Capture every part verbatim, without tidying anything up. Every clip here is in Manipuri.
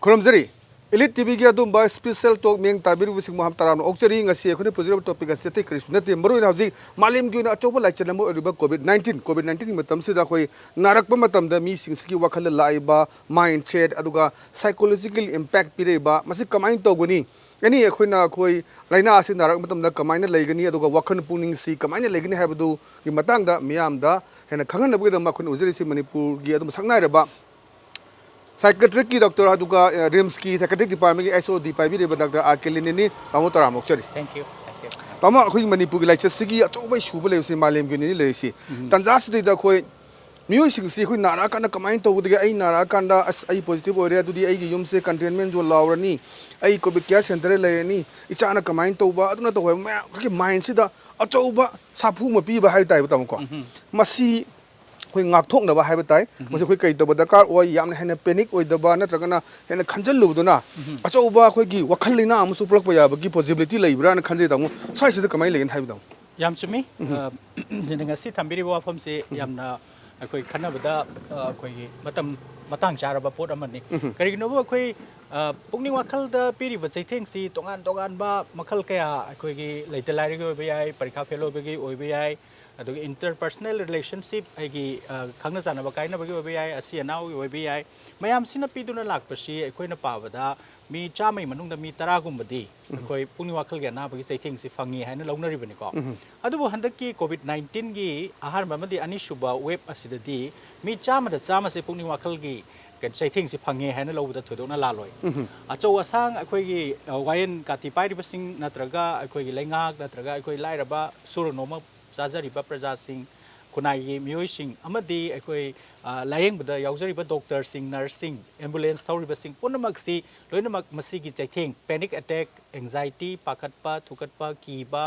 ꯈꯨꯔꯨꯝꯖꯔꯤ꯫ Elite ꯇꯤꯚꯤꯒꯤ ꯑꯗꯨꯝꯕ special talk ꯃꯤꯠꯌꯦꯡ ꯇꯥꯕꯤꯔꯤꯕꯁꯤꯡꯕꯨ ꯍꯥꯞ ꯇꯔꯥꯝꯅ ꯑꯣꯛꯆꯔꯤ꯫ ꯉꯁꯤ ꯑꯩꯈꯣꯏꯅ ꯄꯨꯖꯔꯤꯕ topic ꯑꯁꯤ ꯑꯇꯩ ꯀꯔꯤꯁꯨ ꯅꯠꯇꯦ, ꯃꯔꯨꯑꯣꯏꯅ ꯍꯧꯖꯤꯛ ꯃꯥꯂꯦꯝꯒꯤ ꯑꯣꯏꯅ ꯑꯆꯧꯕ ꯂꯥꯏꯆꯠ ꯑꯃ ꯑꯣꯏꯔꯤꯕ COVID nineteen, COVID nineteenꯒꯤ ꯃꯇꯝꯁꯤꯗ ꯑꯩꯈꯣꯏ ꯅꯥꯔꯛꯄ ꯃꯇꯝꯗ ꯃꯤꯁꯤꯡꯁꯤꯒꯤ ꯋꯥꯈꯜꯗ ꯂꯥꯛꯏꯕ mindset, ꯑꯗꯨꯒ psychological impact ꯄꯤꯔꯛꯏꯕ, ꯃꯁꯤ ꯀꯃꯥꯏꯅ ꯇꯧꯒꯅꯤ? ꯑꯦꯅꯤ ꯑꯩꯈꯣꯏꯅ ꯑꯩꯈꯣꯏ ꯂꯥꯏꯅꯥ ꯑꯁꯤ ꯅꯥꯔꯛꯄ ꯃꯇꯝꯗ ꯀꯃꯥꯏꯅ ꯂꯩꯒꯅꯤ, ꯑꯗꯨꯒ ꯋꯥꯈꯜ ꯄꯨꯛꯅꯤꯡꯁꯤ ꯀꯃꯥꯏꯅ ꯂꯩꯒꯅꯤ ꯍꯥꯏꯕꯗꯨꯒꯤ ꯃꯇꯥꯡꯗ ꯃꯤꯌꯥꯝꯗ ꯍꯦꯟꯅ ꯈꯪꯍꯟꯅꯕꯒꯤꯗꯃꯛ ꯑꯩꯈꯣꯏꯅ ꯎꯖꯔꯤꯁꯤ ꯃꯅꯤꯄꯨꯔꯒꯤ ꯑꯗꯨꯝ ꯁꯛꯅꯥꯏꯔꯕ psychiatricꯀꯤ doctor, ꯑꯗꯨꯒ, ꯑ, RIMSꯀꯤ psychiatric departmentꯀꯤ H O D ꯄꯥꯏꯕꯤꯔꯤꯕ doctor R K ꯂꯤꯟꯅꯤꯅꯤ꯫ ꯇꯥꯃꯣ ꯇꯔꯥꯝꯅ ꯑꯣꯛꯆꯔꯤ꯫ Thank you, thank you꯫ ꯇꯥꯃꯣ, ꯑꯩꯈꯣꯏꯒꯤ ꯃꯅꯤꯄꯨꯔꯒꯤ ꯂꯥꯏꯆꯠꯁꯤꯒꯤ ꯑꯆꯧꯕ issue ꯑꯃ ꯂꯩꯕꯁꯤ ꯃꯥꯂꯦꯝꯒꯤ ꯑꯣꯏꯅ ꯂꯩꯔꯤꯁꯤ꯫ ꯎꯝ꯫ ꯇꯥꯟꯖꯥꯁꯤꯗꯩꯗ ꯑꯩꯈꯣꯏ ꯃꯤꯑꯣꯏꯁꯤꯡꯁꯤ ꯑꯩꯈꯣꯏ ꯅꯥꯔꯛꯑꯀꯥꯟꯗ ꯀꯃꯥꯏꯅ ꯇꯧꯒꯗꯒꯦ? ꯑꯩ ꯅꯥꯔꯛꯑꯀꯥꯟꯗ, "ꯑꯁ, ꯑꯩ positive ꯑꯣꯏꯔꯦ, ꯑꯗꯨꯗꯤ ꯑꯩꯒꯤ ꯌꯨꯝꯁꯦ containment zone ꯂꯥꯎꯔꯅꯤ, ꯑꯩ COVID care centreꯗ ꯂꯩꯔꯅꯤ, ꯏꯆꯥꯅ ꯀꯃꯥꯏꯅ ꯇꯧꯕ?" ꯑꯗꯨꯅ ꯇꯧꯕ ꯃꯌꯥꯝ ꯑꯩꯈꯣꯏꯒꯤ mindꯁꯤꯗ ꯑꯆꯧꯕ ꯁꯥꯐꯨ ꯑꯃ ꯄꯤꯕ ꯍꯥꯏꯕ ꯇꯥꯏꯕ, ꯇꯥꯃꯣꯀꯣ꯫ ꯎꯝ꯫ ꯃꯁꯤ ꯑꯩꯈꯣꯏ ꯉꯥꯛꯊꯣꯛꯅꯕ ꯍꯥꯏꯕ ꯇꯥꯏ꯫ ꯎꯝ꯫ ꯃꯁꯤ ꯑꯩꯈꯣꯏ ꯀꯩ ꯇꯧꯕ ꯗꯔꯀꯥꯔ ꯑꯣꯏ? ꯌꯥꯝꯅ ꯍꯦꯟꯅ panic ꯑꯣꯏꯗꯕ ꯅꯠꯇ꯭ꯔꯒꯅ ꯍꯦꯟꯅ ꯈꯟꯖꯜꯂꯨꯕꯗꯨꯅ ꯎꯝ꯫ ꯑꯆꯧꯕ ꯑꯩꯈꯣꯏꯒꯤ ꯋꯥꯈꯜ ꯂꯩꯅꯥ ꯑꯃꯁꯨ ꯄꯨꯔꯛꯄ ꯌꯥꯕꯒꯤ possibilityꯂꯩꯕ꯭ꯔꯥꯅ ꯈꯟꯖꯩ, ꯇꯥꯃꯣ꯫ ꯁ꯭ꯋꯥꯏꯁꯤꯗ ꯀꯃꯥꯏꯅ ꯂꯩꯒꯅꯤ ꯍꯥꯏꯕ, ꯇꯥꯃꯣ? ꯌꯥꯝ ꯆꯨꯝꯃꯤ꯫ ꯎꯝ꯫ ꯑ, ꯉꯁꯤ ꯊꯝꯕꯤꯔꯤꯕ ꯋꯥꯐꯝꯁꯤ ꯎꯝ꯫ ꯌꯥꯝꯅ ꯑꯩꯈꯣꯏ ꯈꯟꯅꯕꯗ, ꯑ, ꯑꯩꯈꯣꯏꯒꯤ ꯃꯇꯝ ꯃꯇꯥꯡ ꯆꯥꯔꯕ ꯄꯣꯠ ꯑꯃꯅꯤ꯫ ꯎꯝ꯫ ꯀꯔꯤꯒꯤꯅꯣꯕꯨ ꯑꯩꯈꯣꯏ, ꯑ, ꯄꯨꯛꯅꯤꯡ ꯋꯥꯈꯜꯗ ꯄꯤꯔꯤꯕ ꯆꯩꯊꯦꯡꯁꯤ ꯇꯣꯉꯥꯟ ꯇꯣꯉꯥꯟꯕ ꯃꯈꯜ ꯀꯌꯥ ꯑꯩꯈꯣꯏꯒꯤ ꯂꯩꯇ ꯂꯥꯏꯔꯒꯤ ꯑꯣꯏꯕ ꯌꯥꯏ, ꯄꯔꯤꯈꯥ fail ꯑꯣꯏꯕꯒꯤ ꯑꯣꯏꯕ ꯌꯥꯏ, ꯑꯗꯨꯒ interpersonal relationship ꯑꯩꯒꯤ, ꯑ, ꯈꯪꯅ ꯆꯥꯟꯅꯕ ꯀꯥꯏꯅꯕꯒꯤ ꯑꯣꯏꯕ ꯌꯥꯏ, ꯑꯁꯤ ꯑꯅꯥꯒꯤ ꯑꯣꯏꯕ ꯌꯥꯏ, ꯃꯌꯥꯝꯁꯤꯅ ꯄꯤꯗꯨꯅ ꯂꯥꯛꯄꯁꯤ ꯑꯩꯈꯣꯏꯅ ꯄꯥꯕꯗ ꯃꯤ ꯆꯥꯝꯃꯒꯤ ꯃꯅꯨꯡꯗ ꯃꯤ ꯇꯔꯥꯒꯨꯝꯕꯗꯤ ꯎꯝ꯫ ꯑꯩꯈꯣꯏ ꯄꯨꯛꯅꯤꯡ ꯋꯥꯈꯜꯒꯤ ꯑꯅꯥꯕꯒꯤ ꯆꯩꯊꯦꯡꯁꯤ ꯐꯪꯉꯤ ꯍꯥꯏꯅ ꯂꯧꯅꯔꯤꯕꯅꯤꯀꯣ꯫ ꯎꯝ꯫ ꯑꯗꯨꯕꯨ ꯍꯟꯗꯛꯀꯤ COVID nineteenꯒꯤ ꯑꯍꯥꯟꯕ ꯑꯃꯗꯤ ꯑꯅꯤꯁꯨꯕ wave ꯑꯁꯤꯗꯗꯤ ꯃꯤ ꯆꯥꯝꯃꯗ ꯆꯥꯝꯃꯁꯦ ꯄꯨꯛꯅꯤꯡ ꯋꯥꯈꯜꯒꯤ ꯀꯩꯅꯣ ꯆꯩꯊꯦꯡꯁꯤ ꯐꯪꯉꯦ ꯍꯥꯏꯅ ꯂꯧꯕꯗ ꯊꯣꯏꯗꯣꯛꯅ ꯂꯥꯜꯂꯣꯏ꯫ ꯎꯝ꯫ ꯑꯆꯧ ꯑꯁꯥꯡ ꯑꯩꯈꯣꯏꯒꯤ, ꯑ, ꯋꯥꯌꯦꯜ ꯀꯥꯇꯤ ꯄꯥꯏꯔꯤꯕꯁꯤꯡ ꯅꯠꯇ꯭ꯔꯒ ꯑꯩꯈꯣꯏꯒꯤ ꯂꯩꯉꯥꯛ ꯅꯠꯇ꯭ꯔꯒ ꯑꯩꯈꯣꯏ ꯂꯥꯏꯔꯕ ꯁꯨꯔ ꯅꯣꯝꯕ ꯆꯥꯖꯔꯤꯕ ꯄ꯭ꯔꯖꯥꯁꯤꯡ, ꯈꯨꯟꯅꯥꯏꯒꯤ ꯃꯤꯑꯣꯏꯁꯤꯡ ꯑꯃꯗꯤ ꯑꯩꯈꯣꯏ, ꯑ, ꯂꯥꯌꯦꯡꯕꯗ ꯌꯥꯎꯖꯔꯤꯕ doctorꯁꯤꯡ, nurseꯁꯤꯡ, ambulance ꯊꯧꯔꯤꯕꯁꯤꯡ ꯄꯨꯝꯅꯃꯛꯁꯤ ꯂꯣꯏꯅꯃꯛ ꯃꯁꯤꯒꯤ ꯆꯩꯊꯦꯡ, panic attack, anxiety, ꯄꯥꯈꯠꯄ, ꯊꯨꯀꯠꯄ, ꯀꯤꯕ,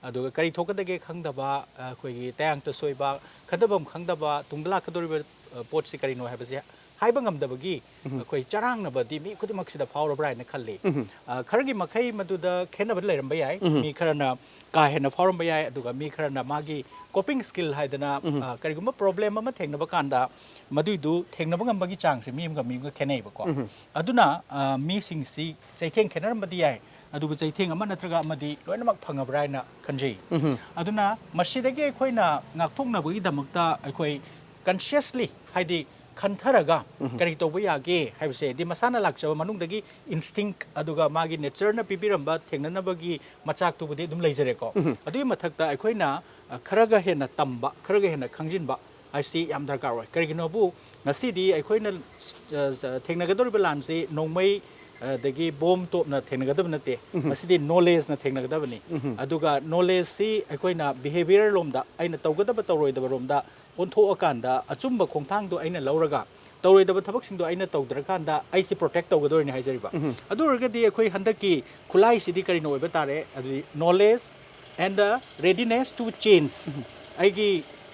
ꯑꯗꯨꯒ ꯀꯔꯤ ꯊꯣꯛꯀꯗꯒꯦ ꯈꯪꯗꯕ, ꯑꯩꯈꯣꯏꯒꯤ ꯇꯌꯥꯡꯇ ꯁꯣꯏꯕ, ꯈꯟꯊꯐꯝ ꯈꯪꯗꯕ, ꯇꯨꯡꯗ ꯂꯥꯛꯀꯗꯧꯔꯤꯕ, ꯑ, ꯄꯣꯠꯁꯤ ꯀꯔꯤꯅꯣ ꯍꯥꯏꯕꯁꯤ ꯍꯥꯏꯕ ꯉꯝꯗꯕꯒꯤ ꯑꯩꯈꯣꯏ ꯆꯔꯥꯡꯅꯕꯗꯤ ꯃꯤ ꯈꯨꯗꯤꯡꯃꯛꯁꯤꯗ ꯐꯥꯎꯔꯕ꯭ꯔꯥ ꯍꯥꯏꯅ ꯈꯜꯂꯤ꯫ ꯑ, ꯈꯔꯒꯤ ꯃꯈꯩ ꯃꯗꯨꯗ ꯈꯦꯠꯅꯕ ꯂꯩꯔꯝꯕ ꯌꯥꯏ꯫ ꯃꯤ ꯈꯔꯅ ꯀꯥ ꯍꯦꯟꯅ ꯐꯥꯎꯔꯝꯕ ꯌꯥꯏ, ꯑꯗꯨꯒ ꯃꯤ ꯈꯔꯅ ꯃꯥꯒꯤ coping skill ꯍꯥꯏꯗꯅ, ꯑ, ꯀꯔꯤꯒꯨꯝꯕ problem ꯑꯃ ꯊꯦꯡꯅꯕ ꯀꯥꯟꯗ ꯃꯗꯨꯏꯗꯨ ꯊꯦꯡꯅꯕ ꯉꯝꯕꯒꯤ ꯆꯥꯡꯁꯦ ꯃꯤ ꯑꯃꯒ ꯃꯤ ꯑꯃꯒ ꯈꯦꯠꯅꯩꯕꯀꯣ꯫ ꯑꯗꯨꯅ, ꯑ, ꯃꯤꯁꯤꯡꯁꯤ ꯆꯩꯊꯦꯡ ꯈꯦꯠꯅꯔꯝꯕꯗꯤ ꯌꯥꯏ, ꯑꯗꯨꯕꯨ ꯆꯩꯊꯦꯡ ꯑꯃ ꯅꯠꯇ꯭ꯔꯒ ꯑꯃꯗꯤ ꯂꯣꯏꯅꯃꯛ ꯐꯪꯉꯕ꯭ꯔꯥ ꯍꯥꯏꯅ ꯈꯟꯖꯩ꯫ ꯑꯗꯨꯅ ꯃꯁꯤꯗꯒꯤ ꯑꯩꯈꯣꯏꯅ ꯉꯥꯛꯊꯣꯛꯅꯕꯒꯤꯗꯃꯛꯇ ꯑꯩꯈꯣꯏ consciously, ꯍꯥꯏꯗꯤ ꯈꯟꯊꯔꯒ ꯀꯔꯤ ꯇꯧꯕ ꯌꯥꯒꯦ ꯍꯥꯏꯕꯁꯦ, ꯍꯥꯏꯗꯤ ꯃꯁꯥꯅ ꯂꯥꯛꯆꯕ ꯃꯅꯨꯡꯗꯒꯤ instinct, ꯑꯗꯨꯒ ꯃꯥꯒꯤ natureꯅ ꯄꯤꯕꯤꯔꯝꯕ ꯊꯦꯡꯅꯅꯕꯒꯤ ꯃꯆꯥꯛꯇꯨꯕꯨꯗꯤ ꯑꯗꯨꯝ ꯂꯩꯖꯔꯦꯀꯣ꯫ ꯑꯗꯨꯒꯤ ꯃꯊꯛꯇ ꯑꯩꯈꯣꯏꯅ, ꯑ, ꯈꯔꯒ ꯍꯦꯟꯅ ꯇꯝꯕ, ꯈꯔꯒ ꯍꯦꯟꯅ ꯈꯪꯖꯤꯟꯕ ꯍꯥꯏꯁꯤ ꯌꯥꯝ ꯗꯔꯀꯥꯔ ꯑꯣꯏ꯫ ꯀꯔꯤꯒꯤꯅꯣꯕꯨ ꯉꯁꯤꯗꯤ ꯑꯩꯈꯣꯏꯅ, ꯑ, ꯑ, ꯊꯦꯡꯅꯒꯗꯧꯔꯤꯕ ꯂꯥꯟꯁꯤ ꯅꯣꯡꯃꯩ, ꯑꯗꯒꯤ ꯕꯣꯝ ꯇꯣꯞꯅ ꯊꯦꯡꯅꯒꯗꯕ ꯅꯠꯇꯦ꯫ ꯃꯁꯤꯗꯤ knowledgeꯅ ꯊꯦꯡꯅꯒꯗꯕꯅꯤ꯫ ꯑꯗꯨꯒ knowledgeꯁꯤ ꯑꯩꯈꯣꯏꯅ behaviour ꯂꯣꯝꯗ, ꯑꯩꯅ ꯇꯧꯒꯗꯕ ꯇꯧꯔꯣꯏꯗꯕ ꯔꯣꯝꯗ ꯑꯣꯟꯊꯣꯛꯑꯀꯥꯟꯗ ꯑꯆꯨꯝꯕ ꯈꯣꯡꯊꯥꯡꯗꯣ ꯑꯩꯅ ꯂꯧꯔꯒ ꯇꯧꯔꯣꯏꯗꯕ ꯊꯕꯛꯁꯤꯡꯗꯣ ꯑꯩꯅ ꯇꯧꯗ꯭ꯔꯀꯥꯟꯗ ꯑꯩꯁꯦ protect ꯇꯧꯒꯗꯣꯏꯅꯤ ꯍꯥꯏꯖꯔꯤꯕ꯫ ꯑꯗꯨ ꯑꯣꯏꯔꯒꯗꯤ ꯑꯩꯈꯣꯏ ꯍꯟꯗꯛꯀꯤ ꯈꯨꯠꯂꯥꯏꯁꯤꯗꯤ ꯀꯔꯤꯅ ꯑꯣꯏꯕ ꯇꯥꯔꯦ? ꯑꯗꯨꯗꯤ knowledge and the readiness to change꯫ ꯑꯩꯒꯤ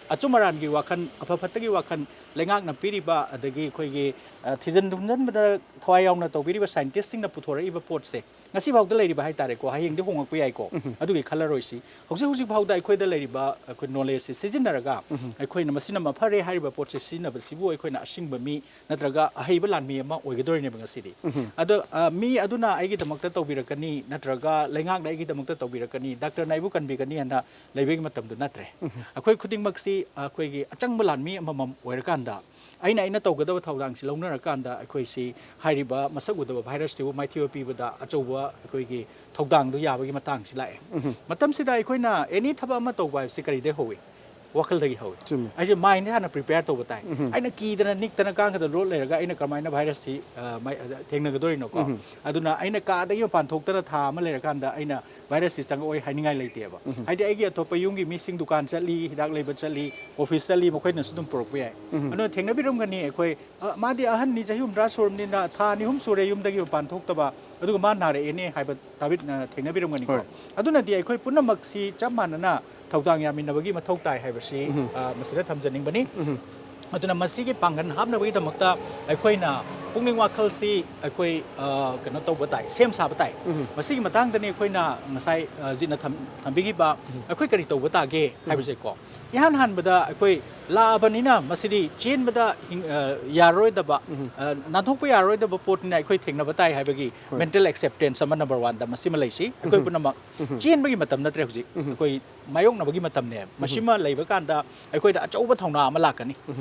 ꯑꯆꯨꯝ ꯑꯔꯥꯟꯒꯤ ꯋꯥꯈꯜ, ꯑꯐ ꯐꯠꯇꯒꯤ ꯋꯥꯈꯜ ꯂꯩꯉꯥꯛꯅ ꯄꯤꯔꯤꯕ, ꯑꯗꯒꯤ ꯑꯩꯈꯣꯏꯒꯤ, ꯑ, ꯊꯤꯖꯤꯟ ꯍꯨꯝꯖꯤꯟꯕꯗ ꯊꯋꯥꯏ ꯌꯥꯎꯅ ꯇꯧꯕꯤꯔꯤꯕ scientistꯁꯤꯡꯅ ꯄꯨꯊꯣꯔꯛꯏꯕ ꯄꯣꯠꯁꯦ ꯉꯁꯤ ꯐꯥꯎꯗ ꯂꯩꯔꯤꯕ ꯍꯥꯏꯇꯥꯔꯦꯀꯣ, ꯍꯌꯦꯡꯗꯤ ꯍꯣꯡꯉꯛꯄ ꯌꯥꯏꯀꯣ, ꯑꯗꯨꯒꯤ ꯈꯜꯂꯔꯣꯏꯁꯤ꯫ ꯍꯧꯖꯤꯛ ꯍꯧꯖꯤꯛ ꯐꯥꯎꯗ ꯑꯩꯈꯣꯏꯗ ꯂꯩꯔꯤꯕ ꯑꯩꯈꯣꯏ knowledgeꯁꯤ ꯁꯤꯖꯤꯟꯅꯔꯒ ꯑꯩꯈꯣꯏꯅ ꯃꯁꯤꯅ ꯃꯐꯔꯦ ꯍꯥꯏꯔꯤꯕ ꯄꯣꯠꯁꯦ ꯁꯤꯖꯤꯟꯅꯕꯁꯤꯕꯨ ꯑꯩꯈꯣꯏꯅ ꯑꯁꯤꯡꯕ ꯃꯤ ꯅꯠꯇ꯭ꯔꯒ ꯑꯍꯩꯕ ꯂꯥꯟꯃꯤ ꯑꯃ ꯑꯣꯏꯒꯗꯣꯔꯤꯅꯦꯕ ꯉꯁꯤꯗꯤ꯫ ꯑꯗꯣ, ꯑ, ꯃꯤ ꯑꯗꯨꯅ ꯑꯩꯒꯤꯗꯃꯛꯇ ꯇꯧꯕꯤꯔꯛꯀꯅꯤ ꯅꯠꯇ꯭ꯔꯒ ꯂꯩꯉꯥꯛꯅ ꯑꯩꯒꯤꯗꯃꯛꯇ ꯇꯧꯕꯤꯔꯛꯀꯅꯤ, ꯗꯥꯛꯇꯔꯅ ꯑꯩꯕꯨ ꯀꯟꯕꯤꯒꯅꯤ ꯍꯥꯏꯅ ꯂꯩꯕꯒꯤ ꯃꯇꯝꯗꯨ ꯅꯠꯇ꯭ꯔꯦ꯫ ꯑꯩꯈꯣꯏ ꯈꯨꯗꯤꯡꯃꯛꯁꯤ ꯑꯩꯈꯣꯏꯒꯤ ꯑꯆꯪꯕ ꯂꯥꯟꯃꯤ ꯑꯃꯃꯝ ꯑꯣꯏꯔꯀꯥꯟꯗ, ꯑꯩꯅ, ꯑꯩꯅ ꯇꯧꯒꯗꯕ ꯊꯧꯗꯥꯡꯁꯤ ꯂꯧꯅꯔꯀꯥꯟꯗ ꯑꯩꯈꯣꯏꯁꯤ ꯍꯥꯏꯔꯤꯕ ꯃꯁꯛ ꯎꯗꯕ virusꯁꯤꯕꯨ ꯃꯥꯏꯊꯤꯕ ꯄꯤꯕꯗ ꯑꯆꯧꯕ ꯑꯩꯈꯣꯏꯒꯤ ꯊꯧꯗꯥꯡꯗꯨ ꯌꯥꯕꯒꯤ ꯃꯇꯥꯡꯁꯤ ꯂꯥꯛꯑꯦ꯫ ꯃꯇꯝꯁꯤꯗ ꯑꯩꯈꯣꯏꯅ any ꯊꯕꯛ ꯑꯃ ꯇꯧꯕ ꯍꯥꯏꯕꯁꯤ ꯀꯔꯤꯗꯩ ꯍꯧꯏ? ꯋꯥꯈꯜꯗꯒꯤ ꯍꯧꯏ꯫ ꯆꯨꯝꯃꯤ꯫ ꯑꯩꯁꯦ mindꯁꯦ ꯍꯥꯟꯅ prepare ꯇꯧꯕ ꯇꯥꯏ꯫ ꯑꯩꯅ ꯀꯤꯗꯅ ꯅꯤꯛꯇꯅ ꯀꯥꯡꯈꯗ ꯂꯣꯠ ꯂꯩꯔꯒ ꯑꯩꯅ ꯀꯃꯥꯏꯅ virusꯁꯤ, ꯑ, ꯃꯥꯏ-, ꯑ, ꯊꯦꯡꯅꯒꯗꯣꯔꯤꯅꯣꯀꯣ? ꯑꯗꯨꯅ ꯑꯩꯅ ꯀꯥꯗꯒꯤ ꯃꯄꯥꯟ ꯊꯣꯛꯇꯅ ꯊꯥ ꯑꯃ ꯂꯩꯔꯀꯥꯟꯗ ꯑꯩꯅ virusꯁꯤ ꯆꯪꯉꯛꯑꯣꯏ ꯍꯥꯏꯅꯤꯡꯉꯥꯏ ꯂꯩꯇꯦꯕ꯫ ꯍꯥꯏꯗꯤ ꯑꯩꯒꯤ ꯑꯇꯣꯞꯄ ꯌꯨꯝꯒꯤ ꯃꯤꯁꯤꯡ ꯗꯨꯀꯥꯟ ꯆꯠꯂꯤ, ꯍꯤꯗꯥꯛ ꯂꯩꯕ ꯆꯠꯂꯤ, office ꯆꯠꯂꯤ, ꯃꯈꯣꯏꯅꯁꯨ ꯑꯗꯨꯝ ꯄꯨꯔꯛꯄ ꯌꯥꯏ꯫ ꯑꯗꯨꯅ ꯊꯦꯡꯅꯕꯤꯔꯝꯒꯅꯤ ꯑꯩꯈꯣꯏ, "ꯑ, ꯃꯥꯗꯤ ꯑꯍꯟꯅꯤ, ꯆꯍꯤ ꯍꯨꯝꯗ꯭ꯔꯥ ꯁꯨꯔꯕꯅꯤꯅ ꯊꯥ ꯑꯅꯤ ꯑꯍꯨꯝ ꯁꯨꯔꯦ ꯌꯨꯝꯗꯒꯤ ꯃꯄꯥꯟ ꯊꯣꯛꯇꯕ, ꯑꯗꯨꯒ ꯃꯥ ꯅꯥꯔꯛꯑꯦꯅꯦ" ꯍꯥꯏꯕ ꯇꯥꯕꯤꯠ-, ꯑ, ꯊꯦꯡꯅꯕꯤꯔꯝꯒꯅꯤꯀꯣ꯫ ꯍꯣꯏ꯫ ꯑꯗꯨꯅꯗꯤ ꯑꯩꯈꯣꯏ ꯄꯨꯝꯅꯃꯛꯁꯤ ꯆꯞ ꯃꯥꯟꯅꯅ ꯊꯧꯗꯥꯡ ꯌꯥꯃꯤꯟꯅꯕꯒꯤ ꯃꯊꯧ ꯇꯥꯏ ꯍꯥꯏꯕꯁꯤ, ꯑ, ꯃꯁꯤꯗ ꯊꯝꯖꯅꯤꯡꯕꯅꯤ꯫ ꯑꯗꯨꯅ ꯃꯁꯤꯒꯤ ꯄꯥꯡꯒꯜ ꯍꯥꯞꯅꯕꯒꯤꯗꯃꯛꯇ ꯑꯩꯈꯣꯏꯅ ꯄꯨꯛꯅꯤꯡ ꯋꯥꯈꯜꯁꯤ ꯑꯩꯈꯣꯏ, ꯑ, ꯀꯩꯅꯣ ꯇꯧꯕ ꯇꯥꯏ, ꯁꯦꯝ ꯁꯥꯕ ꯇꯥꯏ꯫ ꯃꯁꯤꯒꯤ ꯃꯇꯥꯡꯗꯅꯤ ꯑꯩꯈꯣꯏꯅ ꯉꯁꯥꯏ, ꯑ, ꯖꯤꯠꯅ ꯊꯝ-, ꯊꯝꯕꯤꯈꯤꯕ, ꯑꯩꯈꯣꯏ ꯀꯔꯤ ꯇꯧꯕ ꯇꯥꯒꯦ ꯍꯥꯏꯕꯁꯦꯀꯣ꯫ ꯏꯍꯥꯟ ꯍꯥꯟꯕꯗ ꯑꯩꯈꯣꯏ ꯂꯥꯛꯑꯕꯅꯤꯅ ꯃꯁꯤꯗꯤ ꯆꯦꯟꯕꯗ ꯍꯤꯡ-, ꯑ, ꯌꯥꯔꯔꯣꯏꯗꯕ, ꯑ, ꯅꯥꯟꯊꯣꯛꯄ ꯌꯥꯔꯔꯣꯏꯗꯕ ꯄꯣꯠꯅꯤꯅ ꯑꯩꯈꯣꯏ ꯊꯦꯡꯅꯕ ꯇꯥꯏ ꯍꯥꯏꯕꯒꯤ mental acceptance ꯑꯃ number one ꯗ ꯃꯁꯤꯃ ꯂꯩꯁꯤ꯫ ꯑꯩꯈꯣꯏ ꯄꯨꯝꯅꯃꯛ ꯆꯦꯟꯕꯒꯤ ꯃꯇꯝ ꯅꯠꯇ꯭ꯔꯦ ꯍꯧꯖꯤꯛ꯫ ꯑꯩꯈꯣꯏ ꯃꯥꯌꯣꯛꯅꯕꯒꯤ ꯃꯇꯝꯅꯦ꯫ ꯃꯁꯤꯃ ꯂꯩꯕ ꯀꯥꯟꯗ ꯑꯩꯈꯣꯏꯗ ꯑꯆꯧꯕ ꯊꯧꯅꯥ ꯑꯃ ꯂꯥꯛꯀꯅꯤ꯫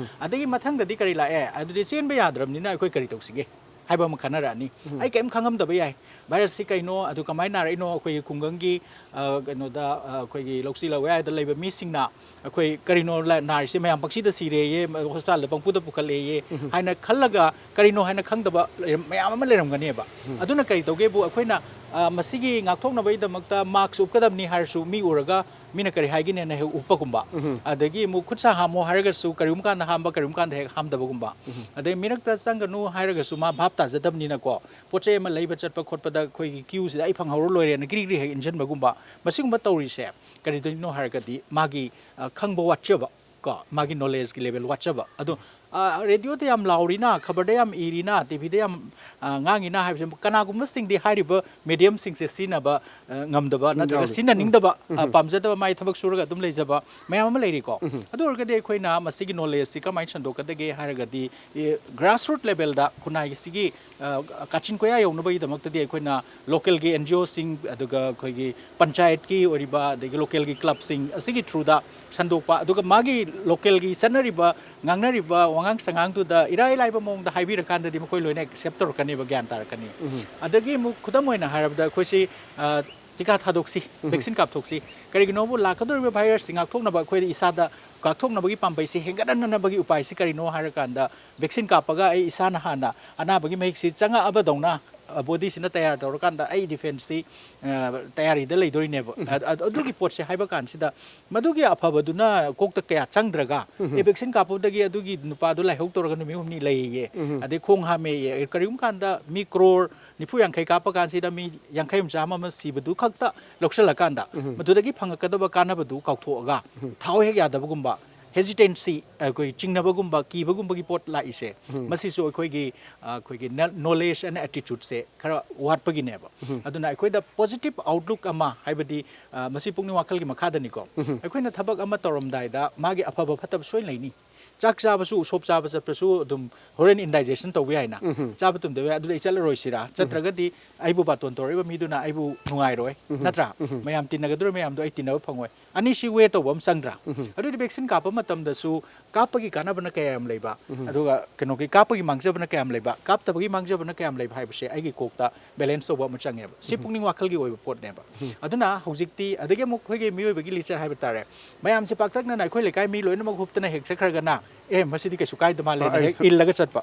ꯑꯗꯒꯤ ꯃꯊꯪꯗꯗꯤ ꯀꯔꯤ ꯂꯥꯛꯑꯦ? ꯑꯗꯨꯗꯤ ꯆꯦꯟꯕ ꯌꯥꯗ꯭ꯔꯕꯅꯤꯅ ꯑꯩꯈꯣꯏ ꯀꯔꯤ ꯇꯧꯁꯤꯒꯦ ꯍꯥꯏꯕ ꯑꯃ ꯈꯟꯅꯔꯛꯑꯅꯤ꯫ ꯑꯩ ꯀꯔꯤꯝ ꯈꯪꯉꯝꯗꯕ ꯌꯥꯏ꯫ ꯚꯥꯏꯔꯁꯁꯤ ꯀꯩꯅꯣ, ꯑꯗꯨ ꯀꯃꯥꯏꯅ ꯅꯥꯔꯛꯏꯅꯣ, ꯑꯩꯈꯣꯏꯒꯤ ꯈꯨꯡꯒꯪꯒꯤ, ꯑ, ꯀꯩꯅꯣꯗ, ꯑ, ꯑꯩꯈꯣꯏꯒꯤ ꯂꯧꯁꯤ ꯂꯧꯌꯥꯏꯗ ꯂꯩꯕ ꯃꯤꯁꯤꯡꯅ ꯑꯩꯈꯣꯏ ꯀꯔꯤꯅꯣ ꯂ-, ꯅꯥꯔꯤꯁꯦ, ꯃꯌꯥꯝ ꯄꯪꯁꯤꯗ ꯁꯤꯔꯦꯌꯦ, ꯍꯣꯁꯄꯤꯇꯥꯜꯗ ꯄꯪꯄꯨꯗ ꯄꯨꯈꯠꯂꯦꯌꯦ ꯍꯥꯏꯅ ꯈꯜꯂꯒ ꯀꯔꯤꯅꯣ ꯍꯥꯏꯅ ꯈꯪꯗꯕ ꯂꯩꯔꯝ-, ꯃꯌꯥꯝ ꯑꯃ ꯂꯩꯔꯝꯒꯅꯦꯕ꯫ ꯑꯗꯨꯅ ꯀꯔꯤ ꯇꯧꯒꯦꯕꯨ ꯑꯩꯈꯣꯏꯅ, ꯑ, ꯃꯁꯤꯒꯤ ꯉꯥꯛꯊꯣꯛꯅꯕꯒꯤꯗꯃꯛꯇ ꯃꯥꯛꯁ ꯎꯞꯀꯗꯕꯅꯤ ꯍꯥꯏꯔꯁꯨ ꯃꯤ ꯎꯔꯒ ꯃꯤꯅ ꯀꯔꯤ ꯍꯥꯏꯒꯅꯤ ꯍꯥꯏꯅ ꯍꯦꯛ ꯎꯞꯄꯒꯨꯝꯕ꯫ ꯑꯗꯒꯤ ꯑꯃꯨꯛ ꯈꯨꯠ ꯁꯥ ꯍꯥꯝꯃꯣ ꯍꯥꯏꯔꯒꯁꯨ ꯀꯔꯤꯒꯨꯝꯕ ꯀꯥꯟꯗ ꯍꯥꯝꯕ, ꯀꯔꯤꯒꯨꯝꯕ ꯀꯥꯟꯗ ꯍꯦꯛ ꯍꯥꯝꯗꯕꯒꯨꯝꯕ꯫ ꯑꯗꯩ ꯃꯤꯔꯛꯇ ꯆꯪꯒꯅꯨ ꯍꯥꯏꯔꯒꯁꯨ ꯃꯥ ꯚꯥꯞ ꯇꯥꯖꯗꯕꯅꯤꯅꯀꯣ, ꯄꯣꯠ ꯆꯩ ꯑꯃ ꯂꯩꯕ ꯆꯠꯄ ꯈꯣꯠꯄꯗ ꯑꯩꯈꯣꯏꯒꯤ ꯀ꯭ꯌꯨꯁꯤꯗ ꯑꯩ ꯐꯪꯍꯧꯔ ꯂꯣꯏꯔꯦꯅ ꯒ꯭ꯔꯤ ꯒ꯭ꯔꯤ ꯍꯦꯛ ꯏꯟꯁꯤꯟꯕꯒꯨꯝꯕ꯫ ꯃꯁꯤꯒꯨꯝꯕ ꯇꯧꯔꯤꯁꯦ ꯀꯔꯤꯗꯩꯅꯣ ꯍꯥꯏꯔꯒꯗꯤ ꯃꯥꯒꯤ, ꯑ, ꯈꯪꯕ ꯋꯥꯠꯆꯕ, ꯀꯣ, ꯃꯥꯒꯤ ꯅꯣꯂꯦꯖꯀꯤ ꯂꯦꯚꯦꯜ ꯋꯥꯠꯆꯕ꯫ ꯑꯗꯣ, ꯑ, ꯔꯦꯗꯤꯑꯣꯗ ꯌꯥꯝ ꯂꯥꯎꯔꯤꯅ, ꯈꯕꯔꯗ ꯌꯥꯝ ꯏꯔꯤꯅ, ꯇꯤ ꯚꯤꯗ ꯌꯥꯝ, ꯑ, ꯉꯥꯡꯉꯤꯅ ꯍꯥꯏꯕꯁꯦ ꯀꯅꯥꯒꯨꯝꯕꯁꯤꯡꯗꯤ ꯍꯥꯏꯔꯤꯕ ꯃꯦꯗꯤꯌꯝꯁꯤꯡꯁꯦ ꯁꯤꯖꯤꯟꯅꯕ, ꯑ, ꯉꯝꯗꯕ ꯅꯠꯇ꯭ꯔꯒ ꯌꯥꯎꯔꯤ꯫ ꯁꯤꯖꯤꯟꯅꯅꯤꯡꯗꯕ, ꯑ, ꯄꯥꯝꯖꯗꯕ, ꯃꯥꯏ ꯊꯕꯛ ꯁꯨꯔꯒ ꯑꯗꯨꯝ ꯂꯩꯖꯕ ꯃꯌꯥꯝ ꯑꯃ ꯂꯩꯔꯤꯀꯣ꯫ ꯑꯗꯨ ꯑꯣꯏꯔꯒꯗꯤ ꯑꯩꯈꯣꯏꯅ ꯃꯁꯤꯒꯤ ꯅꯣꯂꯦꯖꯁꯤ ꯀꯃꯥꯏꯅ ꯁꯟꯗꯣꯛꯀꯗꯒꯦ ꯍꯥꯏꯔꯒꯗꯤ, ꯑꯦ, ꯒ꯭ꯔꯥꯁꯔꯨꯠ ꯂꯦꯚꯦꯜꯗ ꯈꯨꯟꯅꯥꯏꯒꯤꯁꯤꯒꯤ, ꯑ, ꯀꯥꯆꯤꯟ ꯀꯣꯌꯥ ꯌꯧꯅꯕꯒꯤꯗꯃꯛꯇꯗꯤ ꯑꯩꯈꯣꯏꯅ ꯂꯣꯀꯦꯜꯒꯤ ꯑꯦꯟ ꯖꯤ ꯑꯣꯁꯤꯡ, ꯑꯗꯨꯒ ꯑꯩꯈꯣꯏꯒꯤ ꯄꯟꯆꯥꯌꯠꯀꯤ ꯑꯣꯏꯔꯤꯕ, ꯑꯗꯒꯤ ꯂꯣꯀꯦꯜꯒꯤ ꯀ꯭ꯂꯕꯁꯤꯡ ꯑꯁꯤꯒꯤ ꯊ꯭ꯔꯨꯗ ꯁꯟꯗꯣꯛꯄ, ꯑꯗꯨꯒ ꯃꯥꯒꯤ ꯂꯣꯀꯦꯜꯒꯤ ꯆꯠꯅꯔꯤꯕ, ꯉꯥꯡꯅꯔꯤꯕ ꯋꯥꯉꯥꯡ ꯁꯉꯥꯡꯗꯨꯗ ꯏꯔꯥꯏ ꯂꯥꯏꯕ ꯃꯑꯣꯡꯗ ꯍꯥꯏꯕꯤꯔꯀꯥꯟꯗꯗꯤ ꯃꯈꯣꯏ ꯂꯣꯏꯅ ꯑꯦꯛꯁꯦꯞ ꯇꯧꯔꯛꯀꯅꯦꯕ, ꯒ꯭ꯌꯥꯟ ꯇꯥꯔꯛꯀꯅꯤ꯫ ꯑꯗꯒꯤ ꯑꯃꯨꯛ ꯈꯨꯗꯝ ꯑꯣꯏꯅ ꯍꯥꯏꯔꯕꯗ ꯑꯩꯈꯣꯏꯁꯤ, ꯑ, ꯇꯤꯀꯥ ꯊꯥꯗꯣꯛꯁꯤ, ꯚꯦꯛꯁꯤꯟ ꯀꯥꯞꯊꯣꯛꯁꯤ꯫ ꯀꯔꯤꯒꯤꯅꯣꯕꯨ ꯂꯥꯛꯀꯗꯧꯔꯤꯕ ꯚꯥꯏꯔꯁꯁꯤ ꯉꯥꯛꯊꯣꯛꯅꯕ ꯑꯩꯈꯣꯏꯗ ꯏꯁꯥꯗ ꯉꯥꯛꯊꯣꯛꯅꯕꯒꯤ ꯄꯥꯝꯕꯩꯁꯤ ꯍꯦꯟꯒꯠꯍꯟꯅꯅꯕꯒꯤ ꯎꯄꯥꯏꯁꯤ ꯀꯔꯤꯅꯣ ꯍꯥꯏꯔꯀꯥꯟꯗ, ꯚꯦꯛꯁꯤꯟ ꯀꯥꯞꯄꯒ ꯑꯩ ꯏꯁꯥꯅ ꯍꯥꯟꯅ ꯑꯅꯥꯕꯒꯤ ꯃꯍꯤꯛꯁꯤ ꯆꯪꯉꯛꯑꯕꯗꯧꯅ, ꯑ, ꯕꯣꯗꯤꯁꯤꯅ ꯇꯌꯥꯔ ꯇꯧꯔꯀꯥꯟꯗ ꯑꯩ ꯗꯤꯐꯦꯟꯁꯁꯤ, ꯑ, ꯇꯌꯥꯔꯤꯗ ꯂꯩꯗꯣꯏꯅꯦꯕ꯫ ꯑ-, ꯑ-, ꯑꯗꯨꯒꯤ ꯄꯣꯠꯁꯦ ꯍꯥꯏꯕ ꯀꯥꯟꯁꯤꯗ ꯃꯗꯨꯒꯤ ꯑꯐꯕꯗꯨꯅ ꯀꯣꯛꯇ ꯀꯌꯥ ꯆꯪꯗ꯭ꯔꯒ, "ꯑꯦ, ꯚꯦꯛꯁꯤꯟ ꯀꯥꯞꯄꯗꯒꯤ ꯑꯗꯨꯒꯤ ꯅꯨꯄꯥꯗꯣ ꯂꯥꯏꯍꯧ ꯇꯧꯔꯒ ꯅꯨꯃꯤꯠ ꯍꯨꯝꯅꯤ ꯂꯩꯌꯦ, ꯑꯗꯩ ꯈꯣꯡ ꯍꯥꯝꯃꯦꯌꯦ", ꯀꯔꯤꯒꯨꯝꯕ ꯀꯥꯟꯗ ꯃꯤ ꯀ꯭ꯔꯣꯔ ꯅꯤꯐꯨ ꯌꯥꯡꯈꯩ ꯀꯥꯞꯄ ꯀꯥꯟꯁꯤꯗ ꯃꯤ ꯌꯥꯡꯈꯩ ꯑꯃ ꯆꯥꯝꯃ ꯑꯃ ꯁꯤꯕꯗꯨ ꯈꯛꯇ ꯂꯧꯁꯤꯜꯂꯀꯥꯟꯗ, ꯃꯗꯨꯗꯒꯤ ꯐꯪꯉꯛꯀꯗꯕ ꯀꯥꯟꯅꯕꯗꯨ ꯀꯥꯎꯊꯣꯛꯑꯒ, ꯊꯥꯎ ꯍꯦꯛ ꯌꯥꯗꯕꯒꯨꯝꯕ, ꯍꯦꯖꯤꯇꯦꯟꯁꯤ, ꯑꯩꯈꯣꯏ ꯆꯤꯡꯅꯕꯒꯨꯝꯕ, ꯀꯤꯕꯒꯨꯝꯕꯒꯤ ꯄꯣꯠ ꯂꯥꯛꯏꯁꯦ, ꯃꯁꯤꯁꯨ ꯑꯩꯈꯣꯏꯒꯤ, ꯑ, ꯑꯩꯈꯣꯏꯒꯤ knowledge and attitudeꯁꯦ ꯈꯔ ꯋꯥꯠꯄꯒꯤꯅꯦꯕ꯫ ꯑꯗꯨꯅ ꯑꯩꯈꯣꯏꯗ positive outlook ꯑꯃ, ꯍꯥꯏꯕꯗꯤ, ꯑ, ꯃꯁꯤ ꯄꯨꯛꯅꯤꯡ ꯋꯥꯈꯜꯒꯤ ꯃꯈꯥꯗꯅꯤꯀꯣ꯫ ꯑꯩꯈꯣꯏꯅ ꯊꯕꯛ ꯑꯃ ꯇꯧꯔꯝꯗꯥꯏꯗ ꯃꯥꯒꯤ ꯑꯐꯕ ꯐꯠꯇꯕ ꯁꯣꯏꯅ ꯂꯩꯅꯤ꯫ ꯆꯥꯛ ꯆꯥꯕꯁꯨ, ꯎꯁꯣꯞ ꯆꯥꯕ ꯆꯠꯄꯁꯨ ꯑꯗꯨꯝ ꯍꯣꯔꯦꯟ indigestion ꯇꯧꯕ ꯌꯥꯏꯅ꯫ ꯆꯥꯕ ꯇꯨꯝꯗꯕ ꯌꯥꯏ꯫ ꯑꯗꯨꯗꯤ ꯑꯩ ꯆꯠꯂꯔꯣꯏꯁꯤꯔꯥ? ꯆꯠꯇ꯭ꯔꯒꯗꯤ ꯑꯩꯕꯨ ꯕꯥꯇꯣꯟ ꯇꯧꯔꯛꯏꯕ ꯃꯤꯗꯨꯅ ꯑꯩꯕꯨ ꯅꯨꯡꯉꯥꯏꯔꯣꯏ, ꯅꯠꯇ꯭ꯔꯥ? ꯃꯌꯥꯝ ꯇꯤꯟꯅꯒꯗꯧꯔꯤꯕ ꯃꯌꯥꯝꯗꯣ ꯑꯩ ꯇꯤꯟꯅꯕ ꯐꯪꯉꯣꯏ꯫ ꯑꯅꯤꯁꯤ weigh ꯇꯧꯕ ꯑꯃ ꯆꯪꯗ꯭ꯔꯥ? ꯑꯗꯨꯗꯤ vaccine ꯀꯥꯞꯄ ꯃꯇꯝꯗꯁꯨ ꯀꯥꯞꯄꯒꯤ ꯀꯥꯟꯅꯕꯅ ꯀꯌꯥ ꯌꯥꯝ ꯂꯩꯕ, ꯑꯗꯨꯒ ꯀꯩꯅꯣꯒꯤ ꯀꯥꯞꯄꯒꯤ ꯃꯥꯡꯖꯕꯅ ꯀꯌꯥꯝ ꯂꯩꯕ, ꯀꯥꯞꯇꯕꯒꯤ ꯃꯥꯡꯖꯕꯅ ꯀꯌꯥꯝ ꯂꯩꯕ ꯍꯥꯏꯕꯁꯦ ꯑꯩꯒꯤ ꯀꯣꯛꯇ balance ꯇꯧꯕ ꯑꯃ ꯆꯪꯉꯦꯕ꯫ ꯁꯤ ꯄꯨꯛꯅꯤꯡ ꯋꯥꯈꯜꯒꯤ ꯑꯣꯏꯕ ꯄꯣꯠꯅꯦꯕ꯫ ꯑꯗꯨꯅ ꯍꯧꯖꯤꯛꯇꯤ, ꯑꯗꯒꯤ ꯑꯃꯨꯛ ꯑꯩꯈꯣꯏꯒꯤ ꯃꯤꯑꯣꯏꯕꯒꯤ ꯂꯤꯆꯠ ꯍꯥꯏꯕ ꯇꯥꯔꯦ, ꯃꯌꯥꯝꯁꯦ ꯄꯥꯛꯇꯛꯅꯅ ꯑꯩꯈꯣꯏ ꯂꯩꯀꯥꯏ ꯃꯤ ꯂꯣꯏꯅꯃꯛ ꯍꯨꯞꯇꯅ ꯍꯦꯛ ꯆꯠꯈ꯭ꯔꯒꯅ, "ꯑꯦ, ꯃꯁꯤꯗꯤ ꯀꯩꯁꯨ ꯀꯥꯏꯗ ꯃꯥꯜꯂꯦꯅ" ꯑ, ꯑꯩ ꯍꯦꯛ ꯁ- ꯏꯜꯂꯒ ꯆꯠꯄ꯫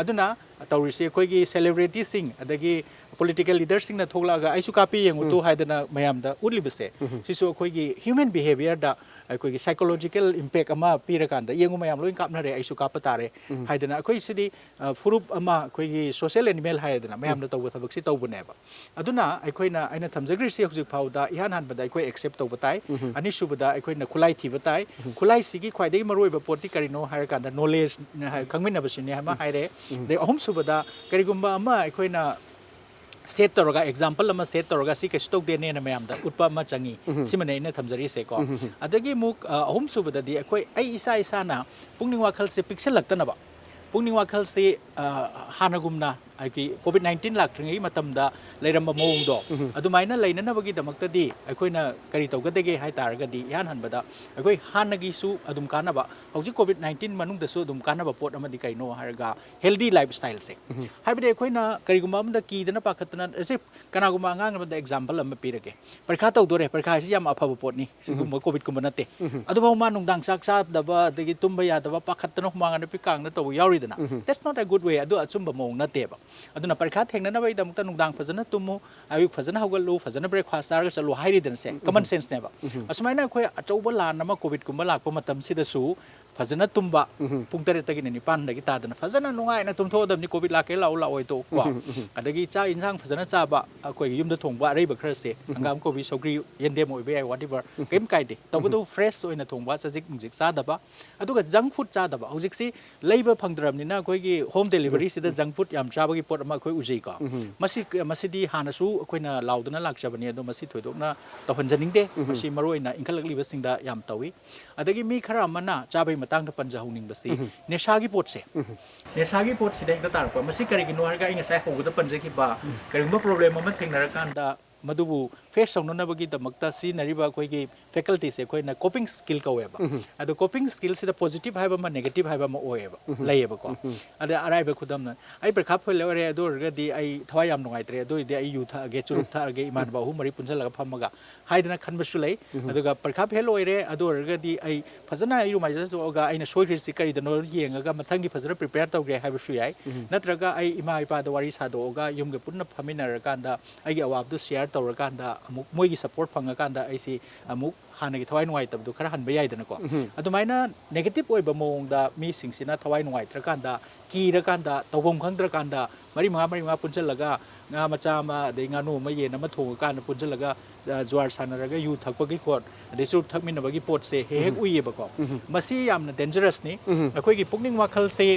ꯑꯗꯨꯅ ꯇꯧꯔꯤꯁꯤ ꯑꯩꯈꯣꯏꯒꯤ celebrityꯁꯤꯡ, ꯑꯗꯒꯤ political leaderꯁꯤꯡꯅ ꯊꯣꯛꯂꯛꯑꯒ "ꯑꯩꯁꯨ ꯀꯥꯞꯄꯤ ꯌꯦꯡꯉꯨ ꯇꯨ" ꯍꯥꯏꯗꯅ ꯃꯌꯥꯝꯗ ꯎꯠꯂꯤꯕꯁꯦ, ꯁꯤꯁꯨ ꯑꯩꯈꯣꯏꯒꯤ human behaviorꯗ ꯑꯩꯈꯣꯏꯒꯤ psychological impact ꯑꯃ ꯄꯤꯔꯀꯥꯟꯗ, "ꯌꯦꯡꯉꯨ, ꯃꯌꯥꯝ ꯂꯣꯏ ꯀꯥꯞꯅꯔꯦ, ꯑꯩꯁꯨ ꯀꯥꯞꯄ ꯇꯥꯔꯦ" ꯍꯥꯏꯗꯅ, ꯑꯩꯈꯣꯏ ꯁꯤꯗꯤ, ꯑ, ꯐꯨꯔꯨꯞ ꯑꯃ, ꯑꯩꯈꯣꯏꯒꯤ social animal ꯍꯥꯏꯔꯦꯗꯅ, ꯃꯌꯥꯝꯅ ꯇꯧꯕ ꯊꯕꯛꯁꯤ ꯇꯧꯕꯅꯦꯕ꯫ ꯑꯗꯨꯅ ꯑꯩꯈꯣꯏꯅ, ꯑꯩꯅ ꯊꯝꯖꯈ꯭ꯔꯤꯁꯤ ꯍꯧꯖꯤꯛ ꯐꯥꯎꯗ ꯏꯍꯥꯟ ꯍꯥꯟꯕꯗ ꯑꯩꯈꯣꯏ accept ꯇꯧꯕ ꯇꯥꯏ꯫ ꯑꯅꯤꯁꯨꯕꯗ ꯑꯩꯈꯣꯏꯅ ꯈꯨꯠꯂꯥꯏ ꯊꯤꯕ ꯇꯥꯏ꯫ ꯈꯨꯠꯂꯥꯏꯁꯤꯒꯤ ꯈ꯭ꯋꯥꯏꯗꯒꯤ ꯃꯔꯨꯑꯣꯏꯕ ꯄꯣꯠꯇꯤ ꯀꯔꯤꯅꯣ ꯍꯥꯏꯔꯀꯥꯟꯗ knowledge ꯍꯥꯏ-, ꯈꯪꯃꯤꯟꯅꯕꯁꯤꯅꯦ ꯑꯃ ꯍꯥꯏꯔꯦ꯫ ꯑꯗꯩ ꯑꯍꯨꯝꯁꯨꯕꯗ ꯀꯔꯤꯒꯨꯝꯕ ꯑꯃ ꯑꯩꯈꯣꯏꯅ set ꯇꯧꯔꯒ, example ꯑꯃ set ꯇꯧꯔꯒ, "ꯁꯤ ꯀꯩꯁꯨ ꯇꯧꯗꯦꯅꯦꯅ" ꯃꯌꯥꯝꯗ ꯎꯠꯄ ꯑꯃ ꯆꯪꯉꯤ꯫ ꯁꯤꯃꯅꯦ ꯑꯩꯅ ꯊꯝꯖꯔꯤꯁꯦꯀꯣ꯫ ꯑꯗꯒꯤ ꯑꯃꯨꯛ, ꯑ, ꯑꯍꯨꯝꯁꯨꯕꯗꯗꯤ ꯑꯩꯈꯣꯏ, ꯑꯩ ꯏꯁꯥ ꯏꯁꯥꯅ ꯄꯨꯛꯅꯤꯡ ꯋꯥꯈꯜꯁꯦ ꯄꯤꯛꯁꯤꯜꯂꯛꯇꯅꯕ, ꯄꯨꯛꯅꯤꯡ ꯋꯥꯈꯜꯁꯤ, ꯑ, ꯍꯥꯟꯅꯒꯨꯝꯅ ꯍꯥꯏꯗꯤ COVID nineteen ꯂꯥꯛꯇ꯭ꯔꯤꯉꯩꯒꯤ ꯃꯇꯝꯗ ꯂꯩꯔꯝꯕ ꯃꯑꯣꯡꯗꯣ, ꯑꯗꯨꯃꯥꯏꯅ ꯂꯩꯅꯅꯕꯒꯤꯗꯃꯛꯇꯗꯤ ꯑꯩꯈꯣꯏꯅ ꯀꯔꯤ ꯇꯧꯒꯗꯒꯦ ꯍꯥꯏ ꯇꯥꯔꯒꯗꯤ, ꯏꯍꯥꯟ ꯍꯥꯟꯕꯗ ꯑꯩꯈꯣꯏ ꯍꯥꯟꯅꯒꯤꯁꯨ ꯑꯗꯨꯝ ꯀꯥꯟꯅꯕ, ꯍꯧꯖꯤꯛ COVID nineteen ꯃꯅꯨꯡꯗꯁꯨ ꯑꯗꯨꯝ ꯀꯥꯟꯅꯕ ꯄꯣꯠ ꯑꯃꯗꯤ ꯀꯩꯅꯣ ꯍꯥꯏꯔꯒ, healthy lifestyleꯁꯦ꯫ ꯍꯥꯏꯕꯗꯤ ꯑꯩꯈꯣꯏꯅ ꯀꯔꯤꯒꯨꯝꯕ ꯑꯃꯗ ꯀꯤꯗꯅ ꯄꯥꯈꯠꯇꯅ, as if ꯀꯅꯥꯒꯨꯝꯕ ꯑꯉꯥꯡ ꯑꯃꯗ example ꯑꯃ ꯄꯤꯔꯒꯦ꯫ ꯄꯔꯤꯈꯥ ꯇꯧꯗꯣꯔꯦ, ꯄꯔꯤꯈꯥ ꯍꯥꯏꯁꯤ ꯌꯥꯝ ꯑꯐꯕ ꯄꯣꯠꯅꯤ, ꯁꯤꯒꯨꯝꯕ COVIDꯀꯨꯝꯕ ꯅꯠꯇꯦ꯫ ꯑꯗꯨꯐꯥꯎ ꯃꯥ ꯅꯨꯡꯗꯥꯡ ꯆꯥꯛ ꯆꯥꯗꯕ, ꯑꯗꯒꯤ ꯇꯨꯝꯕ ꯌꯥꯗꯕ, ꯄꯥꯈꯠꯇꯅ ꯍꯨꯃꯥꯡ ꯑꯅꯞꯄꯤ ꯀꯥꯡꯅ ꯇꯧꯕ ꯌꯥꯎꯔꯤꯗꯅ꯫ That's not a good way꯫ ꯑꯗꯨ ꯑꯆꯨꯝꯕ ꯃꯑꯣꯡ ꯅꯠꯇꯦꯕ꯫ ꯑꯗꯨꯅ ꯄꯔꯤꯈꯥ ꯊꯦꯡꯅꯅꯕꯒꯤꯗꯃꯛꯇ ꯅꯨꯡꯗꯥꯡ ꯐꯖꯅ ꯇꯨꯝꯃꯨ, ꯑꯌꯨꯛ ꯐꯖꯅ ꯍꯧꯒꯠꯂꯨ, ꯐꯖꯅ breakfast ꯆꯥꯔꯒ ꯆꯠꯂꯨ ꯍꯥꯏꯔꯤꯗꯅꯁꯦ, common senseꯅꯦꯕ꯫ ꯑꯁꯨꯃꯥꯏꯅ ꯑꯩꯈꯣꯏ ꯑꯆꯧꯕ ꯂꯥꯟ ꯑꯃ COVIDꯀꯨꯝꯕ ꯂꯥꯛꯄ ꯃꯇꯝꯁꯤꯗꯁꯨ ꯐꯖꯅ ꯇꯨꯝꯕ, ꯄꯨꯡ ꯇꯔꯦꯠꯇꯒꯤꯅ ꯅꯤꯄꯥꯟꯗꯒꯤ ꯇꯥꯗꯅ ꯐꯖꯅ ꯅꯨꯡꯉꯥꯏꯅ ꯇꯨꯝꯊꯣꯛꯑꯗꯕꯅꯤ, ꯀꯣꯚꯤꯗ ꯂꯥꯛꯀꯦ ꯂꯥꯛꯑꯣ ꯂꯥꯛꯑꯣꯏ ꯇꯣꯛ ꯀꯣ꯫ ꯑꯗꯒꯤ ꯆꯥꯛ ꯏꯟꯁꯥꯡ ꯐꯖꯅ ꯆꯥꯕ, ꯑꯩꯈꯣꯏꯒꯤ ꯌꯨꯝꯗ ꯊꯣꯡꯕ ꯑꯔꯩꯕ ꯈꯔꯁꯦ, ꯍꯪꯒꯥꯝ, ꯀꯣꯕꯤ, ꯁꯧꯒ꯭ꯔꯤ, ꯌꯦꯟꯗꯦꯝ ꯑꯣꯏꯕ ꯌꯥꯏ, ꯋꯥꯠ ꯑꯦꯚꯔ, ꯀꯩꯝ ꯀꯥꯏꯗꯦ꯫ ꯇꯧꯕꯇꯕꯨ ꯐ꯭ꯔꯦꯁ ꯑꯣꯏꯅ ꯊꯣꯡꯕ, ꯆꯖꯤꯛ ꯅꯨꯡꯖꯤꯛ ꯆꯥꯗꯕ꯫ ꯑꯗꯨꯒ ꯖꯪꯛ ꯐꯨꯗ ꯆꯥꯗꯕ꯫ ꯍꯧꯖꯤꯛꯁꯤ ꯂꯩꯕ ꯐꯪꯗ꯭ꯔꯕꯅꯤꯅ ꯑꯩꯈꯣꯏꯒꯤ ꯍꯣꯝ ꯗꯦꯂꯤꯚꯔꯤꯁꯤꯗ ꯖꯪꯛ ꯐꯨꯗ ꯌꯥꯝ ꯆꯥꯕꯒꯤ ꯄꯣꯠ ꯑꯃ ꯑꯩꯈꯣꯏ ꯎꯖꯩꯀꯣ꯫ ꯃꯁꯤ, ꯃꯁꯤꯗꯤ ꯍꯥꯟꯅꯁꯨ ꯑꯩꯈꯣꯏꯅ ꯂꯥꯎꯗꯅ ꯂꯥꯛꯆꯕꯅꯤ, ꯑꯗꯣ ꯃꯁꯤ ꯊꯣꯏꯗꯣꯛꯅ ꯇꯧꯍꯟꯖꯅꯤꯡꯗꯦ꯫ ꯃꯁꯤ ꯃꯔꯨꯑꯣꯏꯅ ꯏꯟꯈꯠꯂꯛꯂꯤꯕꯁꯤꯡꯗ ꯌꯥꯝ ꯇꯧꯏ꯫ ꯑꯗꯒꯤ ꯃꯤ ꯈꯔ ꯑꯃꯅ ꯆꯥꯕꯒꯤ ꯃꯇꯥꯡꯗ ꯄꯟꯖꯍꯧꯅꯤꯡꯕꯁꯤ, ꯅꯦꯁꯥꯒꯤ ꯄꯣꯠꯁꯦ, ꯅꯦꯁꯥꯒꯤ ꯄꯣꯠꯁꯤꯗ ꯍꯦꯛꯇ ꯇꯥꯔꯛꯄ꯫ ꯃꯁꯤ ꯀꯔꯤꯒꯤꯅꯣ ꯍꯥꯏꯔꯒ, ꯑꯩ ꯉꯁꯥꯏ ꯍꯧꯕꯗ ꯄꯟꯖꯈꯤꯕ, ꯀꯔꯤꯒꯨꯝꯕ ꯄ꯭ꯔꯣꯕ꯭ꯂꯦꯝ ꯑꯃ ꯊꯦꯡꯅꯔꯀꯥꯟꯗ ꯃꯗꯨꯕꯨ ꯐꯦꯁ ꯇꯧꯅꯅꯕꯒꯤꯗꯃꯛꯇ ꯁꯤꯖꯤꯟꯅꯔꯤꯕ ꯑꯩꯈꯣꯏꯒꯤ ꯐꯦꯀꯜꯇꯤꯁꯦ ꯑꯩꯈꯣꯏꯅ ꯀꯣꯄꯤꯡ ꯁ꯭ꯀꯤꯜ ꯀꯧꯋꯦꯕ꯫ ꯑꯗꯣ ꯀꯣꯄꯤꯡ ꯁ꯭ꯀꯤꯜꯁꯤꯗ ꯄꯣꯖꯤꯇꯤꯚ ꯍꯥꯏꯕ ꯑꯃ, ꯅꯦꯒꯦꯇꯤꯚ ꯍꯥꯏꯕ ꯑꯃ ꯑꯣꯏꯌꯦꯕ, ꯂꯩꯌꯦꯕꯀꯣ꯫ ꯑꯗ ꯑꯔꯥꯏꯕ ꯈꯨꯗꯝꯅ, ꯑꯩ ꯄꯔꯤꯈꯥ ꯐꯦꯜ ꯑꯣꯏꯔꯦ, ꯑꯗꯨ ꯑꯣꯏꯔꯒꯗꯤ ꯑꯩ ꯊꯋꯥꯏ ꯌꯥꯝ ꯅꯨꯡꯉꯥꯏꯇ꯭ꯔꯦ, ꯑꯗꯨ ꯑꯣꯏꯔꯗꯤ ꯑꯩ ꯌꯨ ꯊꯛꯑꯒꯦ, ꯆꯨꯔꯨꯞ ꯊꯛꯑꯒꯦ, ꯏꯃꯥꯟꯅꯕ ꯑꯍꯨꯝ ꯃꯔꯤ ꯄꯨꯟꯁꯤꯜꯂꯒ ꯐꯝꯃꯒ ꯍꯥꯏꯗꯅ ꯈꯟꯕꯁꯨ ꯂꯩ꯫ ꯑꯗꯨꯒ ꯄꯔꯤꯈꯥ ꯐꯦꯜ ꯑꯣꯏꯔꯦ, ꯑꯗꯨ ꯑꯣꯏꯔꯒꯗꯤ ꯑꯩ ꯐꯖꯅ ꯏꯔꯨ ꯃꯥꯏꯖꯊꯣꯛꯑꯒ ꯑꯩꯅ ꯁꯣꯏꯈ꯭ꯔꯤꯁꯤ ꯀꯔꯤꯗꯅꯣ ꯌꯦꯡꯉꯒ ꯃꯊꯪꯒꯤ ꯐꯖꯅ ꯄ꯭ꯔꯤꯄꯦꯌꯔ ꯇꯧꯒꯦ ꯍꯥꯏꯕꯁꯨ ꯌꯥꯏ꯫ ꯅꯠꯇ꯭ꯔꯒ ꯑꯩ ꯏꯃꯥ ꯏꯄꯥꯗ ꯋꯥꯔꯤ ꯁꯥꯗꯣꯛꯑꯒ ꯌꯨꯝꯒ ꯄꯨꯟꯅ ꯐꯝꯃꯤꯟꯅꯔꯀꯥꯟꯗ ꯑꯩꯒꯤ ꯑꯋꯥꯕꯗꯨ ꯁꯤꯌꯥꯔ ꯇꯧꯔꯀꯥꯟꯗ ꯑꯃꯨꯛ ꯃꯣꯏꯒꯤ ꯁꯄꯣꯔꯠ ꯐꯪꯉꯀꯥꯟꯗ ꯑꯩꯁꯤ ꯑꯃꯨꯛ ꯍꯥꯟꯅꯒꯤ ꯊꯋꯥꯏ ꯅꯨꯡꯉꯥꯏꯇꯕꯗꯣ ꯈꯔ ꯍꯟꯕ ꯌꯥꯏꯗꯅꯀꯣ꯫ ꯑꯗꯨꯃꯥꯏꯅ ꯅꯦꯒꯦꯇꯤꯚ ꯑꯣꯏꯕ ꯃꯑꯣꯡꯗ ꯃꯤꯁꯤꯡꯁꯤꯅ ꯊꯋꯥꯏ ꯅꯨꯡꯉꯥꯏꯇ꯭ꯔꯀꯥꯟꯗ, ꯀꯤꯔꯀꯥꯟꯗ, ꯇꯧꯐꯝ ꯈꯪꯗ꯭ꯔꯀꯥꯟꯗ ꯃꯔꯤ ꯃꯉꯥ, ꯃꯔꯤ ꯃꯉꯥ ꯄꯨꯟꯁꯤꯜꯂꯒ ꯉꯥ ꯃꯆꯥ ꯑꯃ, ꯑꯗꯩ ꯉꯥꯅꯨ ꯑꯃ, ꯌꯦꯟ ꯑꯃ ꯊꯣꯡꯉꯀꯥꯟꯗ ꯄꯨꯟꯁꯤꯜꯂꯒ, ꯑ, ꯖꯨꯋꯥꯔ ꯁꯥꯟꯅꯔꯒ ꯌꯨ ꯊꯛꯄꯒꯤ ꯈꯣꯠ, ꯑꯗꯩ ꯆꯨꯔꯨꯞ ꯊꯛꯃꯤꯟꯅꯕꯒꯤ ꯄꯣꯠꯁꯦ ꯍꯦꯛ ꯍꯦꯛ ꯎꯏꯌꯦꯕꯀꯣ꯫ ꯃꯁꯤ ꯌꯥꯝꯅ ꯗꯦꯟꯖꯔꯁꯅꯤ꯫ ꯑꯩꯈꯣꯏꯒꯤ ꯄꯨꯛꯅꯤꯡ ꯋꯥꯈꯜꯁꯦ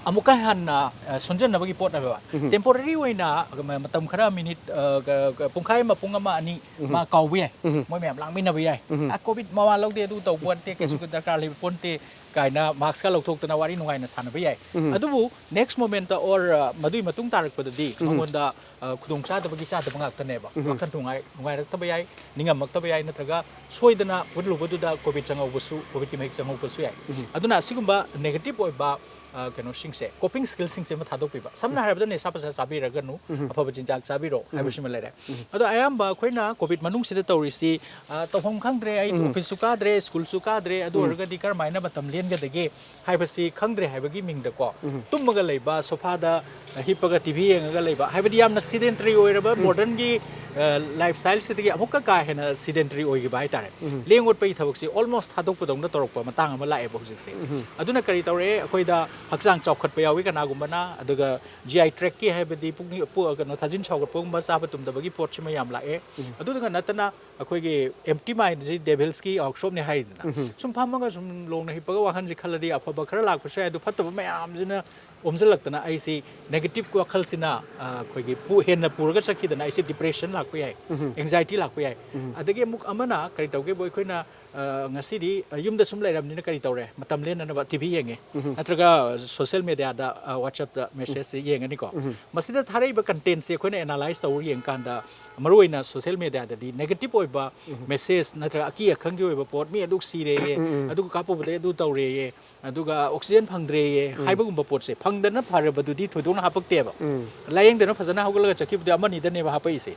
ꯑꯃꯨꯛꯀ ꯍꯟꯅ, ꯑ, ꯁꯣꯟꯖꯟꯅꯕꯒꯤ ꯄꯣꯠꯅꯦꯕ꯫ ꯇꯦꯝꯄꯣꯔꯔꯤ ꯑꯣꯏꯅ, ꯑ, ꯃ-, ꯃꯇꯝ ꯈꯔ, ꯃꯤꯅꯤꯠ, ꯑ, ꯒ-, ꯒ-, ꯄꯨꯡꯈꯥꯏ ꯑꯃ, ꯄꯨꯡ ꯑꯃ, ꯑꯅꯤ ꯃꯥ ꯀꯥꯎꯕ ꯌꯥꯏ꯫ ꯃꯣꯏ ꯃꯌꯥꯝ ꯂꯥꯡꯃꯤꯟꯅꯕ ꯌꯥꯏ꯫ "ꯑ, ꯀꯣꯚꯤꯗ ꯃꯋꯥ ꯂꯧꯗꯦ, ꯑꯗꯨ ꯇꯧꯕ ꯅꯠꯇꯦ, ꯀꯩꯁꯨ ꯗꯔꯀꯥꯔ ꯂꯩꯕ ꯄꯣꯠ ꯅꯠꯇꯦ" ꯀꯥꯏꯅ ꯃꯥꯛꯁꯀ ꯂꯧꯊꯣꯛꯇꯅ ꯋꯥꯔꯤ ꯅꯨꯡꯉꯥꯏꯅ ꯁꯥꯟꯅꯕ ꯌꯥꯏ꯫ ꯑꯗꯨꯕꯨ ꯅꯦꯛꯁ ꯃꯣꯃꯦꯟꯠꯇ ꯑꯣꯔ, ꯑ, ꯃꯗꯨꯒꯤ ꯃꯇꯨꯡ ꯇꯥꯔꯛꯄꯗꯗꯤ ꯃꯉꯣꯟꯗ, ꯑ, ꯈꯨꯗꯣꯡ ꯆꯥꯗꯕꯒꯤ ꯆꯥꯗꯕ ꯉꯥꯛꯇꯅꯦꯕ꯫ ꯋꯥꯈꯜ ꯅꯨꯡꯉꯥꯏ-, ꯅꯨꯡꯉꯥꯏꯔꯛꯇꯕ ꯌꯥꯏ, ꯅꯤꯡꯉꯝꯃꯛꯇꯕ ꯌꯥꯏ, ꯅꯠꯇ꯭ꯔꯒ ꯁꯣꯏꯗꯅ ꯄꯨꯜꯂꯨꯕꯗꯨꯗ ꯀꯣꯚꯤꯗ ꯆꯪꯍꯧꯕꯁꯨ, ꯀꯣꯚꯤꯗꯀꯤ ꯃꯍꯤꯛ ꯆꯪꯍꯧꯕꯁꯨ ꯌꯥꯏ꯫ ꯑꯗꯨꯅ ꯑꯁꯤꯒꯨꯝꯕ ꯅꯦꯒꯦꯇꯤꯚ ꯑꯣꯏꯕ, ꯑ, ꯀꯩꯅꯣꯁꯤꯡꯁꯦ, ꯀꯣꯄꯤꯡ ꯁ꯭ꯀꯤꯜꯁꯤꯡꯁꯦ ꯑꯃ ꯊꯥꯗꯣꯛꯄꯤꯕ꯫ ꯁꯝꯅ ꯍꯥꯏꯔꯕꯗ ꯅꯤꯁꯥ ꯄꯁꯥ ꯆꯥꯕꯤꯔꯒꯅꯨ, ꯑꯐꯕ ꯆꯤꯟꯖꯥꯛ ꯆꯥꯕꯤꯔꯣ ꯍꯥꯏꯕꯁꯤꯃ ꯂꯩꯔꯦ꯫ ꯑꯗꯣ ꯑꯌꯥꯝꯕ ꯑꯩꯈꯣꯏꯅ ꯀꯣꯚꯤꯗ ꯃꯅꯨꯡꯁꯤꯗ ꯇꯧꯔꯤꯁꯤ, ꯑ, ꯇꯧꯐꯝ ꯈꯪꯗ꯭ꯔꯦ, ꯑꯩ ꯑꯣꯐꯤꯁꯁꯨ ꯀꯥꯗ꯭ꯔꯦ, ꯁ꯭ꯀꯨꯜꯁꯨ ꯀꯥꯗ꯭ꯔꯦ, ꯑꯗꯨ ꯑꯣꯏꯔꯒꯗꯤ ꯀꯔꯝꯍꯥꯏꯅ ꯃꯇꯝ ꯂꯦꯟꯒꯗꯒꯦ ꯍꯥꯏꯕꯁꯤ ꯈꯪꯗ꯭ꯔꯦ ꯍꯥꯏꯕꯒꯤ ꯃꯤꯡꯗꯀꯣ, ꯇꯨꯝꯃꯒ ꯂꯩꯕ, ꯁꯣꯐꯥꯗ ꯍꯤꯞꯄꯒ ꯇꯤ ꯚꯤ ꯌꯦꯡꯉꯒ ꯂꯩꯕ, ꯍꯥꯏꯕꯗꯤ ꯌꯥꯝꯅ ꯁꯤꯗꯦꯟꯇꯔꯤ ꯑꯣꯏꯔꯕ ꯃꯣꯗꯔꯟꯒꯤ, ꯂꯥꯏꯐ ꯁ꯭ꯇꯥꯏꯜꯁꯤꯗꯒꯤ ꯑꯃꯨꯛꯀ ꯀꯥ ꯍꯦꯟꯅ ꯁꯤꯗꯦꯟꯇꯔꯤ ꯑꯣꯏꯈꯤꯕ ꯍꯥꯏꯇꯥꯔꯦ꯫ ꯂꯦꯡ ꯑꯣꯠꯄꯒꯤ ꯊꯕꯛꯁꯤ ꯑꯣꯜꯃꯣꯁ ꯊꯥꯗꯣꯛꯄꯗꯧꯅ ꯇꯧꯔꯛꯄ ꯃꯇꯥꯡ ꯑꯃ ꯂꯥꯛꯑꯦꯕ ꯍꯧꯖꯤꯛꯁꯦ꯫ ꯑꯗꯨꯅ ꯀꯔꯤ ꯇꯧꯔꯛꯑꯦ? ꯑꯩꯈꯣꯏꯗ ꯍꯛꯆꯥꯡ ꯆꯥꯎꯈꯠꯄ ꯌꯥꯎꯏ ꯀꯅꯥꯒꯨꯝꯕꯅ, ꯑꯗꯨꯒ ꯖꯤ ꯑꯥꯏ ꯇ꯭ꯔꯦꯛꯀꯤ ꯍꯥꯏꯕꯗꯤ ꯄꯨꯛꯅꯤꯡ ꯄꯨ- ꯀꯩꯅꯣ ꯊꯥꯖꯤꯟ ꯁꯥꯎꯒꯠꯄꯒꯨꯝꯕ, ꯆꯥꯕ ꯇꯨꯝꯗꯕꯒꯤ ꯄꯣꯠꯁꯤꯃ ꯌꯥꯝ ꯂꯥꯛꯑꯦ꯫ ꯑꯗꯨꯗꯨꯒ ꯅꯠꯇꯅ ꯑꯩꯈꯣꯏꯒꯤ ꯑꯦꯝꯇꯤ ꯃꯥꯏꯟꯁꯤ ꯗꯦꯚꯤꯜꯁꯀꯤ ꯋꯥꯔꯛꯁꯣꯞꯅꯦ ꯍꯥꯏꯔꯤꯗꯅ꯫ ꯁꯨꯝ ꯐꯝꯃꯒ ꯁꯨꯝ ꯂꯣꯡꯅ ꯍꯤꯞꯄꯒ ꯋꯥꯈꯜꯁꯦ ꯈꯜꯂꯗꯤ ꯑꯐꯕ ꯈꯔ ꯂꯥꯛꯄꯁꯨ ꯌꯥꯏ, ꯑꯗꯨ ꯐꯠꯇꯕ ꯃꯌꯥꯝꯁꯤꯅ ꯑꯣꯝꯁꯤꯜꯂꯛꯇꯅ ꯑꯩꯁꯤ ꯅꯦꯒꯦꯇꯤꯞ ꯋꯥꯈꯜꯁꯤꯅ, ꯑ, ꯑꯩꯈꯣꯏꯒꯤ ꯄꯨ- ꯍꯦꯟꯅ ꯄꯨꯔꯒ ꯆꯠꯈꯤꯗꯅ ꯑꯩꯁꯦ ꯗꯤꯄ꯭ꯔꯦꯁꯟ ꯂꯥꯛꯄ ꯌꯥꯏ, ꯑꯦꯡꯖꯥꯏꯇꯤ ꯂꯥꯛꯄ ꯌꯥꯏ꯫ ꯑꯗꯒꯤ ꯑꯃꯨꯛ ꯑꯃꯅ ꯀꯔꯤ ꯇꯧꯒꯦꯕꯨ, ꯑꯩꯈꯣꯏꯅ, ꯑ, ꯉꯁꯤꯗꯤ, ꯑ, ꯌꯨꯝꯗ ꯁꯨꯝ ꯂꯩꯔꯕꯅꯤꯅ ꯀꯔꯤ ꯇꯧꯔꯦ? ꯃꯇꯝ ꯂꯦꯟꯅꯅꯕ ꯇꯤ ꯚꯤ ꯌꯦꯡꯉꯦ, ꯅꯠꯇ꯭ꯔꯒ ꯁꯣꯁꯤꯌꯦꯜ ꯃꯦꯗꯤꯌꯥꯗ, ꯑ, ꯋꯥꯆꯞꯇ ꯃꯦꯁꯦꯖꯁꯦ ꯌꯦꯡꯉꯅꯤꯀꯣ꯫ ꯃꯁꯤꯗ ꯊꯥꯔꯛꯏꯕ ꯀꯟꯇꯦꯟꯁꯦ ꯑꯩꯈꯣꯏꯅ ꯑꯦꯅꯥꯂꯥꯏꯁ ꯇꯧꯔ ꯌꯦꯡꯀꯥꯟꯗ, ꯃꯔꯨꯑꯣꯏꯅ ꯁꯣꯁꯤꯌꯦꯜ ꯃꯦꯗꯤꯌꯥꯗꯗꯤ ꯅꯦꯒꯦꯇꯤꯞ ꯑꯣꯏꯕ ꯃꯦꯁꯦꯖ ꯅꯠꯇ꯭ꯔꯒ ꯑꯀꯤ ꯑꯈꯪꯒꯤ ꯑꯣꯏꯕ ꯄꯣꯠ, "ꯃꯤ ꯑꯗꯨꯛ ꯁꯤꯔꯦꯌꯦ, ꯑꯗꯨꯒ ꯀꯥꯞꯄꯨꯕꯗꯩ ꯑꯗꯨ ꯇꯧꯔꯦꯌꯦ, ꯑꯗꯨꯒ ꯑꯣꯛꯁꯤꯖꯦꯟ ꯐꯪꯗ꯭ꯔꯦꯌꯦ" ꯍꯥꯏꯕꯒꯨꯝꯕ ꯄꯣꯠꯁꯦ, ꯐꯪꯗꯅ ꯐꯔꯕꯗꯨꯗꯤ ꯊꯣꯏꯗꯣꯛꯅ ꯍꯥꯄꯛꯇꯦꯕ꯫ ꯂꯥꯏꯌꯦꯡꯗꯅ ꯐꯖꯅ ꯍꯧꯒꯠꯂꯒ ꯆꯠꯈꯤꯕꯗꯤ ꯑꯃꯅꯤꯗꯅꯦꯕ ꯍꯥꯄꯛꯏꯁꯦ꯫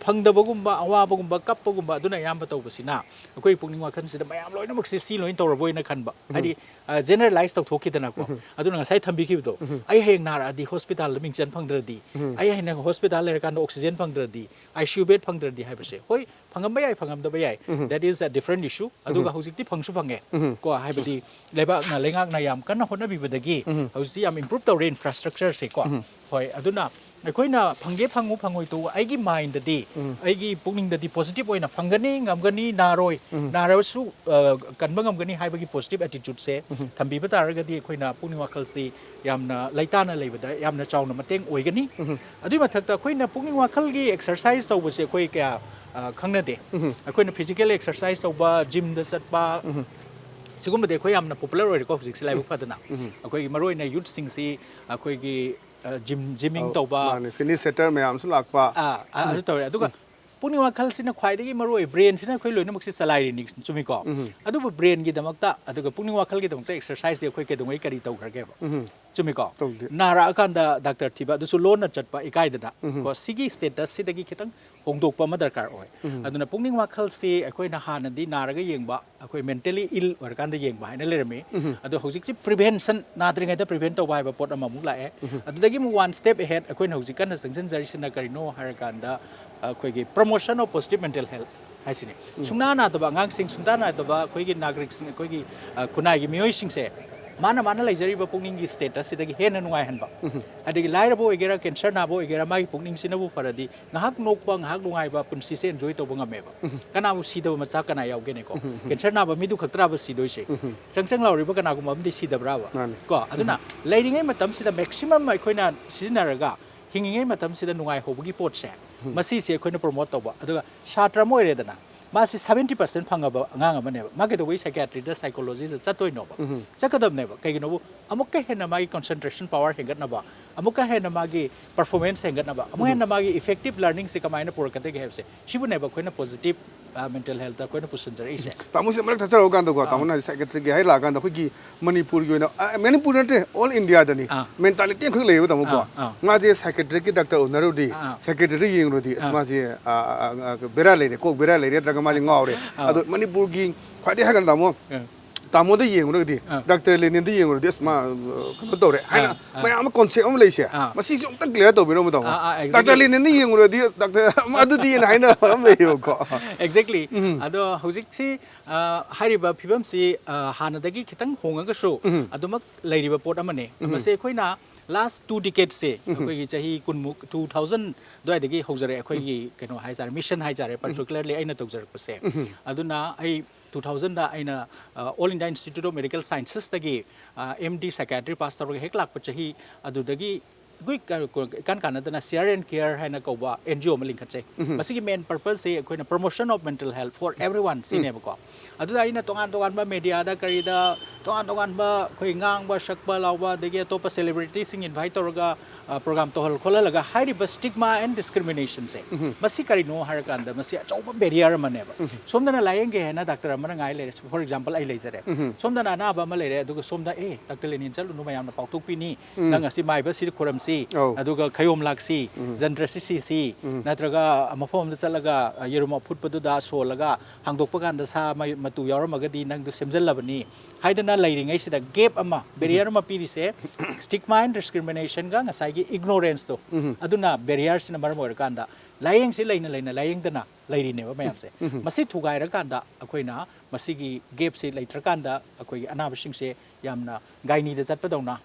ꯐꯪꯗꯕꯒꯨꯝꯕ, ꯑꯋꯥꯕꯒꯨꯝꯕ, ꯀꯞꯄꯒꯨꯝꯕ, ꯑꯗꯨꯅ ꯑꯌꯥꯝꯕ ꯇꯧꯕꯁꯤꯅ ꯑꯩꯈꯣꯏ ꯄꯨꯛꯅꯤꯡ ꯋꯥꯈꯜꯁꯤꯗ ꯃꯌꯥꯝ ꯂꯣꯏꯅꯃꯛꯁꯦ ꯁꯤ ꯂꯣꯏꯅ ꯇꯧꯔꯕꯣꯏꯅ ꯈꯟꯕ꯫ ꯍꯥꯏꯗꯤ, ꯑ, ꯖꯦꯅꯔꯦꯂꯥꯏꯁ ꯇꯧꯊꯣꯛꯈꯤꯗꯅꯀꯣ꯫ ꯑꯗꯨꯅ ꯉꯁꯥꯏ ꯊꯝꯕꯤꯈꯤꯕꯗꯣ, "ꯑꯩ ꯍꯌꯦꯡ ꯅꯥꯔꯛꯑꯗꯤ ꯍꯣꯁꯄꯤꯇꯥꯜꯗ ꯃꯤꯡꯆꯟ ꯐꯪꯗ꯭ꯔꯗꯤ, ꯑꯩ ꯍꯌꯦꯡ ꯍꯣꯁꯄꯤꯇꯥꯜ ꯂꯩꯔꯀꯥꯟꯗ ꯑꯣꯛꯁꯤꯖꯦꯟ ꯐꯪꯗ꯭ꯔꯗꯤ, ꯑꯥꯏ ꯁꯤ ꯌꯨ ꯕꯦꯗ ꯐꯪꯗ꯭ꯔꯗꯤ" ꯍꯥꯏꯕꯁꯦ, ꯍꯣꯏ, ꯐꯪꯉꯝꯕ ꯌꯥꯏ, ꯐꯪꯉꯝꯗꯕ ꯌꯥꯏ, that is a different issue꯫ ꯑꯗꯨꯒ ꯍꯧꯖꯤꯛꯇꯤ ꯐꯪꯁꯨ ꯐꯪꯉꯦ ꯀꯣ, ꯍꯥꯏꯕꯗꯤ ꯂꯩꯕꯥꯛꯅ, ꯂꯩꯉꯥꯛꯅ ꯌꯥꯝ ꯀꯟꯅ ꯍꯣꯠꯅꯕꯤꯕꯗꯒꯤ ꯍꯧꯖꯤꯛꯇꯤ ꯌꯥꯝ ꯏꯝꯄ꯭ꯔꯨꯞ ꯇꯧꯔꯦ ꯏꯟꯐ꯭ꯔꯥꯁ꯭ꯇ꯭ꯔꯛꯆꯔꯁꯦ ꯀꯣ꯫ ꯍꯣꯏ, ꯑꯗꯨꯅ ꯑꯩꯈꯣꯏꯅ ꯐꯪꯒꯦ ꯐꯪꯉꯨ ꯐꯪꯉꯣꯏ ꯇꯣꯛꯎ, ꯑꯩꯒꯤ ꯃꯥꯏꯟꯗꯗꯤ, ꯑꯩꯒꯤ ꯄꯨꯛꯅꯤꯡꯗꯗꯤ ꯄꯣꯖꯤꯇꯤꯚ ꯑꯣꯏꯅ ꯐꯪꯒꯅꯤ, ꯉꯝꯒꯅꯤ, ꯅꯥꯔꯣꯏ, ꯅꯥꯔꯁꯨ, ꯑ, ꯀꯟꯕ ꯉꯝꯒꯅꯤ ꯍꯥꯏꯕꯒꯤ ꯄꯣꯖꯤꯇꯤꯚ ꯑꯦꯇꯤꯇ꯭ꯌꯨꯠꯁꯦ ꯊꯝꯕꯤꯕ ꯇꯥꯔꯒꯗꯤ ꯑꯩꯈꯣꯏꯅ ꯄꯨꯛꯅꯤꯡ ꯋꯥꯈꯜꯁꯤ ꯌꯥꯝꯅ ꯂꯩꯇꯥꯅ ꯂꯩꯕꯗ ꯌꯥꯝꯅ ꯆꯥꯎꯅ ꯃꯇꯦꯡ ꯑꯣꯏꯒꯅꯤ꯫ ꯑꯗꯨꯒꯤ ꯃꯊꯛꯇ ꯑꯩꯈꯣꯏꯅ ꯄꯨꯛꯅꯤꯡ ꯋꯥꯈꯜꯒꯤ ꯑꯦꯛꯁꯔꯁꯥꯏꯁ ꯇꯧꯕꯁꯦ ꯑꯩꯈꯣꯏ ꯀꯌꯥ, ꯑ, ꯈꯪꯅꯗꯦ꯫ ꯑꯩꯈꯣꯏꯅ ꯐꯤꯖꯤꯀꯦꯜ ꯑꯦꯛꯁꯔꯁꯥꯏꯁ ꯇꯧꯕ, ꯖꯤꯝꯗ ꯆꯠꯄ, ꯁꯤꯒꯨꯝꯕꯗꯤ ꯑꯩꯈꯣꯏ ꯌꯥꯝꯅ ꯄꯣꯄꯨꯂꯔ ꯑꯣꯏꯔꯦꯀꯣ ꯍꯧꯖꯤꯛꯁꯦ ꯂꯥꯏꯕꯛ ꯐꯗꯅ꯫ ꯑꯩꯈꯣꯏꯒꯤ ꯃꯔꯨꯑꯣꯏꯅ ꯌꯨꯠꯁꯤꯡꯁꯤ ꯑꯩꯈꯣꯏꯒꯤ, ꯑ, ꯖꯤꯝ, ꯖꯤꯝꯃꯤꯡ ꯑꯧ, ꯇꯧꯕ, ꯃꯥꯅꯦ, ꯐꯤꯠꯅꯦꯁ ꯁꯦꯟꯇꯔ ꯃꯌꯥꯝꯁꯨ ꯂꯥꯛꯄ꯫ ꯑꯥ, ꯑꯥ, ꯑꯗꯨ ꯇꯧꯔꯦ꯫ ꯑꯗꯨꯒ ꯄꯨꯛꯅꯤꯡ ꯋꯥꯈꯜꯁꯤꯅ ꯈ꯭ꯋꯥꯏꯗꯒꯤ ꯃꯔꯨꯑꯣꯏ, ꯕ꯭ꯔꯦꯟꯁꯤꯅ ꯑꯩꯈꯣꯏ ꯂꯣꯏꯅꯃꯛꯁꯤ ꯆꯂꯥꯏꯔꯤꯅꯤ, ꯆꯨꯝꯃꯤꯀꯣ? ꯑꯗꯨꯕꯨ ꯕ꯭ꯔꯦꯟꯒꯤꯗꯃꯛꯇ ꯑꯗꯨꯒ ꯄꯨꯛꯅꯤꯡ ꯋꯥꯈꯜꯒꯤꯗꯃꯛꯇ ꯑꯦꯛꯁꯔꯁꯥꯏꯁꯇꯤ ꯑꯩꯈꯣꯏ ꯀꯩꯗꯧꯉꯩ ꯀꯔꯤ ꯇꯧꯈ꯭ꯔꯒꯦꯕ? ꯆꯨꯝꯃꯤꯀꯣ? ꯇꯧꯗꯦ꯫ ꯅꯥꯔꯛꯑꯀꯥꯟꯗ ꯗꯥꯛꯇꯔ ꯊꯤꯕ, ꯑꯗꯨꯁꯨ ꯂꯣꯟꯅ ꯆꯠꯄ ꯏꯀꯥꯏꯗꯅ ꯀꯣ, ꯁꯤꯒꯤ ꯁ꯭ꯇꯦꯇꯁꯁꯤꯗꯒꯤ ꯈꯤꯇꯪ ꯍꯣꯡꯗꯣꯛꯄ ꯑꯃ ꯗꯔꯀꯥꯔ ꯑꯣꯏ꯫ ꯑꯗꯨꯅ ꯄꯨꯛꯅꯤꯡ ꯋꯥꯈꯜꯁꯤ ꯑꯩꯈꯣꯏꯅ ꯍꯥꯟꯅꯗꯤ ꯅꯥꯔꯒ ꯌꯦꯡꯕ, ꯑꯩꯈꯣꯏ mentally ill ꯑꯣꯏꯔꯀꯥꯟꯗ ꯌꯦꯡꯕ ꯍꯥꯏꯅ ꯂꯩꯔꯝꯃꯤ꯫ ꯑꯗꯣ ꯍꯧꯖꯤꯛꯁꯤ prevention, ꯅꯥꯗ꯭ꯔꯤꯉꯩꯗ prevent ꯇꯧꯕ ꯍꯥꯏꯕ ꯄꯣꯠ ꯑꯃꯃꯨꯛ ꯂꯥꯛꯑꯦ꯫ ꯑꯗꯨꯗꯒꯤ ꯑꯃꯨꯛ one step ahead ꯑꯩꯈꯣꯏꯅ ꯍꯧꯖꯤꯛ ꯀꯟꯅ ꯆꯪꯁꯤꯟꯖꯔꯤꯁꯤꯅ ꯀꯔꯤꯅꯣ ꯍꯥꯏꯔꯀꯥꯟꯗ, ꯑꯩꯈꯣꯏꯒꯤ promotion of positive mental health ꯍꯥꯏꯁꯤꯅꯤ꯫ ꯁꯨꯡꯅꯥ ꯅꯥꯗꯕ ꯑꯉꯥꯡꯁꯤꯡ, ꯁꯨꯡꯅꯥ ꯅꯥꯗꯕ ꯑꯩꯈꯣꯏꯒꯤ ꯅꯥꯒꯔꯤꯛꯁꯤꯡ, ꯑꯩꯈꯣꯏꯒꯤ, ꯑ, ꯈꯨꯟꯅꯥꯏꯒꯤ ꯃꯤꯑꯣꯏꯁꯤꯡꯁꯦ ꯃꯥꯅ ꯃꯥꯅ ꯂꯩꯖꯔꯤꯕ ꯄꯨꯛꯅꯤꯡꯒꯤ ꯁ꯭ꯇꯦꯇꯁꯁꯤꯗꯒꯤ ꯍꯦꯟꯅ ꯅꯨꯡꯉꯥꯏꯍꯟꯕ꯫ ꯑꯗꯒꯤ ꯂꯥꯏꯔꯕ ꯑꯣꯏꯒꯦꯔꯥ, ꯀꯦꯟꯁꯔ ꯅꯥꯕ ꯑꯣꯏꯒꯦꯔꯥ, ꯃꯥꯒꯤ ꯄꯨꯛꯅꯤꯡꯁꯤꯅꯕꯨ ꯐꯔꯗꯤ ꯉꯥꯏꯍꯥꯛ ꯅꯣꯛꯄ, ꯉꯥꯏꯍꯥꯛ ꯅꯨꯡꯉꯥꯏꯕ ꯄꯨꯟꯁꯤꯁꯦ enjoy ꯇꯧꯕ ꯉꯝꯃꯦꯕ꯫ ꯀꯅꯥꯕꯨ ꯁꯤꯗꯕ ꯃꯆꯥ ꯀꯅꯥ ꯌꯥꯎꯒꯦꯅꯦꯀꯣ? ꯀꯦꯟꯁꯔ ꯅꯥꯕ ꯃꯤꯗꯨ ꯈꯛꯇ꯭ꯔꯥꯕ ꯁꯤꯗꯣꯏꯁꯦ? ꯆꯪ ꯆꯪ ꯂꯥꯎꯔꯤꯕ ꯀꯅꯥꯒꯨꯝꯕ ꯑꯃꯗꯤ ꯁꯤꯗꯕ꯭ꯔꯥꯕ? ꯃꯥꯅꯤ꯫ ꯀꯣ, ꯑꯗꯨꯅ ꯂꯩꯔꯤꯉꯩ ꯃꯇꯝꯁꯤꯗ maximum ꯑꯩꯈꯣꯏꯅ ꯁꯤꯖꯤꯟꯅꯔꯒ ꯍꯤꯡꯉꯤꯉꯩ ꯃꯇꯝꯁꯤꯗ ꯅꯨꯡꯉꯥꯏꯍꯧꯕꯒꯤ ꯄꯣꯠꯁꯦ, ꯃꯁꯤꯁꯦ ꯑꯩꯈꯣꯏꯅ promote ꯇꯧꯕ꯫ ꯑꯗꯨꯒ ꯁꯥꯇ꯭ꯔ ꯑꯃ ꯑꯣꯏꯔꯦꯗꯅ, ꯃꯥꯁꯤ seventy percent ꯐꯪꯉꯕ ꯑꯉꯥꯡ ꯑꯃꯅꯦꯕ, ꯃꯥ ꯀꯩꯗꯧꯕꯩ psychiatristꯗ, psychologistꯗ ꯆꯠꯇꯣꯏꯅꯣꯕ? ꯆꯠꯀꯗꯕꯅꯦꯕ꯫ ꯀꯩꯒꯤꯅꯣꯕꯨ ꯑꯃꯨꯛꯀ ꯍꯦꯟꯅ ꯃꯥꯒꯤ concentration power ꯍꯦꯟꯒꯠꯅꯕ, ꯑꯃꯨꯛꯀ ꯍꯦꯟꯅ ꯃꯥꯒꯤ performance ꯍꯦꯟꯒꯠꯅꯕ, ꯑꯃꯨꯛ ꯍꯦꯟꯅ ꯃꯥꯒꯤ effective learningꯁꯦ ꯀꯃꯥꯏꯅ ꯄꯨꯔꯛꯀꯗꯒꯦ ꯍꯥꯏꯕꯁꯦ, ꯁꯤꯕꯨꯅꯦꯕ ꯑꯩꯈꯣꯏꯅ positive, ꯑ, mental healthꯇ ꯑꯩꯈꯣꯏꯅ ꯄꯨꯁꯤꯟꯖꯔꯛꯏꯁꯦ꯫ ꯇꯥꯃꯣꯁꯦ ꯑꯃꯨꯛ ꯊꯥꯖꯔꯛꯑꯀꯥꯟꯗꯀꯣ, ꯇꯥꯃꯣꯅ ꯍꯥꯏꯗꯤ psychiatristꯀꯤ ꯍꯥꯏ ꯂꯥꯛꯑꯀꯥꯟꯗ ꯑꯩꯈꯣꯏꯒꯤ ꯃꯅꯤꯄꯨꯔꯒꯤ ꯑꯣꯏꯅ, ꯑ, ꯃꯅꯤꯄꯨꯔ ꯅꯠꯇꯦ, all Indiaꯗꯅꯤ, ꯑꯥ꯫ mentality ꯑꯃꯈꯛ ꯂꯩꯌꯦꯕ, ꯇꯥꯃꯣꯀꯣ꯫ ꯑꯥ, ꯑꯥ꯫ ꯃꯥꯁꯦ psychiatristꯀꯤ ꯗꯥꯛꯇꯔ ꯎꯅꯔꯨꯔꯗꯤ, ꯑꯥ, ꯑꯥ꯫ psychiatristꯗ ꯌꯦꯡꯉꯨꯔꯗꯤ, ꯑꯁ, ꯑꯥ꯫ ꯃꯥꯁꯦ, ꯑ, ꯑ, ꯑ, ꯕꯦꯔꯥ ꯂꯩꯔꯦ, ꯀꯣꯛ ꯕꯦꯔꯥ ꯂꯩꯔꯦ, ꯅꯠꯇ꯭ꯔꯒ ꯃꯥꯁꯦ ꯉꯥꯎꯔꯦ꯫ ꯑꯥ꯫ ꯑꯗꯣ ꯃꯅꯤꯄꯨꯔꯒꯤ ꯈ꯭ꯋꯥꯏꯗꯒꯤ ꯍꯥꯏꯔꯒꯅ, ꯇꯥꯃꯣ, ꯑꯥ꯫ ꯇꯥꯃꯣꯗ ꯌꯦꯡꯉꯨꯔꯒꯗꯤ, ꯑꯥ꯫ ꯗꯥꯛꯇꯔ ꯂꯦꯅꯤꯟꯗ ꯌꯦꯡꯉꯨꯔꯗꯤ, ꯑꯁ, ꯃꯥ, ꯑ, ꯀꯩꯅꯣ ꯇꯧꯔꯦ ꯍꯥꯏꯅ ꯑꯥ, ꯑꯥ꯫ ꯃꯌꯥꯝ ꯑꯃ concept ꯑꯃ ꯂꯩꯁꯦ, ꯑꯥ꯫ ꯃꯁꯤꯁꯨ ꯑꯝꯇꯪ clear ꯇꯧꯕꯤꯔꯝꯃꯨ, ꯇꯥꯃꯣ꯫ ꯑꯥ, ꯑꯥ, exactly. ꯗꯥꯛꯇꯔ ꯂꯦꯅꯤꯟꯗ ꯌꯦꯡꯉꯨꯔꯗꯤ, ꯗꯥꯛꯇꯔ ꯑꯃ ꯑꯗꯨꯗꯤꯅ ꯍꯥꯏꯅꯕ ꯑꯃ ꯂꯩꯌꯦꯕꯀꯣ꯫ Exactly. ꯑꯗꯣ ꯍꯧꯖꯤꯛꯁꯤ, ꯑ, ꯍꯥꯏꯔꯤꯕ ꯐꯤꯕꯝꯁꯤ, ꯑ, ꯍꯥꯟꯅꯗꯒꯤ ꯈꯤꯇꯪ ꯍꯣꯡꯉꯒꯁꯨ ꯑꯗꯨꯃꯛ ꯂꯩꯔꯤꯕ ꯄꯣꯠ ꯑꯃꯅꯤ꯫ ꯃꯁꯤ ꯑꯩꯈꯣꯏꯅ last two decadesꯁꯦ, ꯑꯩꯈꯣꯏꯒꯤ ꯆꯍꯤ ꯀꯨꯟꯃꯨꯛ, two thousand ꯑꯗꯨꯋꯥꯏꯗꯒꯤ ꯍꯧꯖꯔꯛꯑꯦ ꯑꯩꯈꯣꯏꯒꯤ ꯀꯩꯅꯣ ꯍꯥꯏꯇꯥꯔꯦ, mission ꯍꯥꯏꯇꯥꯔꯦ, particularly ꯑꯩꯅ ꯇꯧꯖꯔꯛꯄꯁꯦ꯫ ꯑꯗꯨꯅ ꯑꯩ two thousandꯗ ꯑꯩꯅ, ꯑ, All India Institute of Medical Scienceꯁꯇꯒꯤ, ꯑ, M D psychiatry pass ꯇꯧꯔꯒ ꯍꯦꯛ ꯂꯥꯛꯄ ꯆꯍꯤ ꯑꯗꯨꯗꯒꯤ ꯑꯩꯈꯣꯏ ꯀ- ꯀ- ꯏꯀꯥꯟ ꯀꯥꯟꯅꯗꯅ ꯁꯤꯌꯥꯔ ꯑꯦꯟ ꯀꯤꯌꯔ ꯍꯥꯏꯅ ꯀꯧꯕ ꯑꯦꯟ ꯖꯤ ꯑꯣ ꯑꯃ ꯂꯤꯡꯈꯠꯆꯩ꯫ ꯃꯁꯤꯒꯤ ꯃꯦꯟ ꯄꯔꯄꯁꯁꯤ ꯑꯩꯈꯣꯏꯅ promotion of mental health for everyone ꯁꯤꯅꯦꯕꯀꯣ꯫ ꯑꯗꯨꯗ ꯑꯩꯅ ꯇꯣꯉꯥꯟ ꯇꯣꯉꯥꯟꯕ ꯃꯦꯗꯤꯌꯥꯗ ꯀꯔꯤꯗ ꯇꯣꯉꯥꯟ ꯇꯣꯉꯥꯟꯕ ꯑꯩꯈꯣꯏ ꯉꯥꯡꯕ ꯁꯛꯄ ꯂꯥꯎꯕ, ꯑꯗꯒꯤ ꯑꯇꯣꯞꯄ ꯁꯦꯂꯦꯕ꯭ꯔꯤꯇꯤꯁꯤꯡ ꯏꯟꯚꯥꯏꯠ ꯇꯧꯔꯒ ꯄ꯭ꯔꯣꯒꯥꯝ ꯇꯧꯍꯜ ꯈꯣꯠꯍꯜꯂꯒ ꯍꯥꯏꯔꯤꯕ ꯁ꯭ꯇꯤꯛꯃꯥ ꯑꯦꯟ ꯗꯤꯁꯀ꯭ꯔꯤꯃꯤꯅꯦꯁꯟꯁꯦ, ꯃꯁꯤ ꯀꯔꯤꯅꯣ ꯍꯥꯏꯔꯀꯥꯟꯗ ꯃꯁꯤ ꯑꯆꯧꯕ ꯕꯦꯔꯤꯌꯔ ꯑꯃꯅꯦꯕ꯫ ꯁꯣꯝꯗꯅ ꯂꯥꯏꯌꯦꯡꯒꯦ ꯍꯥꯏꯅ ꯗꯥꯛꯇꯔ ꯑꯃꯅ ꯉꯥꯏ ꯂꯩꯔꯦ꯫ ꯐꯣꯔ ꯑꯦꯛꯖꯥꯝꯄꯜ, ꯑꯩ ꯂꯩꯖꯔꯦ꯫ ꯁꯣꯝꯗꯅ ꯑꯅꯥꯕ ꯑꯃ ꯂꯩꯔꯦ, ꯑꯗꯨꯒ ꯁꯣꯝꯗ, "ꯑꯦ, ꯗꯥꯛꯇꯔ ꯂꯦꯅꯤꯟ ꯆꯠꯂꯨꯅꯨ, ꯃꯌꯥꯝꯅ ꯄꯥꯎꯊꯣꯛꯄꯤꯅꯤ, ꯅꯪ ꯉꯁꯤ ꯃꯥꯏꯕ ꯁꯤꯗ ꯈꯨꯔꯝꯁꯤ, ꯑꯧ꯫ ꯑꯗꯨꯒ ꯈꯌꯣꯝ ꯂꯥꯛꯁꯤ, ꯖꯟꯇ꯭ꯔꯁꯤ ꯁꯤꯁꯤ, ꯅꯠꯇ꯭ꯔꯒ ꯃꯐꯝ ꯑꯃꯗ ꯆꯠꯂꯒ ꯌꯦꯔꯨꯝ ꯑꯐꯨꯠꯄꯗꯨꯗ ꯁꯣꯜꯂꯒ ꯍꯥꯡꯗꯣꯛꯄ ꯀꯥꯟꯗ ꯁꯥ ꯃꯩ- ꯃꯇꯨ ꯌꯥꯎꯔꯝꯃꯒꯗꯤ ꯅꯪꯗꯨ ꯁꯦꯝꯖꯤꯜꯂꯕꯅꯤ" ꯍꯥꯏꯗꯅ ꯂꯩꯔꯤꯉꯩꯁꯤꯗ ꯒꯦꯞ ꯑꯃ, ꯕꯦꯔꯤꯌꯔ ꯑꯃ ꯄꯤꯔꯤꯁꯦ ꯁ꯭ꯇꯤꯛꯃꯥ ꯑꯦꯟ ꯗꯤꯁꯀ꯭ꯔꯤꯃꯤꯅꯦꯁꯟꯒ ꯉꯁꯥꯏꯒꯤ ꯏꯒꯅꯣꯔꯦꯟꯁꯇꯣ꯫ ꯑꯗꯨꯅ ꯕꯦꯔꯤꯌꯔꯁꯤꯅ ꯃꯔꯝ ꯑꯣꯏꯔꯀꯥꯟꯗ ꯂꯥꯏꯌꯦꯡꯁꯤ ꯂꯩꯅ ꯂꯩꯅ ꯂꯥꯏꯌꯦꯡꯗꯅ ꯂꯩꯔꯤꯅꯦꯕ ꯃꯌꯥꯝꯁꯦ꯫ ꯃꯁꯤ ꯊꯨꯒꯥꯏꯔꯀꯥꯟꯗ ꯑꯩꯈꯣꯏꯅ ꯃꯁꯤꯒꯤ ꯒꯦꯞꯁꯤ ꯂꯩꯇ꯭ꯔꯀꯥꯟꯗ ꯑꯩꯈꯣꯏꯒꯤ ꯑꯅꯥꯕꯁꯤꯡꯁꯦ ꯌꯥꯝꯅ ꯒꯥꯏꯅꯤꯗ ꯆꯠꯄꯗꯧꯅ,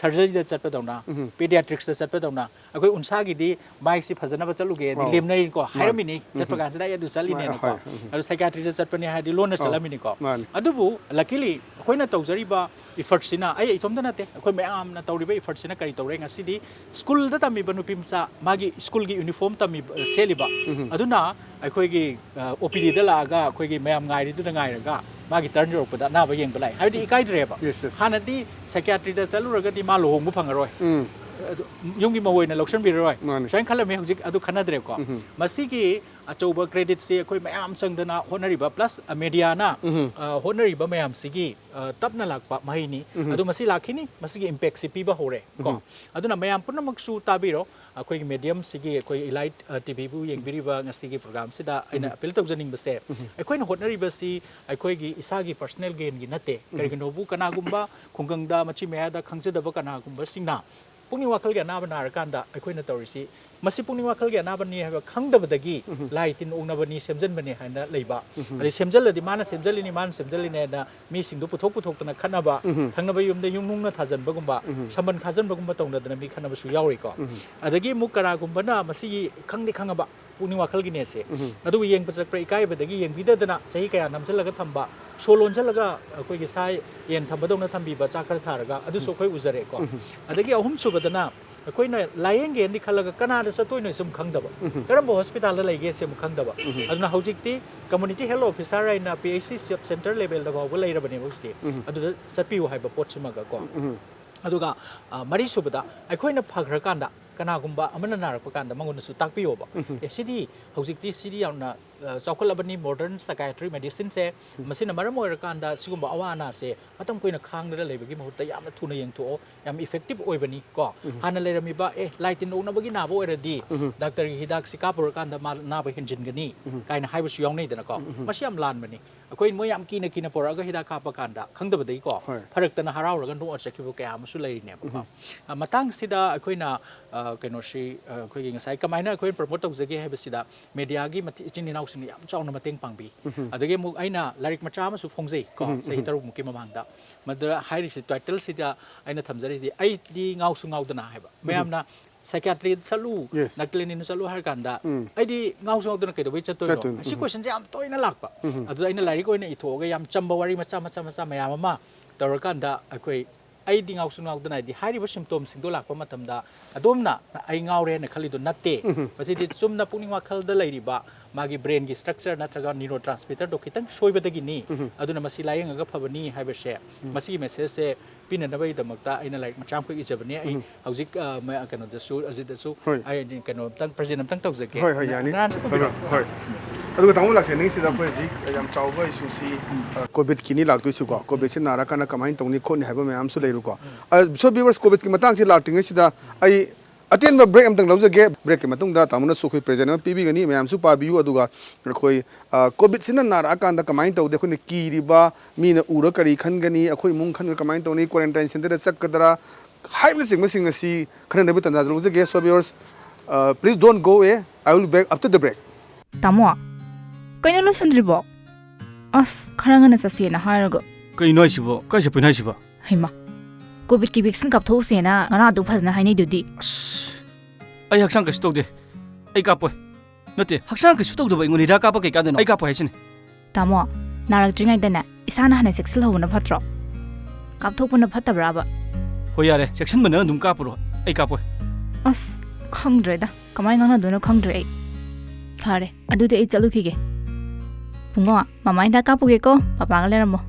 ꯁꯔꯖꯔꯤꯗ ꯆꯠꯄꯗꯧꯅ, ꯄꯦꯗꯤꯌꯥꯇ꯭ꯔꯤꯛꯁꯇ ꯆꯠꯄꯗꯧꯅ, ꯑꯩꯈꯣꯏ ꯎꯟꯁꯥꯒꯤꯗꯤ ꯃꯥꯏꯁꯤ ꯐꯖꯅꯕ ꯆꯠꯂꯨꯒꯦꯗꯤ ꯂꯦꯝꯅꯔꯤꯀꯣ, ꯍꯥꯏꯔꯝꯃꯤꯅꯤ, ꯆꯠꯄ ꯀꯥꯟꯁꯤꯗ ꯑꯩ ꯑꯗꯨ ꯆꯠꯂꯤꯅꯦꯅꯀꯣ꯫ ꯍꯣꯏ, ꯎꯝ꯫ ꯑꯗꯨ ꯁꯥꯏꯀꯥꯇ꯭ꯔꯤꯗ ꯆꯠꯄꯅꯤ ꯍꯥꯏꯔꯗꯤ ꯂꯣꯟꯅ ꯆꯠꯂꯝꯃꯤꯅꯤꯀꯣ꯫ ꯃꯥꯅꯤ꯫ ꯑꯗꯨꯕꯨ ꯂꯀꯤꯂꯤ ꯑꯩꯈꯣꯏꯅ ꯇꯧꯖꯔꯤꯕ ꯏꯐꯔꯠꯁꯤꯅ, ꯑꯩ ꯏꯇꯣꯝꯇ ꯅꯠꯇꯦ, ꯑꯩꯈꯣꯏ ꯃꯌꯥꯝꯅ ꯇꯧꯔꯤꯕ ꯏꯐꯔꯠꯁꯤꯅ ꯀꯔꯤ ꯇꯧꯔꯦ? ꯉꯁꯤꯗꯤ ꯁ꯭ꯀꯨꯜꯗ ꯇꯝꯃꯤꯕ ꯅꯨꯄꯤ ꯃꯆꯥ, ꯃꯥꯒꯤ ꯁ꯭ꯀꯨꯜꯒꯤ ꯌꯨꯅꯤꯐꯣꯔꯝ ꯇꯝꯃꯤꯕ, ꯁꯦꯠꯂꯤꯕ, ꯑꯗꯨꯅ ꯑꯩꯈꯣꯏꯒꯤ ꯑꯣ ꯄꯤ ꯗꯤꯗ ꯂꯥꯛꯑꯒ ꯑꯩꯈꯣꯏꯒꯤ ꯃꯌꯥꯝ ꯉꯥꯏꯔꯤꯗꯨꯗ ꯉꯥꯏꯔꯒ ꯃꯥꯒꯤ ꯇꯔꯟ ꯌꯧꯔꯛꯄꯗ ꯑꯅꯥꯕ ꯌꯦꯡꯕ ꯂꯥꯛꯑꯦ꯫ ꯍꯥꯏꯕꯗꯤ ꯏꯀꯥꯏꯗ꯭ꯔꯦꯕ꯫ Yes, yes. ꯍꯥꯟꯅꯗꯤ ꯁꯥꯏꯀꯤꯌꯥꯇ꯭ꯔꯤꯗ ꯆꯠꯂꯨꯔꯒꯗꯤ ꯃꯥ ꯂꯨꯍꯣꯡꯕ ꯐꯪꯉꯔꯣꯏ꯫ ꯎꯝ꯫ ꯑꯗꯨ ꯌꯨꯝꯒꯤ ꯃꯧ ꯑꯣꯏꯅ ꯂꯧꯁꯤꯟꯕꯤꯔꯔꯣꯏ꯫ ꯃꯥꯅꯤ꯫ ꯁꯨꯃꯥꯏꯅ ꯈꯜꯂꯝꯃꯤ꯫ ꯍꯧꯖꯤꯛ ꯑꯗꯨ ꯈꯟꯅꯗ꯭ꯔꯦꯕꯀꯣ꯫ ꯎꯝ꯫ ꯃꯁꯤꯒꯤ ꯑꯆꯧꯕ ꯀ꯭ꯔꯦꯗꯤꯠꯁꯤ ꯑꯩꯈꯣꯏ ꯃꯌꯥꯝ ꯆꯪꯗꯅ ꯍꯣꯠꯅꯔꯤꯕ, ꯄ꯭ꯂꯁ ꯃꯦꯗꯤꯌꯥꯅ, ꯎꯝ꯫ ꯑ, ꯍꯣꯠꯅꯔꯤꯕ ꯃꯌꯥꯝꯁꯤꯒꯤ, ꯑ, ꯇꯞꯅ ꯂꯥꯛꯄ ꯃꯍꯩꯅꯤ꯫ ꯎꯝ꯫ ꯑꯗꯨ ꯃꯁꯤ ꯂꯥꯛꯈꯤꯅꯤ, ꯃꯁꯤꯒꯤ ꯏꯝꯄꯦꯛꯁꯤ ꯄꯤꯕ ꯍꯧꯔꯦ ꯀꯣ꯫ ꯎꯝ꯫ ꯑꯗꯨꯅ ꯃꯌꯥꯝ ꯄꯨꯝꯅꯃꯛꯁꯨ ꯇꯥꯕꯤꯔꯣ, ꯑꯩꯈꯣꯏꯒꯤ ꯃꯦꯗꯤꯌꯝꯁꯤꯒꯤ, ꯑꯩꯈꯣꯏ ꯏꯂꯥꯏꯠ, ꯑ, ꯇꯤ ꯚꯤꯕꯨ ꯌꯦꯡꯕꯤꯔꯤꯕ ꯉꯁꯤꯒꯤ ꯄ꯭ꯔꯣꯒꯥꯝꯁꯤꯗ ꯑꯩꯅ ꯎꯝ꯫ ꯑꯄꯤꯜ ꯇꯧꯖꯅꯤꯡꯕꯁꯦ, ꯎꯝ꯫ ꯑꯩꯈꯣꯏꯅ ꯍꯣꯠꯅꯔꯤꯕꯁꯤ ꯑꯩꯈꯣꯏꯒꯤ ꯏꯁꯥꯒꯤ ꯄꯔꯁꯅꯦꯜ ꯒꯦꯟꯒꯤ ꯅꯠꯇꯦ꯫ ꯎꯝ꯫ ꯀꯔꯤꯒꯨꯝꯕ ꯀꯅꯥꯒꯨꯝꯕ ꯈꯨꯡꯒꯪꯗ ꯃꯆꯤ ꯃꯌꯥꯗ ꯈꯪꯖꯗꯕ ꯀꯅꯥꯒꯨꯝꯕꯁꯤꯡꯅ ꯄꯨꯛꯅꯤꯡ ꯋꯥꯈꯜꯒꯤ ꯑꯅꯥꯕ ꯅꯥꯔꯀꯥꯟꯗ ꯑꯩꯈꯣꯏꯅ ꯇꯧꯔꯤꯁꯤ, ꯃꯁꯤ ꯄꯨꯛꯅꯤꯡ ꯋꯥꯈꯜꯒꯤ ꯑꯅꯥꯕꯅꯤ ꯍꯥꯏꯕ ꯈꯪꯗꯕꯗꯒꯤ ꯎꯝ꯫ ꯂꯥꯏ ꯇꯤꯟ ꯑꯣꯛꯅꯕꯅꯤ, ꯁꯦꯝꯖꯤꯟꯕꯅꯤ ꯍꯥꯏꯅ ꯂꯩꯕ꯫ ꯎꯝ꯫ ꯑꯗꯩ ꯁꯦꯝꯖꯤꯜꯂꯗꯤ ꯃꯥꯅ ꯁꯦꯝꯖꯤꯜꯂꯤꯅꯤ, ꯃꯥꯅ ꯁꯦꯝꯖꯤꯜꯂꯤꯅꯤ ꯍꯥꯏꯅ ꯃꯤꯁꯤꯡꯗꯣ ꯄꯨꯊꯣꯛ ꯄꯨꯊꯣꯛꯇꯅ ꯈꯠꯅꯕ, ꯎꯝ꯫ ꯊꯪꯅꯕ ꯌꯨꯝꯗ ꯌꯨꯝ ꯅꯨꯡꯅ ꯊꯥꯖꯟꯕꯒꯨꯝꯕ, ꯎꯝ꯫ ꯁꯝꯕꯟ ꯈꯥꯖꯟꯕꯒꯨꯝꯕ ꯇꯧꯅꯗꯅ ꯃꯤ ꯈꯠꯅꯕꯁꯨ ꯌꯥꯎꯔꯤꯀꯣ꯫ ꯎꯝ꯫ ꯑꯗꯒꯤ ꯑꯃꯨꯛ ꯀꯅꯥꯒꯨꯝꯕꯅ ꯃꯁꯤꯒꯤ ꯈꯪꯗꯤ ꯈꯪꯉꯕ ꯄꯨꯛꯅꯤꯡ ꯋꯥꯈꯜꯒꯤꯅꯦꯁꯦ꯫ ꯎꯝ꯫ ꯑꯗꯨꯕꯨ ꯌꯦꯡꯕ ꯆꯠꯄ ꯏꯀꯥꯏꯕꯗꯒꯤ ꯌꯦꯡꯕꯤꯗꯗꯅ ꯆꯍꯤ ꯀꯌꯥ ꯅꯝꯁꯤꯜꯂꯒ ꯊꯝꯕ, ꯁꯣ ꯂꯣꯟꯁꯤꯜꯂꯒ ꯑꯩꯈꯣꯏꯒꯤ ꯁꯥ ꯌꯦꯟ ꯊꯝꯕꯗꯧꯅ ꯊꯝꯕꯤꯕ, ꯆꯥꯛ ꯈꯔ ꯊꯥꯔꯒ, ꯑꯗꯨꯁꯨ ꯎꯝ꯫ ꯑꯩꯈꯣꯏ ꯎꯖꯔꯦꯀꯣ꯫ ꯎꯝ꯫ ꯑꯗꯒꯤ ꯑꯍꯨꯝꯁꯨꯕꯗꯅ ꯑꯩꯈꯣꯏꯅ ꯂꯥꯏꯌꯦꯡꯒꯦꯅꯗꯤ ꯈꯜꯂꯒ ꯀꯅꯥꯗ ꯆꯠꯇꯣꯏꯅꯣ ꯁꯨꯝ ꯈꯪꯗꯕ, ꯎꯝ꯫ ꯀꯔꯝꯕ ꯍꯣꯁꯄꯤꯇꯥꯜꯗ ꯂꯩꯒꯦ ꯁꯤ ꯑꯃꯨꯛ ꯈꯪꯗꯕ꯫ ꯎꯝ꯫ ꯑꯗꯨꯅ ꯍꯧꯖꯤꯛꯇꯤ ꯀꯝꯃꯨꯅꯤꯇꯤ ꯍꯦꯜꯊ ꯑꯣꯐꯤꯁꯥꯔ ꯍꯥꯏꯅ P H C sub centre ꯂꯦꯚꯦꯜꯗ ꯐꯥꯎꯕ ꯂꯩꯔꯕꯅꯦꯕ ꯍꯧꯖꯤꯛꯇꯤ꯫ ꯎꯝ꯫ ꯑꯗꯨꯗ ꯆꯠꯄꯤꯌꯨ ꯍꯥꯏꯕ ꯄꯣꯠꯁꯤꯃꯒ ꯀꯣ꯫ ꯎꯝ꯫ ꯑꯗꯨꯒ, ꯑ, ꯃꯔꯤꯁꯨꯕꯗ, ꯑꯩꯈꯣꯏꯅ ꯐꯈ꯭ꯔꯀꯥꯟꯗ ꯀꯅꯥꯒꯨꯝꯕ ꯑꯃꯅ ꯅꯥꯔꯛꯄ ꯀꯥꯟꯗ ꯃꯉꯣꯟꯗꯁꯨ ꯇꯥꯛꯄꯤꯌꯣꯕ꯫ ꯎꯝ꯫ ꯑꯦ, ꯁꯤꯗꯤ ꯍꯧꯖꯤꯛꯇꯤ ꯁꯤꯗꯤ ꯌꯥꯝꯅ, ꯑ, ꯆꯥꯎꯈꯠꯂꯕꯅꯤ, ꯃꯣꯗꯔꯟ ꯁꯥꯏꯀꯥꯏꯇ꯭ꯔꯤ ꯃꯦꯗꯤꯁꯤꯟꯁꯦ꯫ ꯎꯝ꯫ ꯃꯁꯤꯅ ꯃꯔꯝ ꯑꯣꯏꯔꯀꯥꯟꯗ ꯁꯤꯒꯨꯝꯕ ꯑꯋꯥ ꯑꯅꯥꯁꯦ ꯃꯇꯝ ꯀꯨꯏꯅ ꯈꯥꯡꯗꯅ ꯂꯩꯕꯒꯤ ꯃꯍꯨꯠꯇ ꯌꯥꯝꯅ ꯊꯨꯅ ꯌꯦꯡꯊꯣꯛꯑꯣ, ꯌꯥꯝ ꯏꯐꯦꯛꯇꯤꯞ ꯑꯣꯏꯕꯅꯤ ꯀꯣ꯫ ꯎꯝ꯫ ꯍꯥꯟꯅ ꯂꯩꯔꯝꯃꯤꯕ, "ꯑꯦ, ꯂꯥꯏ ꯇꯤꯟ ꯑꯣꯛꯅꯕꯒꯤ ꯅꯥꯕ ꯑꯣꯏꯔꯗꯤ ꯎꯝ꯫ ꯗꯥꯛꯇꯔꯒꯤ ꯍꯤꯗꯥꯛꯁꯤ ꯀꯥꯞꯄꯨꯔꯀꯥꯟꯗ ꯃꯥ ꯅꯥꯕ ꯍꯦꯟꯖꯤꯟꯒꯅꯤ" ꯎꯝ꯫ ꯀꯥꯏꯅ ꯍꯥꯏꯕꯁꯨ ꯌꯥꯎꯅꯩꯗꯅꯀꯣ꯫ ꯎꯝ꯫ ꯃꯁꯤ ꯌꯥꯝ ꯂꯥꯟꯕꯅꯤ꯫ ꯑꯩꯈꯣꯏ ꯃꯣꯏ ꯌꯥꯝ ꯀꯤꯅ ꯀꯤꯅ ꯄꯨꯔꯛꯑꯒ ꯍꯤꯗꯥꯛ ꯀꯥꯞꯄ ꯀꯥꯟꯗ ꯈꯪꯗꯕꯗꯒꯤꯀꯣ, ꯍꯣꯏ꯫ ꯐꯔꯛꯇꯅ ꯍꯔꯥꯎꯔꯒ ꯅꯣꯛꯑ ꯆꯠꯈꯤꯕ ꯀꯌꯥ ꯑꯃꯁꯨ ꯂꯩꯔꯤꯅꯦꯕꯀꯣ꯫ ꯎꯝ꯫ ꯑ, ꯃꯇꯥꯡꯁꯤꯗ ꯑꯩꯈꯣꯏꯅ, ꯑ, ꯀꯩꯅꯣꯁꯤ, ꯑ, ꯑꯩꯈꯣꯏꯒꯤ ꯉꯁꯥꯏ ꯀꯃꯥꯏꯅ ꯑꯩꯈꯣꯏꯅ ꯄ꯭ꯔꯃꯣꯠ ꯇꯧꯖꯒꯦ ꯍꯥꯏꯕꯁꯤꯗ, ꯃꯦꯗꯤꯌꯥꯒꯤ ꯃꯇꯤ-, ꯏꯆꯤꯟ ꯏꯅꯥꯎꯁꯤꯡꯅ ꯌꯥꯝ ꯆꯥꯎꯅ ꯃꯇꯦꯡ ꯄꯥꯡꯕꯤ꯫ ꯎꯝ꯫ ꯑꯗꯒꯤ ꯑꯃꯨꯛ ꯑꯩꯅ ꯂꯥꯏꯔꯤꯛ ꯃꯆꯥ ꯑꯃꯁꯨ ꯐꯣꯡꯖꯩ ꯀꯣ, ꯎꯝ, ꯆꯍꯤ ꯎꯝ꯫ ꯇꯔꯨꯛꯃꯨꯛꯀꯤ ꯃꯃꯥꯡꯗ꯫ ꯃꯗꯨꯗ ꯍꯥꯏꯔꯤꯁꯤ, ꯇꯥꯏꯇꯜꯁꯤꯗ ꯑꯩꯅ ꯊꯝꯖꯔꯤꯁꯤꯗꯤ, "ꯑꯩꯗꯤ ꯉꯥꯎꯁꯨ ꯉꯥꯎꯗꯅ" ꯍꯥꯏꯕ꯫ ꯎꯝ꯫ ꯃꯌꯥꯝꯅ ꯁꯥꯏꯀꯤꯌꯥꯇ꯭ꯔꯤꯗ ꯆꯠꯂꯨ, ꯌꯦꯁ꯫ ꯅꯥꯇ꯭ꯂꯦꯅꯤꯟꯗ ꯆꯠꯂꯨ ꯍꯥꯏꯔ ꯀꯥꯟꯗ, ꯎꯝ꯫ "ꯑꯩꯗꯤ ꯉꯥꯎꯁꯨ ꯉꯥꯎꯗꯅ ꯀꯩꯗꯧꯕꯩ ꯆꯠꯇꯣꯏꯅꯣ?" ꯆꯠꯇꯣꯏꯅꯣ? ꯁꯤ ꯎꯝ꯫ ꯀꯣꯏꯁꯟꯁꯦ ꯌꯥꯝ ꯇꯣꯏꯅ ꯂꯥꯛꯄ꯫ ꯎꯝ꯫ ꯑꯗꯨꯗ ꯑꯩꯅ ꯂꯥꯏꯔꯤꯛ ꯑꯣꯏꯅ ꯏꯊꯣꯛꯑꯒ ꯌꯥꯝ ꯆꯝꯕ ꯋꯥꯔꯤ ꯃꯆꯥ, ꯃꯆꯥ, ꯃꯆꯥ ꯃꯌꯥꯝ ꯑꯃ ꯇꯧꯔꯀꯥꯟꯗ, ꯑꯩꯈꯣꯏ "ꯑꯩꯗꯤ ꯉꯥꯎꯁꯨ ꯉꯥꯎꯗꯅ" ꯍꯥꯏꯗꯤ, ꯍꯥꯏꯔꯤꯕ ꯁꯤꯝꯇꯣꯝꯁꯤꯡꯗꯣ ꯂꯥꯛꯄ ꯃꯇꯝꯗ ꯑꯗꯣꯝꯅ "ꯑꯩ ꯉꯥꯎꯔꯦ" ꯍꯥꯏꯅ ꯈꯜꯂꯤꯗꯣ ꯅꯠꯇꯦ꯫ ꯎꯝ꯫ ꯃꯁꯤꯗꯤ ꯆꯨꯝꯅ ꯄꯨꯛꯅꯤꯡ ꯋꯥꯈꯜꯗ ꯂꯩꯔꯤꯕ ꯃꯥꯒꯤ ꯕ꯭ꯔꯦꯟꯒꯤ ꯁ꯭ꯇ꯭ꯔꯛꯆꯔ ꯅꯠꯇ꯭ꯔꯒ ꯅ꯭ꯌꯨꯔꯣ ꯇ꯭ꯔꯥꯟꯁꯃꯤꯇꯔꯗꯣ ꯈꯤꯇꯪ ꯁꯣꯏꯕꯗꯒꯤꯅꯤ꯫ ꯎꯝ꯫ ꯑꯗꯨꯅ ꯃꯁꯤ ꯂꯥꯏꯌꯦꯡꯉꯒ ꯐꯕꯅꯤ ꯍꯥꯏꯕꯁꯦ, ꯎꯝ꯫ ꯃꯁꯤꯒꯤ ꯃꯦꯁꯦꯖꯁꯦ ꯄꯤꯅꯅꯕꯒꯤꯗꯃꯛꯇ ꯑꯩꯅ ꯂꯥꯏꯔꯤꯛ ꯃꯆꯥ ꯑꯃꯈꯛ ꯏꯖꯕꯅꯦ꯫ ꯑꯩ ꯎꯝ꯫ ꯍꯧꯖꯤꯛ, ꯑ, ꯃ-, ꯀꯩꯅꯣꯗꯁꯨ, ꯑꯖꯤꯠꯇꯁꯨ ꯍꯣꯏ꯫ ꯑꯩ ꯀꯩꯅꯣ ꯑꯝꯇꯪ, ꯄ꯭ꯔꯖꯦꯟ ꯑꯝꯇꯪ ꯇꯧꯖꯒꯦ꯫ ꯍꯣꯏ, ꯍꯣꯏ, ꯌꯥꯅꯤ꯫ ꯅ-, ꯅꯍꯥꯟꯁꯨ ꯍꯣꯏ, ꯄꯨꯕꯤꯔꯛꯑꯣ꯫ ꯍꯣꯏ꯫ ꯑꯗꯨꯒ ꯇꯥꯃꯣ ꯂꯥꯛꯆꯅꯤꯡꯉꯤꯁꯤꯗ ꯑꯩꯈꯣꯏ ꯍꯧꯖꯤꯛ ꯌꯥꯝ ꯆꯥꯎꯕ ꯏꯁꯨꯁꯤ, ꯎꯝ꯫ ꯑ, ꯀꯣꯚꯤꯗꯀꯤꯅꯤ ꯂꯥꯛꯇꯣꯏꯁꯤꯀꯣ꯫ ꯎꯝ꯫ ꯀꯣꯚꯤꯗꯁꯤꯅ ꯅꯥꯔꯀꯥꯟꯗ ꯀꯃꯥꯏꯅ ꯇꯧꯅꯤ ꯈꯣꯠꯅꯤ ꯍꯥꯏꯕ ꯃꯌꯥꯝꯁꯨ ꯂꯩꯔꯨꯀꯣ꯫ ꯎꯝ꯫ ꯑ, so viewers, ꯀꯣꯚꯤꯗꯀꯤ ꯃꯇꯥꯡꯁꯤ ꯂꯥꯛꯇ꯭ꯔꯤꯉꯩꯁꯤꯗ ꯑꯩ ꯑꯇꯦꯟꯕ ꯕ꯭ꯔꯦꯛ ꯑꯃꯇꯪ ꯂꯧꯖꯒꯦ꯫ ꯕ꯭ꯔꯦꯛꯀꯤ ꯃꯇꯨꯡꯗ ꯇꯥꯃꯣꯅꯁꯨ ꯑꯩꯈꯣꯏ ꯄ꯭ꯔꯖꯦꯟ ꯑꯃ ꯄꯤꯕꯤꯒꯅꯤ, ꯃꯌꯥꯝꯁꯨ ꯄꯥꯕꯤꯌꯨ꯫ ꯑꯗꯨꯒ ꯑꯩꯈꯣꯏ, ꯑ, ꯀꯣꯚꯤꯗꯁꯤꯅ ꯅꯥꯔꯛꯑꯀꯥꯟꯗ ꯀꯃꯥꯏꯅ ꯇꯧꯗꯦ, ꯑꯩꯈꯣꯏꯅ ꯀꯤꯔꯤꯕ, ꯃꯤꯅ ꯎꯔ ꯀꯔꯤ ꯈꯟꯒꯅꯤ, ꯑꯩꯈꯣꯏ ꯏꯃꯨꯡ ꯈꯟꯒ ꯀꯃꯥꯏꯅ ꯇꯧꯅꯤ, ꯀ꯭ꯋꯥꯔꯦꯟꯇꯥꯏꯟ ꯁꯦꯟꯇꯔꯗ ꯆꯠꯀꯗ꯭ꯔꯥ ꯍꯥꯏꯕꯅꯆꯤꯡꯕꯁꯤꯡ ꯑꯁꯤ ꯈꯟꯅꯅꯕꯒꯤ ꯇꯥꯟꯖꯥꯁꯨ ꯂꯧꯖꯒꯦ꯫ So viewers, uh, please don't go away. I will be back after the break. ꯇꯥꯃꯣ, ꯀꯩꯅꯣ ꯂꯣꯏꯁꯟꯗ꯭ꯔꯤꯕꯣ? ꯑꯁ, ꯈꯔ ꯉꯟꯅ ꯆꯠꯁꯦꯅ ꯍꯥꯏꯔꯒ꯫ ꯀꯩꯅꯣ ꯍꯥꯏꯁꯤꯕꯣ? ꯀꯥꯏ ꯆꯠꯄꯩꯅꯣ ꯍꯥꯏꯁꯤꯕꯣ? ꯍꯩꯃꯥ, ꯀꯣꯚꯤꯗꯀꯤ ꯚꯦꯛꯁꯤꯟ ꯀꯥꯞꯊꯣꯛꯎꯁꯦꯅ ꯉꯔꯥꯡ ꯑꯗꯨ ꯐꯖꯅ ꯍꯥꯏꯅꯩꯗꯨꯗꯤ꯫ ꯑꯁ, ꯑꯩ ꯍꯛꯆꯥꯡ ꯀꯩꯁꯨ ꯇꯧꯗꯦ꯫ ꯑꯩ ꯀꯥꯞꯄꯣꯏ꯫ ꯅꯠꯇꯦ, ꯍꯛꯆꯥꯡ ꯀꯩꯁꯨ ꯇꯧꯗꯕ ꯑꯩꯉꯣꯟꯗ ꯍꯤꯗꯥꯛ ꯀꯥꯞꯄ ꯀꯩ ꯀꯥꯟꯗꯅꯣ? ꯑꯩ ꯀꯥꯞꯄꯣꯏ ꯍꯥꯏꯁꯤꯅꯤ꯫ ꯇꯥꯃꯣ, ꯅꯥꯔꯛꯇ꯭ꯔꯤꯉꯩꯗꯅꯦ ꯏꯁꯥꯅ ꯍꯥꯟꯅ ꯆꯦꯛꯁꯤꯜꯍꯧꯕꯅ ꯐꯠꯇ꯭ꯔꯣ? ꯀꯥꯞꯊꯣꯛꯄꯅ ꯐꯠꯇꯕ꯭ꯔꯥꯕ? ꯍꯣꯏ, ꯌꯥꯔꯦ, ꯆꯦꯛꯁꯤꯟꯕꯅ ꯑꯗꯨꯝ ꯀꯥꯞꯄꯨꯔꯣ꯫ ꯑꯩ ꯀꯥꯞꯄꯣꯏ꯫ ꯑꯁ, ꯈꯪꯗ꯭ꯔꯦꯗ꯫ ꯀꯃꯥꯏꯅ ꯉꯥꯡꯅꯗꯣꯏꯅꯣ ꯈꯪꯗ꯭ꯔꯦ ꯑꯩ꯫ ꯐꯔꯦ, ꯑꯗꯨꯗꯤ ꯑꯩ ꯆꯠꯂꯨꯈꯤꯒꯦ꯫ ꯕꯨꯡꯉꯣ, ꯃꯃꯥ ꯍꯤꯗꯥꯛ ꯀꯥꯞꯄꯨꯒꯦꯀꯣ, ꯄꯄꯥꯒ ꯂꯩꯔꯝꯃꯣ꯫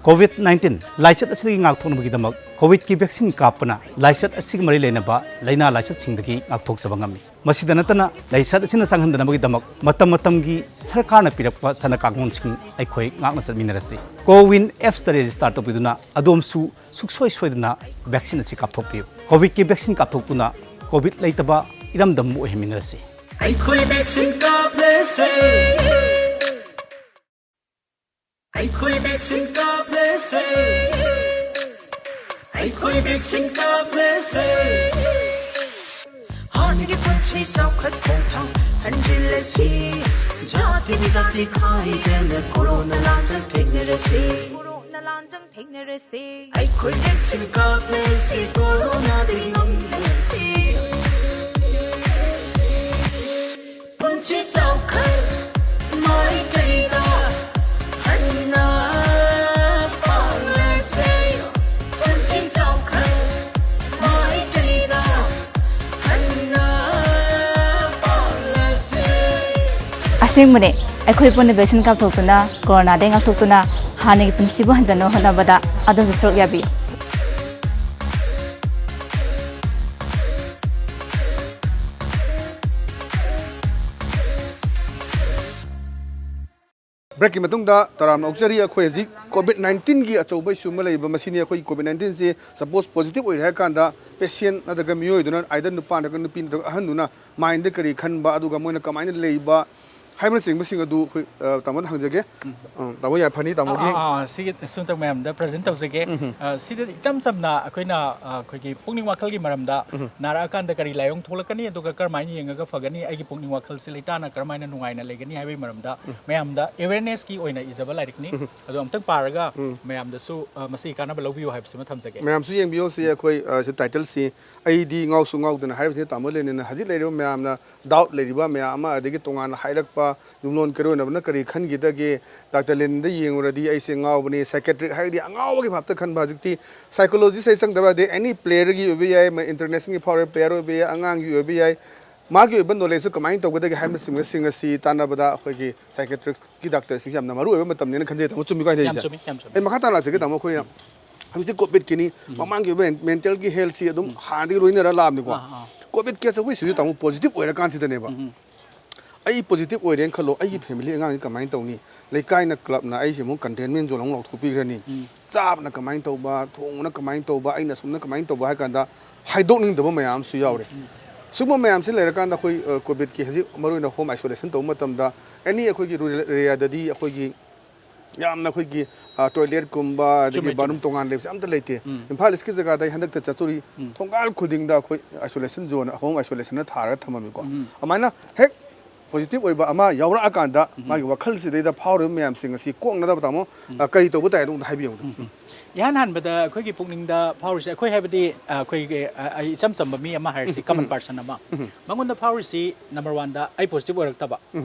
COVID nineteen ꯂꯥꯏꯆꯠ ꯑꯁꯤꯗꯒꯤ ꯉꯥꯛꯊꯣꯛꯅꯕꯒꯤꯗꯃꯛ COVIDꯀꯤ vaccine ꯀꯥꯞꯄꯅ ꯂꯥꯏꯆꯠ ꯑꯁꯤꯒ ꯃꯔꯤ ꯂꯩꯅꯕ ꯂꯥꯏꯅꯥ ꯂꯥꯏꯆꯠꯁꯤꯡꯗꯒꯤ ꯉꯥꯛꯊꯣꯛꯆꯕ ꯉꯝꯃꯤ꯫ ꯃꯁꯤꯗ ꯅꯠꯇꯅ ꯂꯥꯏꯆꯠ ꯑꯁꯤꯅ ꯆꯪꯍꯟꯗꯅꯕꯒꯤꯗꯃꯛ ꯃꯇꯝ ꯃꯇꯝꯒꯤ ꯁꯔꯀꯥꯔꯅ ꯄꯤꯔꯛꯄ ꯆꯠꯅ ꯀꯥꯡꯂꯣꯟꯁꯤꯡ ꯑꯩꯈꯣꯏ ꯉꯥꯛꯅ ꯆꯠꯃꯤꯟꯅꯔꯁꯤ꯫ CoWIN appsꯇ register ꯇꯧꯕꯤꯗꯨꯅ ꯑꯗꯣꯝꯁꯨ ꯁꯨꯡꯁꯣꯏ ꯁꯣꯏꯗꯅ vaccine ꯑꯁꯤ ꯀꯥꯞꯊꯣꯛꯄꯤꯌꯨ꯫ COVIDꯀꯤ vaccine ꯀꯥꯞꯊꯣꯛꯇꯨꯅ COVID ꯂꯩꯇꯕ ꯏꯔꯝꯗꯝ ꯑꯃ ꯑꯣꯏꯍꯟꯃꯤꯟꯅꯔꯁꯤ꯫ ꯑꯩꯈꯣꯏ vaccine ꯀꯥꯞꯂꯁꯦ꯫ ꯑꯩꯈꯣꯏ vaccine ꯀꯥꯞꯂꯁꯦ꯫ ꯑꯩꯈꯣꯏ vaccine ꯀꯥꯞꯂꯁꯦ꯫ ꯍꯥꯟꯅꯒꯤ ꯄꯨꯟꯁꯤ ꯆꯥꯎꯈꯠ ꯈꯣꯡꯊꯥꯡ ꯍꯟꯖꯤꯜꯂꯁꯤ꯫ ꯖꯥꯇꯤ ꯕꯤꯖꯥꯇꯤ ꯈꯥꯏꯗꯅ ꯀꯣꯔꯣꯅꯥ ꯂꯥꯟꯖꯪ ꯊꯦꯡꯅꯔꯁꯤ꯫ ꯀꯣꯔꯣꯅꯥ ꯂꯥꯟꯖꯪ ꯊꯦꯡꯅꯔꯁꯤ꯫ ꯑꯩꯈꯣꯏ vaccine ꯀꯥꯞꯂꯁꯤ, ꯀꯣꯔꯣꯅꯥꯗꯒꯤ ꯉꯝꯂꯁꯤ꯫ ꯄꯨꯟꯁꯤ ꯆꯥꯎꯈꯠ ꯃꯥꯏꯀꯩꯗ ꯍꯟꯅ ꯄꯥꯡꯂꯁꯦ꯫ ꯄꯨꯟꯁꯤ ꯆꯥꯎꯈꯠ ꯃꯥꯏꯀꯩꯗ ꯍꯟꯅ ꯄꯥꯡꯂꯁꯦ꯫ ꯑꯁꯦꯡꯕꯅꯦ, ꯑꯩꯈꯣꯏ ꯄꯨꯟꯅ vaccine ꯀꯥꯞꯊꯣꯛꯇꯨꯅ, ꯀꯣꯔꯣꯅꯥꯗꯒꯤ ꯉꯥꯛꯊꯣꯛꯇꯨꯅ, ꯍꯥꯟꯅꯒꯤ ꯄꯨꯟꯁꯤꯕꯨ ꯍꯟꯖꯟꯅꯕ ꯍꯣꯠꯅꯕꯗ ꯑꯗꯣꯝꯁꯨ ꯁꯔꯨꯛ ꯌꯥꯕꯤꯌꯨ꯫ Breakꯀꯤ ꯃꯇꯨꯡꯗ ꯇꯔꯥꯝꯅ ꯑꯣꯛꯆꯔꯤ꯫ ꯑꯩꯈꯣꯏ ꯍꯧꯖꯤꯛ COVID nineteenꯒꯤ ꯑꯆꯧꯕ issue ꯑꯃ ꯂꯩꯕ, ꯃꯁꯤꯅꯤ꯫ ꯑꯩꯈꯣꯏ COVID nineteenꯁꯦ suppose positive ꯑꯣꯏꯔꯦ ꯍꯥꯏꯔ ꯀꯥꯟꯗ patient ꯅꯠꯇ꯭ꯔꯒ ꯃꯤꯑꯣꯏꯗꯨꯅ, either ꯅꯨꯄꯥ ꯅꯠꯇ꯭ꯔꯒ ꯅꯨꯄꯤ ꯅꯠꯇ꯭ꯔꯒ ꯑꯍꯟꯗꯨꯅ mindꯗ ꯀꯔꯤ ꯈꯟꯕ, ꯑꯗꯨꯒ ꯃꯣꯏꯅ ꯀꯃꯥꯏꯅ ꯂꯩꯕ, ꯍꯥꯏꯕꯅꯆꯤꯡꯕꯁꯤꯡ ꯑꯗꯨ ꯑꯩꯈꯣꯏ, ꯑ, ꯇꯥꯃꯣꯗ ꯍꯪꯖꯒꯦ꯫ ꯑ, ꯇꯥꯃꯣ ꯌꯥꯏꯐꯅꯤ, ꯇꯥꯃꯣꯒꯤ꯫ ꯑꯥ, ꯑꯥ, ꯁꯤꯒꯤ ꯁꯤꯃꯇꯪ ꯃꯌꯥꯝꯗ ꯄ꯭ꯔꯖꯦꯟ ꯇꯧꯖꯒꯦ꯫ ꯑ, ꯁꯤꯗ ꯏꯆꯝ ꯆꯝꯅ ꯑꯩꯈꯣꯏꯅ, ꯑ, ꯑꯩꯈꯣꯏꯒꯤ ꯄꯨꯛꯅꯤꯡ ꯋꯥꯈꯜꯒꯤ ꯃꯔꯝꯗ ꯅꯥꯔꯛꯑꯀꯥꯟꯗ ꯀꯔꯤ ꯂꯥꯏꯑꯣꯡ ꯊꯣꯛꯂꯛꯀꯅꯤ, ꯑꯗꯨꯒ ꯀꯔꯝꯍꯥꯏꯅ ꯌꯦꯡꯉꯒ ꯐꯒꯅꯤ, ꯑꯩꯒꯤ ꯄꯨꯛꯅꯤꯡ ꯋꯥꯈꯜꯁꯦ ꯂꯩꯇꯥꯅ ꯀꯔꯝꯍꯥꯏꯅ ꯅꯨꯡꯉꯥꯏꯅ ꯂꯩꯒꯅꯤ ꯍꯥꯏꯕꯒꯤ ꯃꯔꯝꯗ ꯃꯌꯥꯝꯗ ꯑꯦꯋꯦꯔꯅꯦꯁꯀꯤ ꯑꯣꯏꯅ ꯏꯖꯕ ꯂꯥꯏꯔꯤꯛꯅꯤ꯫ ꯑꯗꯣ ꯑꯝꯇꯪ ꯄꯥꯔꯒ ꯃꯌꯥꯝꯗꯁꯨ, ꯑ, ꯃꯁꯤꯒꯤ ꯀꯥꯟꯅꯕ ꯂꯧꯕꯤꯌꯨ ꯍꯥꯏꯕꯁꯤꯃ ꯊꯝꯖꯒꯦ꯫ ꯃꯌꯥꯝꯁꯨ ꯌꯦꯡꯕꯤꯌꯨ꯫ ꯁꯤ ꯑꯩꯈꯣꯏ, ꯑ, ꯁꯤ ꯇꯥꯏꯇꯜꯁꯤ "ꯑꯩꯗꯤ ꯉꯥꯎꯁꯨ ꯉꯥꯎꯗꯅ" ꯍꯥꯏꯔꯤꯕꯁꯤꯅ ꯇꯥꯃꯣ ꯂꯦꯅꯤꯟꯅ ꯍꯧꯖꯤꯛ ꯂꯩꯔꯤꯕ ꯃꯌꯥꯝꯅ ꯗꯥꯎꯠ ꯂꯩꯔꯤꯕ ꯃꯌꯥꯝ ꯑꯃ, ꯑꯗꯒꯤ ꯇꯣꯉꯥꯟꯅ ꯍꯥꯏꯔꯛꯄ ꯌꯨꯝꯂꯣꯟ ꯀꯩꯔꯣꯏꯅꯕꯅ ꯀꯔꯤ ꯈꯟꯈꯤꯗꯒꯦ, ꯗꯥꯛꯇꯔ ꯂꯦꯅꯤꯟꯗ ꯌꯦꯡꯉꯨꯔꯗꯤ ꯑꯩꯁꯦ ꯉꯥꯎꯕꯅꯤ, ꯁꯥꯏꯀꯦꯇ꯭ꯔꯤꯛ ꯍꯥꯏꯔꯗꯤ ꯑꯉꯥꯎꯕꯒꯤ ꯚꯥꯞꯇ ꯈꯟꯕ꯫ ꯍꯧꯖꯤꯛꯇꯤ ꯁꯥꯏꯀꯣꯂꯣꯖꯤꯁ ꯍꯥꯏ ꯆꯪꯗꯕ ꯌꯥꯗꯦ, ꯑꯦꯅꯤ ꯄ꯭ꯂꯦꯌꯔꯒꯤ ꯑꯣꯏꯕ ꯌꯥꯏ, ꯏꯟꯇꯔꯅꯦꯁꯅꯦꯜꯒꯤ ꯐꯥꯎꯔꯕ ꯄ꯭ꯂꯦꯌꯔ ꯑꯣꯏꯕ ꯌꯥꯏ, ꯑꯉꯥꯡꯒꯤ ꯑꯣꯏꯕ ꯌꯥꯏ, ꯃꯥꯒꯤ ꯑꯣꯏꯕ ꯅꯣꯂꯦꯖꯁꯨ ꯀꯃꯥꯏꯅ ꯇꯧꯒꯗꯒꯦ ꯍꯥꯏꯕꯅꯆꯤꯡꯕꯁꯤꯡ ꯑꯁꯤ ꯇꯥꯟꯅꯕꯗ ꯑꯩꯈꯣꯏꯒꯤ ꯁꯥꯏꯀꯦꯇ꯭ꯔꯤꯛꯀꯤ ꯗꯥꯛꯇꯔꯁꯤꯡꯁꯤ ꯌꯥꯝꯅ ꯃꯔꯨ ꯑꯣꯏꯕ ꯃꯇꯝꯅꯦꯅ ꯈꯟꯖꯩ꯫ ꯇꯥꯃꯣ, ꯆꯨꯝꯃꯤꯀꯣ ꯑꯩꯅ ꯌꯥꯝ ꯍꯥꯏꯁꯦ? ꯆꯨꯝꯃꯤ, ꯌꯥꯝ ꯆꯨꯝꯃꯤ꯫ ꯑꯩ ꯃꯈꯥ ꯇꯥꯅ ꯂꯥꯛꯆꯒꯦ, ꯇꯥꯃꯣ꯫ ꯑꯩꯈꯣꯏꯅ ꯍꯧꯖꯤꯛꯁꯦ ꯀꯣꯚꯤꯗꯀꯤꯅꯤ, ꯃꯃꯥꯡꯒꯤ ꯑꯣꯏꯕ ꯃꯦꯟꯇꯦꯜꯒꯤ ꯍꯦꯜꯊꯁꯤ ꯑꯗꯨꯝ ꯍꯥꯟꯅꯗꯒꯤ ꯂꯣꯏꯅꯔ ꯂꯥꯛꯑꯕꯅꯤꯀꯣ꯫ ꯑꯥ, ꯑꯥ꯫ ꯀꯣꯚꯤꯗꯀꯤ ꯑꯆꯧꯕ ꯏꯁꯨꯁꯤ, ꯇꯥꯃꯣ, ꯄꯣꯖꯤꯇꯤꯚ ꯑꯣꯏꯔꯀꯥꯟꯁꯤꯗꯅꯦꯕ꯫ ꯑꯩ ꯄꯣꯖꯤꯇꯤꯚ ꯑꯣꯏꯔꯦꯅ ꯈꯜꯂꯣ, ꯑꯩꯒꯤ ꯐꯦꯃꯤꯂꯤ ꯑꯉꯥꯡꯁꯤ ꯀꯃꯥꯏꯅ ꯇꯧꯅꯤ? ꯂꯩꯀꯥꯏꯅ, ꯀ꯭ꯂꯕꯅ ꯑꯩꯁꯦ ꯑꯃꯨꯛ ꯀꯟꯇꯦꯟꯃꯦꯟ ꯖꯣꯟ ꯑꯃꯨꯛ ꯂꯥꯎꯊꯣꯛꯄꯤꯈ꯭ꯔꯅꯤ꯫ ꯆꯥꯕꯅ ꯀꯃꯥꯏꯅ ꯇꯧꯕ, ꯊꯣꯡꯕꯅ ꯀꯃꯥꯏꯅ ꯇꯧꯕ, ꯑꯩꯅ ꯑꯁꯨꯝꯅ ꯀꯃꯥꯏꯅ ꯇꯧꯕ ꯍꯥꯏ ꯀꯥꯟꯗ ꯍꯥꯏꯗꯣꯛꯅꯤꯡꯗꯕ ꯃꯌꯥꯝ ꯑꯃꯁꯨ ꯌꯥꯎꯔꯦ꯫ ꯁꯤꯒꯨꯝꯕ ꯃꯌꯥꯝꯁꯤ ꯂꯩꯔꯀꯥꯟꯗ ꯑꯩꯈꯣꯏ, ꯑ, ꯀꯣꯚꯤꯗꯀꯤ ꯍꯧꯖꯤꯛ ꯃꯔꯨꯑꯣꯏꯅ ꯍꯣꯝ ꯑꯥꯏꯁꯣꯂꯦꯁꯟ ꯇꯧꯕ ꯃꯇꯝꯗ, ꯑꯦꯅꯤ ꯑꯩꯈꯣꯏꯒꯤ ꯔꯨꯔꯦꯜ ꯑꯦꯔꯤꯌꯥꯗꯗꯤ ꯑꯩꯈꯣꯏꯒꯤ ꯌꯥꯝꯅ ꯑꯩꯈꯣꯏꯒꯤ, ꯑ, ꯇꯣꯏꯂꯦꯠꯀꯨꯝꯕ, ꯑꯗꯒꯤ ꯆꯨꯝꯃꯦ, ꯆꯨꯝꯃꯦ꯫ ꯕꯥꯠꯔꯨꯝ ꯇꯣꯉꯥꯟꯅ ꯂꯩꯕꯁꯦ ꯑꯝꯇ ꯂꯩꯇꯦ꯫ ꯏꯝꯐꯥꯜ ꯏꯁꯀꯤ ꯖꯒꯥꯗ ꯑꯩ ꯍꯟꯗꯛꯇ ꯆꯠꯆꯔꯨꯏ, ꯊꯣꯡꯒꯥꯜ ꯈꯨꯗꯤꯡꯗ ꯑꯩꯈꯣꯏ ꯑꯥꯏꯁꯣꯂꯦꯁꯟ ꯖꯣꯟ, ꯍꯣꯝ ꯑꯥꯏꯁꯣꯂꯦꯁꯟꯅ ꯊꯥꯔꯒ ꯊꯝꯃꯝꯃꯤꯀꯣ꯫ ꯑꯗꯨꯃꯥꯏꯅ ꯍꯦꯛ ꯄꯣꯖꯤꯇꯤꯚ ꯑꯣꯏꯕ ꯑꯃ ꯌꯥꯎꯔꯛꯑꯀꯥꯟꯗ ꯃꯥꯒꯤ ꯋꯥꯈꯜꯁꯤꯗꯩꯗ ꯐꯥꯎꯔꯤꯕ ꯃꯌꯥꯝꯁꯤꯡ ꯑꯁꯤ ꯀꯣꯛꯅꯗꯕ, ꯇꯥꯃꯣ, ꯑ, ꯀꯔꯤ ꯇꯧꯕ ꯇꯥꯏ, ꯑꯗꯣꯝꯗ ꯍꯥꯏꯕꯤꯌꯨ꯫ ꯏꯍꯥꯟ ꯍꯥꯟꯕꯗ ꯑꯩꯈꯣꯏꯒꯤ ꯄꯨꯛꯅꯤꯡꯗ ꯐꯥꯎꯔꯤꯁꯦ, ꯑꯩꯈꯣꯏ ꯍꯥꯏꯕꯗꯤ, ꯑ, ꯑꯩꯈꯣꯏꯒꯤ, ꯑ, ꯑ, ꯏꯆꯝ ꯆꯝꯕ ꯃꯤ ꯑꯃ ꯍꯥꯏꯔꯁꯤ, ꯀꯃꯟ ꯄꯥꯔꯁꯟ ꯑꯃ, ꯃꯉꯣꯟꯗ ꯐꯥꯎꯔꯤꯁꯤ, ꯅꯝꯕꯔ ꯋꯥꯟꯗ, ꯑꯩ ꯄꯣꯖꯤꯇꯤꯚ ꯑꯣꯏꯔꯛꯇꯕ,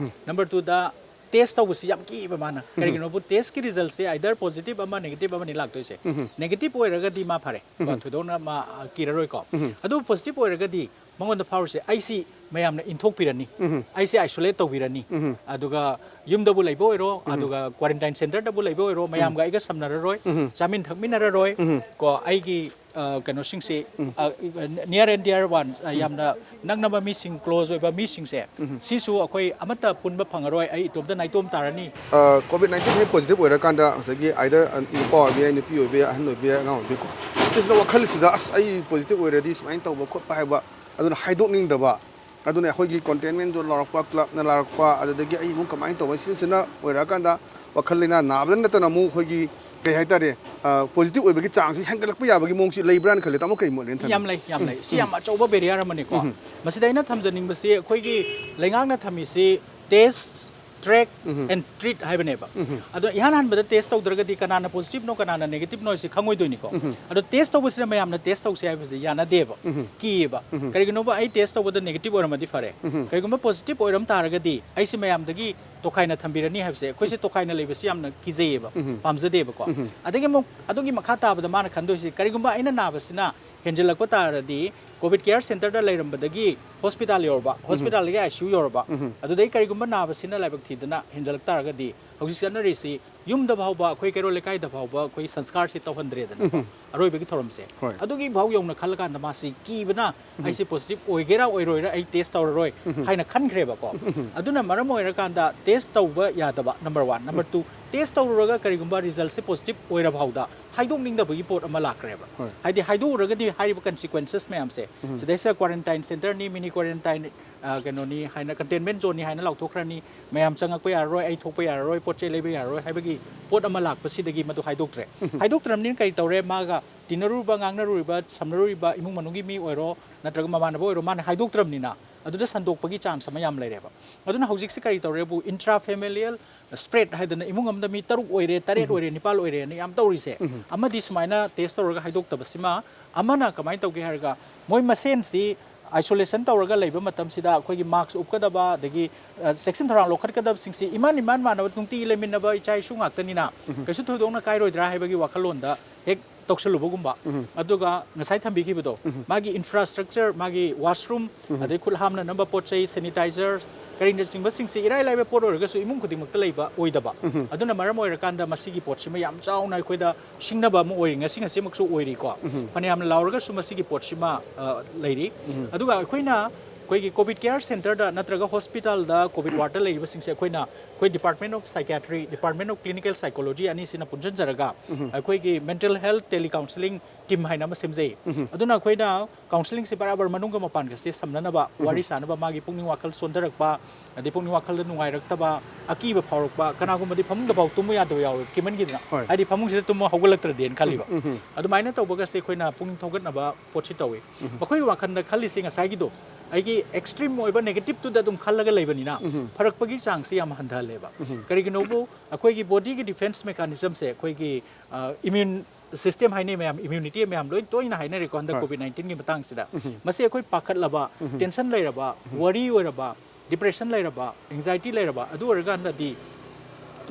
ꯅꯝꯕꯔ ꯇꯨꯗ, ꯇꯦꯁ ꯇꯧꯕꯁꯤ ꯌꯥꯝ ꯀꯤꯕ ꯃꯥꯅ꯫ ꯀꯔꯤꯒꯤꯅꯣꯕꯨ, ꯇꯦꯁꯀꯤ ꯔꯤꯖꯜꯁꯦ ꯑꯥꯏꯗꯔ ꯄꯣꯖꯤꯇꯤꯚ ꯑꯃ, ꯅꯦꯒꯦꯇꯤꯚ ꯑꯃꯅꯤ ꯂꯥꯛꯇꯣꯏꯁꯦ꯫ ꯅꯦꯒꯦꯇꯤꯚ ꯑꯣꯏꯔꯒꯗꯤ ꯃꯥ ꯐꯔꯦ, ꯀꯣ, ꯊꯣꯏꯗꯣꯛꯅ ꯃꯥ, ꯑ, ꯀꯤꯔꯔꯣꯏꯀꯣ꯫ ꯑꯗꯨꯕꯨ ꯄꯣꯖꯤꯇꯤꯚ ꯑꯣꯏꯔꯒꯗꯤ ꯃꯉꯣꯟꯗ ꯐꯥꯎꯔꯤꯁꯦ, ꯑꯩꯁꯤ ꯃꯌꯥꯝꯅ ꯏꯟꯊꯣꯛꯄꯤꯔꯅꯤ, ꯑꯩꯁꯦ ꯑꯥꯏꯁꯣꯂꯦꯠ ꯇꯧꯕꯤꯔꯅꯤ, ꯑꯗꯨꯒ ꯌꯨꯝꯗꯕꯨ ꯂꯩꯕ ꯑꯣꯏꯔꯣ, ꯑꯗꯨꯒ ꯀ꯭ꯋꯥꯔꯦꯟꯇꯥꯏꯟ ꯁꯦꯟꯇꯔꯗꯕꯨ ꯂꯩꯕ ꯑꯣꯏꯔꯣ, ꯃꯌꯥꯝꯒ ꯑꯩꯒ ꯁꯝꯅꯔꯔꯣꯏ, ꯆꯥꯃꯤꯟ ꯊꯛꯃꯤꯟꯅꯔꯔꯣꯏ, ꯀꯣ, ꯑꯩꯒꯤ, ꯑ, ꯀꯩꯅꯣꯁꯤꯡꯁꯤ, ꯅꯤꯌꯔ ꯑꯦꯟ ꯗꯤꯌꯔ ꯋꯥꯟ, ꯌꯥꯝꯅ ꯅꯛꯅꯕ ꯃꯤꯁꯤꯡ, ꯀ꯭ꯂꯣꯖ ꯑꯣꯏꯕ ꯃꯤꯁꯤꯡꯁꯦ, ꯁꯤꯁꯨ ꯑꯩꯈꯣꯏ ꯑꯃꯠꯇ ꯄꯨꯟꯕ ꯐꯪꯉꯔꯣꯏ, ꯑꯩ ꯏꯇꯣꯝꯇ ꯅꯥꯏꯇꯣꯝ ꯇꯥꯔꯅꯤ꯫ ꯀꯣꯚꯤꯗ ꯅꯥꯏꯟꯇꯤꯟ ꯍꯦꯛ ꯄꯣꯖꯤꯇꯤꯚ ꯑꯣꯏꯔꯀꯥꯟꯗ ꯉꯁꯥꯏꯒꯤ ꯑꯥꯏꯗꯔ ꯅꯨꯄꯥ ꯑꯣꯏꯕ ꯌꯥꯏ, ꯅꯨꯄꯤ ꯑꯣꯏꯕ ꯌꯥꯏ, ꯑꯍꯟ ꯑꯣꯏꯕ ꯌꯥꯏ, ꯑꯉꯥꯡ ꯑꯣꯏꯕ ꯌꯥꯏꯀꯣ, ꯁꯤꯁꯤꯗ ꯋꯥꯈꯜꯁꯤꯗ, "ꯑꯁ, ꯑꯩ ꯄꯣꯖꯤꯇꯤꯚ ꯑꯣꯏꯔꯗꯤ ꯁꯨꯃꯥꯏꯅ ꯇꯧꯕ ꯈꯣꯠꯄ" ꯍꯥꯏꯕ, ꯑꯗꯨꯅ ꯍꯥꯏꯗꯣꯛꯅꯤꯡꯗꯕ, ꯑꯗꯨꯅ ꯑꯩꯈꯣꯏꯒꯤ ꯀꯟꯇꯦꯟꯃꯦꯟ ꯖꯣꯟ ꯂꯥꯎꯔꯛꯄ, ꯀ꯭ꯂꯕꯅ ꯂꯥꯎꯔꯛꯄ, ꯑꯗꯨꯗꯒꯤ ꯑꯩ ꯏꯃꯨꯡ ꯀꯃꯥꯏꯅ ꯇꯧꯕ, ꯁꯤꯅ ꯑꯣꯏꯔꯛꯑꯀꯥꯟꯗ ꯋꯥꯈꯜ ꯂꯩꯅꯥ ꯅꯥꯕꯗ ꯅꯠꯇꯅ ꯑꯃꯨꯛ ꯑꯩꯈꯣꯏꯒꯤ ꯀꯩ ꯍꯥꯏꯇꯥꯔꯦ, ꯄꯣꯖꯤꯇꯤꯚ ꯑꯣꯏꯕꯒꯤ ꯆꯥꯡꯁꯨ ꯍꯦꯟꯒꯠꯂꯛꯄ ꯌꯥꯕꯒꯤ ꯃꯑꯣꯡꯁꯤ ꯂꯩꯕ꯭ꯔꯥꯅ ꯈꯜꯂꯦ꯫ ꯇꯥꯃꯣ, ꯀꯩ ꯃꯣꯠꯅꯦꯅ ꯊꯝꯕꯤ? ꯌꯥꯝ ꯂꯩ, ꯌꯥꯝ ꯂꯩ꯫ ꯁꯤ ꯌꯥꯝ ꯑꯆꯧꯕ ꯕꯦꯔꯤꯌꯔ ꯑꯃꯅꯤꯀꯣ꯫ ꯃꯁꯤꯗ ꯑꯩꯅ ꯊꯝꯖꯅꯤꯡꯕꯁꯤ, ꯑꯩꯈꯣꯏꯒꯤ ꯂꯩꯉꯥꯛꯅ ꯊꯝꯃꯤꯁꯤ test, track and treat ꯍꯥꯏꯕꯅꯦꯕ꯫ ꯑꯗꯣ ꯏꯍꯥꯟ ꯍꯥꯟꯕꯗ ꯇꯦꯁ ꯇꯧꯗ꯭ꯔꯒꯗꯤ ꯀꯅꯥꯅ ꯄꯣꯖꯤꯇꯤꯚꯅꯣ, ꯀꯅꯥꯅ ꯅꯦꯒꯦꯇꯤꯚꯅꯣ ꯍꯥꯏꯁꯤ ꯈꯪꯉꯣꯏꯗꯣꯏꯅꯤꯀꯣ꯫ ꯑꯗꯣ ꯇꯦꯁ ꯇꯧꯕꯁꯤꯅ ꯃꯌꯥꯝꯅ ꯇꯦꯁ ꯇꯧꯁꯦ ꯍꯥꯏꯕꯁꯤꯗꯤ ꯌꯥꯅꯗꯦꯕ, ꯀꯤꯌꯦꯕ꯫ ꯀꯔꯤꯒꯨꯝꯕ ꯑꯩ ꯇꯦꯁ ꯇꯧꯕꯗ ꯅꯦꯒꯦꯇꯤꯚ ꯑꯣꯏꯔꯝꯃꯗꯤ ꯐꯔꯦ, ꯀꯔꯤꯒꯨꯝꯕ ꯄꯣꯖꯤꯇꯤꯚ ꯑꯣꯏꯔꯝ ꯇꯥꯔꯒꯗꯤ ꯑꯩꯁꯤ ꯃꯌꯥꯝꯗꯒꯤ ꯇꯣꯈꯥꯏꯅ ꯊꯝꯕꯤꯔꯅꯤ ꯍꯥꯏꯕꯁꯦ, ꯑꯩꯈꯣꯏꯁꯦ ꯇꯣꯈꯥꯏꯅ ꯂꯩꯕꯁꯤ ꯌꯥꯝꯅ ꯀꯤꯖꯩꯌꯦꯕ, ꯄꯥꯝꯖꯗꯦꯕꯀꯣ꯫ ꯑꯗꯒꯤ ꯑꯃꯨꯛ ꯑꯗꯨꯒꯤ ꯃꯈꯥ ꯇꯥꯕꯗ ꯃꯥꯅ ꯈꯟꯗꯣꯏꯁꯤ, ꯀꯔꯤꯒꯨꯝꯕ ꯑꯩꯅ ꯅꯥꯕꯁꯤꯅ ꯍꯦꯟꯖꯜꯂꯛꯄ ꯇꯥꯔꯗꯤ, ꯀꯣꯚꯤꯗ ꯀꯦꯌꯔ ꯁꯦꯟꯇꯔꯗ ꯂꯩꯔꯝꯕꯗꯒꯤ ꯍꯣꯁꯄꯤꯇꯥꯜ ꯌꯧꯔꯕ, ꯍꯣꯁꯄꯤꯇꯥꯜꯗꯒꯤ ꯑꯥꯏ ꯁꯤ ꯌꯨ ꯌꯧꯔꯕ, ꯑꯗꯨꯗꯩ ꯀꯔꯤꯒꯨꯝꯕ ꯅꯥꯕꯁꯤꯅ ꯂꯥꯏꯕꯛ ꯊꯤꯗꯅ ꯍꯦꯟꯖꯜꯂꯛ ꯇꯥꯔꯒꯗꯤ, ꯍꯧꯖꯤꯛ ꯆꯠꯅꯔꯤꯁꯤ ꯌꯨꯝꯗ ꯐꯥꯎꯕ, ꯑꯩꯈꯣꯏ ꯀꯩꯔꯣꯜ ꯂꯩꯀꯥꯏꯗ ꯐꯥꯎꯕ ꯑꯩꯈꯣꯏ ꯁꯪꯁꯀꯥꯔꯁꯤ ꯇꯧꯍꯟꯗ꯭ꯔꯦꯗꯅꯀꯣ, ꯑꯔꯣꯏꯕꯒꯤ ꯊꯧꯔꯝꯁꯦ꯫ ꯍꯣꯏ꯫ ꯑꯗꯨꯒꯤ ꯐꯥꯎ ꯌꯧꯅ ꯈꯜꯂꯀꯥꯟꯗ ꯃꯥꯁꯤ ꯀꯤꯕꯅ, ꯑꯩꯁꯦ ꯄꯣꯖꯤꯇꯤꯚ ꯑꯣꯏꯒꯦꯔꯥ ꯑꯣꯏꯔꯣꯏꯔꯥ ꯑꯩ ꯇꯦꯁ ꯇꯧꯔꯔꯣꯏ ꯍꯥꯏꯅ ꯈꯟꯈ꯭ꯔꯦꯕꯀꯣ꯫ ꯑꯗꯨꯅ ꯃꯔꯝ ꯑꯣꯏꯔꯀꯥꯟꯗ ꯇꯦꯁ ꯇꯧꯕ ꯌꯥꯗꯕ, number one. Number two, test ꯇꯧꯔꯨꯔꯒ ꯀꯔꯤꯒꯨꯝꯕ ꯔꯤꯖꯜꯁꯦ ꯄꯣꯖꯤꯇꯤꯚ ꯑꯣꯏꯔ ꯐꯥꯎꯗ ꯍꯥꯏꯗꯣꯛꯅꯤꯡꯗꯕꯒꯤ ꯄꯣꯠ ꯑꯃ ꯂꯥꯛꯈ꯭ꯔꯦꯕ꯫ ꯍꯣꯏ꯫ ꯍꯥꯏꯗꯤ ꯍꯥꯏꯗꯣꯛꯎꯔꯒꯗꯤ ꯍꯥꯏꯔꯤꯕ ꯀꯟꯁꯤꯀ꯭ꯋꯦꯟꯁꯦꯁ ꯃꯌꯥꯝꯁꯦ, ꯁꯤꯗꯩꯁꯤꯗ ꯀ꯭ꯋꯥꯔꯦꯟꯇꯥꯏꯟ ꯁꯦꯟꯇꯔꯅꯤ, ꯃꯤꯅꯤ ꯀ꯭ꯋꯥꯔꯦꯟꯇꯥꯏꯟ, ꯑ, ꯀꯩꯅꯣꯅꯤ ꯍꯥꯏꯅ, ꯀꯟꯇꯦꯟꯃꯦꯟ ꯖꯣꯟꯅꯤ ꯍꯥꯏꯅ ꯂꯥꯎꯊꯣꯛꯈ꯭ꯔꯅꯤ, ꯃꯌꯥꯝ ꯆꯪꯉꯛꯄ ꯌꯥꯔꯔꯣꯏ, ꯑꯩ ꯊꯣꯛꯄ ꯌꯥꯔꯔꯣꯏ, ꯄꯣꯠ ꯆꯩ ꯂꯩꯕ ꯌꯥꯔꯔꯣꯏ ꯍꯥꯏꯕꯒꯤ ꯄꯣꯠ ꯑꯃ ꯂꯥꯛꯄꯁꯤꯗꯒꯤ ꯃꯗꯨ ꯍꯥꯏꯗꯣꯛꯇ꯭ꯔꯦ꯫ ꯍꯥꯏꯗꯣꯛꯇ꯭ꯔꯕꯅꯤꯅ ꯀꯔꯤ ꯇꯧꯔꯦ? ꯃꯥꯒ ꯇꯤꯟꯅꯔꯨꯔꯤꯕ, ꯉꯥꯡꯅꯔꯨꯔꯤꯕ, ꯁꯝꯅꯔꯨꯔꯤꯕ ꯏꯃꯨꯡ ꯃꯅꯨꯡꯒꯤ ꯃꯤ ꯑꯣꯏꯔꯣ, ꯅꯠꯇ꯭ꯔꯒ ꯃꯃꯥꯟꯅꯕ ꯑꯣꯏꯔꯣ, ꯃꯥꯅ ꯍꯥꯏꯗꯣꯛꯇ꯭ꯔꯕꯅꯤꯅ ꯑꯗꯨꯗ ꯁꯟꯗꯣꯛꯄꯒꯤ ꯆꯥꯟꯁ ꯑꯃ ꯌꯥꯝ ꯂꯩꯔꯦꯕ꯫ ꯑꯗꯨꯅ ꯍꯧꯖꯤꯛꯁꯤ ꯀꯔꯤ ꯇꯧꯔꯦꯕꯨ, ꯏꯟꯇ꯭ꯔꯥ ꯐꯦꯃꯤꯂꯤꯌꯦꯜ ꯁ꯭ꯄ꯭ꯔꯦꯗ ꯍꯥꯏꯗꯅ, ꯏꯃꯨꯡ ꯑꯃꯗ ꯃꯤ ꯇꯔꯨꯛ ꯑꯣꯏꯔꯦ, ꯇꯔꯦꯠ ꯑꯣꯏꯔꯦ, ꯅꯤꯄꯥꯜ ꯑꯣꯏꯔꯦꯅ ꯌꯥꯝ ꯇꯧꯔꯤꯁꯦ, ꯑꯃꯗꯤ ꯁꯨꯃꯥꯏꯅ ꯇꯦꯁ ꯇꯧꯔꯒ ꯍꯥꯏꯗꯣꯛꯇꯕꯁꯤꯃ, ꯑꯃꯅ ꯀꯃꯥꯏꯅ ꯇꯧꯒꯦ ꯍꯥꯏꯔꯒ, ꯃꯣꯏ ꯃꯁꯦꯟꯁꯤ ꯑꯥꯏꯁꯣꯂꯦꯁꯟ ꯇꯧꯔꯒ ꯂꯩꯕ ꯃꯇꯝꯁꯤꯗ ꯑꯩꯈꯣꯏꯒꯤ ꯃꯥꯛꯁ ꯎꯞꯀꯗꯕ, ꯑꯗꯒꯤ, ꯑ, ꯆꯦꯛꯁꯤꯟ ꯊꯧꯔꯥꯡ ꯂꯧꯈꯠꯀꯗꯕꯁꯤꯡꯁꯤ ꯏꯃꯥꯟ ꯏꯃꯥꯟ ꯃꯥꯟꯅꯕ ꯅꯨꯡꯇꯤꯒꯤ ꯂꯩꯃꯤꯟꯅꯕ ꯏꯆꯥ ꯏꯁꯨ ꯉꯥꯛꯇꯅꯤꯅ ꯀꯩꯁꯨ ꯊꯣꯏꯗꯣꯛꯅ ꯀꯥꯏꯔꯣꯏꯗ꯭ꯔꯥ ꯍꯥꯏꯕꯒꯤ ꯋꯥꯈꯜꯂꯣꯟꯗ ꯍꯦꯛ ꯇꯧꯁꯜꯂꯨꯕꯒꯨꯝꯕ꯫ ꯑꯗꯨꯒ ꯉꯁꯥꯏ ꯊꯝꯕꯤꯈꯤꯕꯗꯣ, ꯃꯥꯒꯤ ꯏꯟꯐ꯭ꯔꯥꯁ꯭ꯇ꯭ꯔꯛꯆꯔ, ꯃꯥꯒꯤ ꯋꯥꯁꯔꯨꯝ, ꯑꯗꯩ ꯈꯨꯠ ꯍꯥꯝꯅꯅꯕ ꯄꯣꯠ ꯆꯩ, ꯁꯦꯅꯤꯇꯥꯏꯖꯔ, ꯀꯔꯤꯅꯆꯤꯡꯕꯁꯤꯡꯁꯤ ꯏꯔꯥꯏ ꯂꯥꯏꯕ ꯄꯣꯠ ꯑꯣꯏꯔꯒꯁꯨ ꯏꯃꯨꯡ ꯈꯨꯗꯤꯡꯃꯛꯇ ꯂꯩꯕ ꯑꯣꯏꯗꯕ꯫ ꯑꯗꯨꯅ ꯃꯔꯝ ꯑꯣꯏꯔꯀꯥꯟꯗ ꯃꯁꯤꯒꯤ ꯄꯣꯠꯁꯤꯃ ꯌꯥꯝ ꯆꯥꯎꯅ ꯑꯩꯈꯣꯏꯗ ꯁꯤꯡꯅꯕ ꯑꯃ ꯑꯣꯏꯔꯤ, ꯉꯁꯤ ꯉꯁꯤꯃꯛꯁꯨ ꯑꯣꯏꯔꯤꯀꯣ꯫ ꯐꯅꯌꯥꯝꯅ ꯂꯥꯎꯔꯒꯁꯨ ꯃꯁꯤꯒꯤ ꯄꯣꯠꯁꯤꯃ, ꯑ, ꯂꯩꯔꯤ꯫ ꯑꯗꯨꯒ ꯑꯩꯈꯣꯏꯅ ꯑꯩꯈꯣꯏꯒꯤ ꯀꯣꯚꯤꯗ ꯀꯦꯌꯔ ꯁꯦꯟꯇꯔꯗ ꯅꯠꯇ꯭ꯔꯒ ꯍꯣꯁꯄꯤꯇꯥꯜꯗ ꯀꯣꯚꯤꯗ ꯋꯥꯔꯗꯇ ꯂꯩꯔꯤꯕꯁꯤꯡꯁꯦ ꯑꯩꯈꯣꯏꯅ ꯑꯩꯈꯣꯏ department of psychiatry, department of clinical psychology ꯑꯅꯤꯁꯤꯅ ꯄꯨꯟꯁꯤꯟꯖꯔꯒ ꯑꯩꯈꯣꯏꯒꯤ mental health tele counselling team ꯍꯥꯏꯅ ꯑꯃ ꯁꯦꯝꯖꯩ꯫ ꯑꯗꯨꯅ ꯑꯩꯈꯣꯏꯅ ꯀꯥꯎꯟꯁꯤꯂꯤꯡꯁꯤ ꯕꯔꯥꯕꯔ ꯃꯅꯨꯡꯒ ꯃꯄꯥꯟꯒꯁꯦ ꯁꯝꯅꯅꯕ, ꯋꯥꯔꯤ ꯁꯥꯅꯕ, ꯃꯥꯒꯤ ꯄꯨꯛꯅꯤꯡ ꯋꯥꯈꯜ ꯁꯣꯟꯊꯔꯛꯄ, ꯑꯗꯩ ꯄꯨꯛꯅꯤꯡ ꯋꯥꯈꯜꯗ ꯅꯨꯡꯉꯥꯏꯔꯛꯇꯕ, ꯑꯀꯤꯕ ꯐꯥꯎꯔꯛꯄ, ꯀꯅꯥꯒꯨꯝꯕꯗꯤ ꯐꯃꯨꯡꯗꯐꯥꯎ ꯇꯨꯝꯕ ꯌꯥꯗꯕ ꯌꯥꯎꯋꯦ, ꯀꯤꯃꯟꯒꯤꯗꯅ꯫ ꯍꯣꯏ꯫ ꯍꯥꯏꯗꯤ ꯐꯃꯨꯡꯁꯤꯗ ꯇꯨꯝꯃ ꯍꯧꯒꯠꯂꯛꯇ꯭ꯔꯗꯤꯅ ꯈꯜꯂꯤꯕ꯫ ꯑꯗꯨꯃꯥꯏꯅ ꯇꯧꯕꯒꯁꯦ ꯑꯩꯈꯣꯏꯅ ꯄꯨꯛꯅꯤꯡ ꯊꯧꯒꯠꯅꯕ ꯄꯣꯠꯁꯤ ꯇꯧꯏ꯫ ꯃꯈꯣꯏꯒꯤ ꯋꯥꯈꯜꯗ ꯈꯜꯂꯤꯁꯤ ꯉꯁꯥꯏꯒꯤꯗꯣ, ꯑꯩꯒꯤ ꯑꯦꯛꯁꯇ꯭ꯔꯤꯝ ꯑꯣꯏꯕ ꯅꯦꯒꯦꯇꯤꯞꯇꯨꯗ ꯑꯗꯨꯝ ꯈꯜꯂꯒ ꯂꯩꯕꯅꯤꯅ, ꯐꯔꯛꯄꯒꯤ ꯆꯥꯡꯁꯤ ꯌꯥꯝ ꯍꯟꯊꯍꯜꯂꯦꯕ꯫ ꯀꯔꯤꯒꯤꯅꯣꯕꯨ, ꯑꯩꯈꯣꯏꯒꯤ ꯕꯣꯗꯤꯒꯤ ꯗꯤꯐꯦꯟꯁ ꯃꯦꯀꯥꯅꯤꯖꯝꯁꯦ, ꯑꯩꯈꯣꯏꯒꯤ ꯏꯃ꯭ꯌꯨꯟ ꯁꯤꯁꯇꯦꯝ ꯍꯥꯏꯅꯩ ꯃꯌꯥꯝ, ꯏꯃ꯭ꯌꯨꯅꯤꯇꯤ ꯃꯌꯥꯝ ꯂꯣꯏ ꯇꯣꯏꯅ ꯍꯥꯏꯅꯔꯦꯀꯣ ꯍꯟꯗꯛ ꯍꯣꯏ꯫ ꯀꯣꯚꯤꯗ ꯅꯥꯏꯟꯇꯤꯟꯒꯤ ꯃꯇꯥꯡꯁꯤꯗ꯫ ꯃꯁꯤ ꯑꯩꯈꯣꯏ ꯄꯥꯈꯠꯂꯕ, ꯇꯦꯟꯁꯟ ꯂꯩꯔꯕ, ꯋꯥꯔꯤ ꯑꯣꯏꯔꯕ, ꯗꯤꯄ꯭ꯔꯦꯁꯟ ꯂꯩꯔꯕ, ꯑꯦꯡꯖꯥꯏꯇꯤ ꯂꯩꯔꯕ, ꯑꯗꯨ ꯑꯣꯏꯔꯀꯥꯟꯗꯗꯤ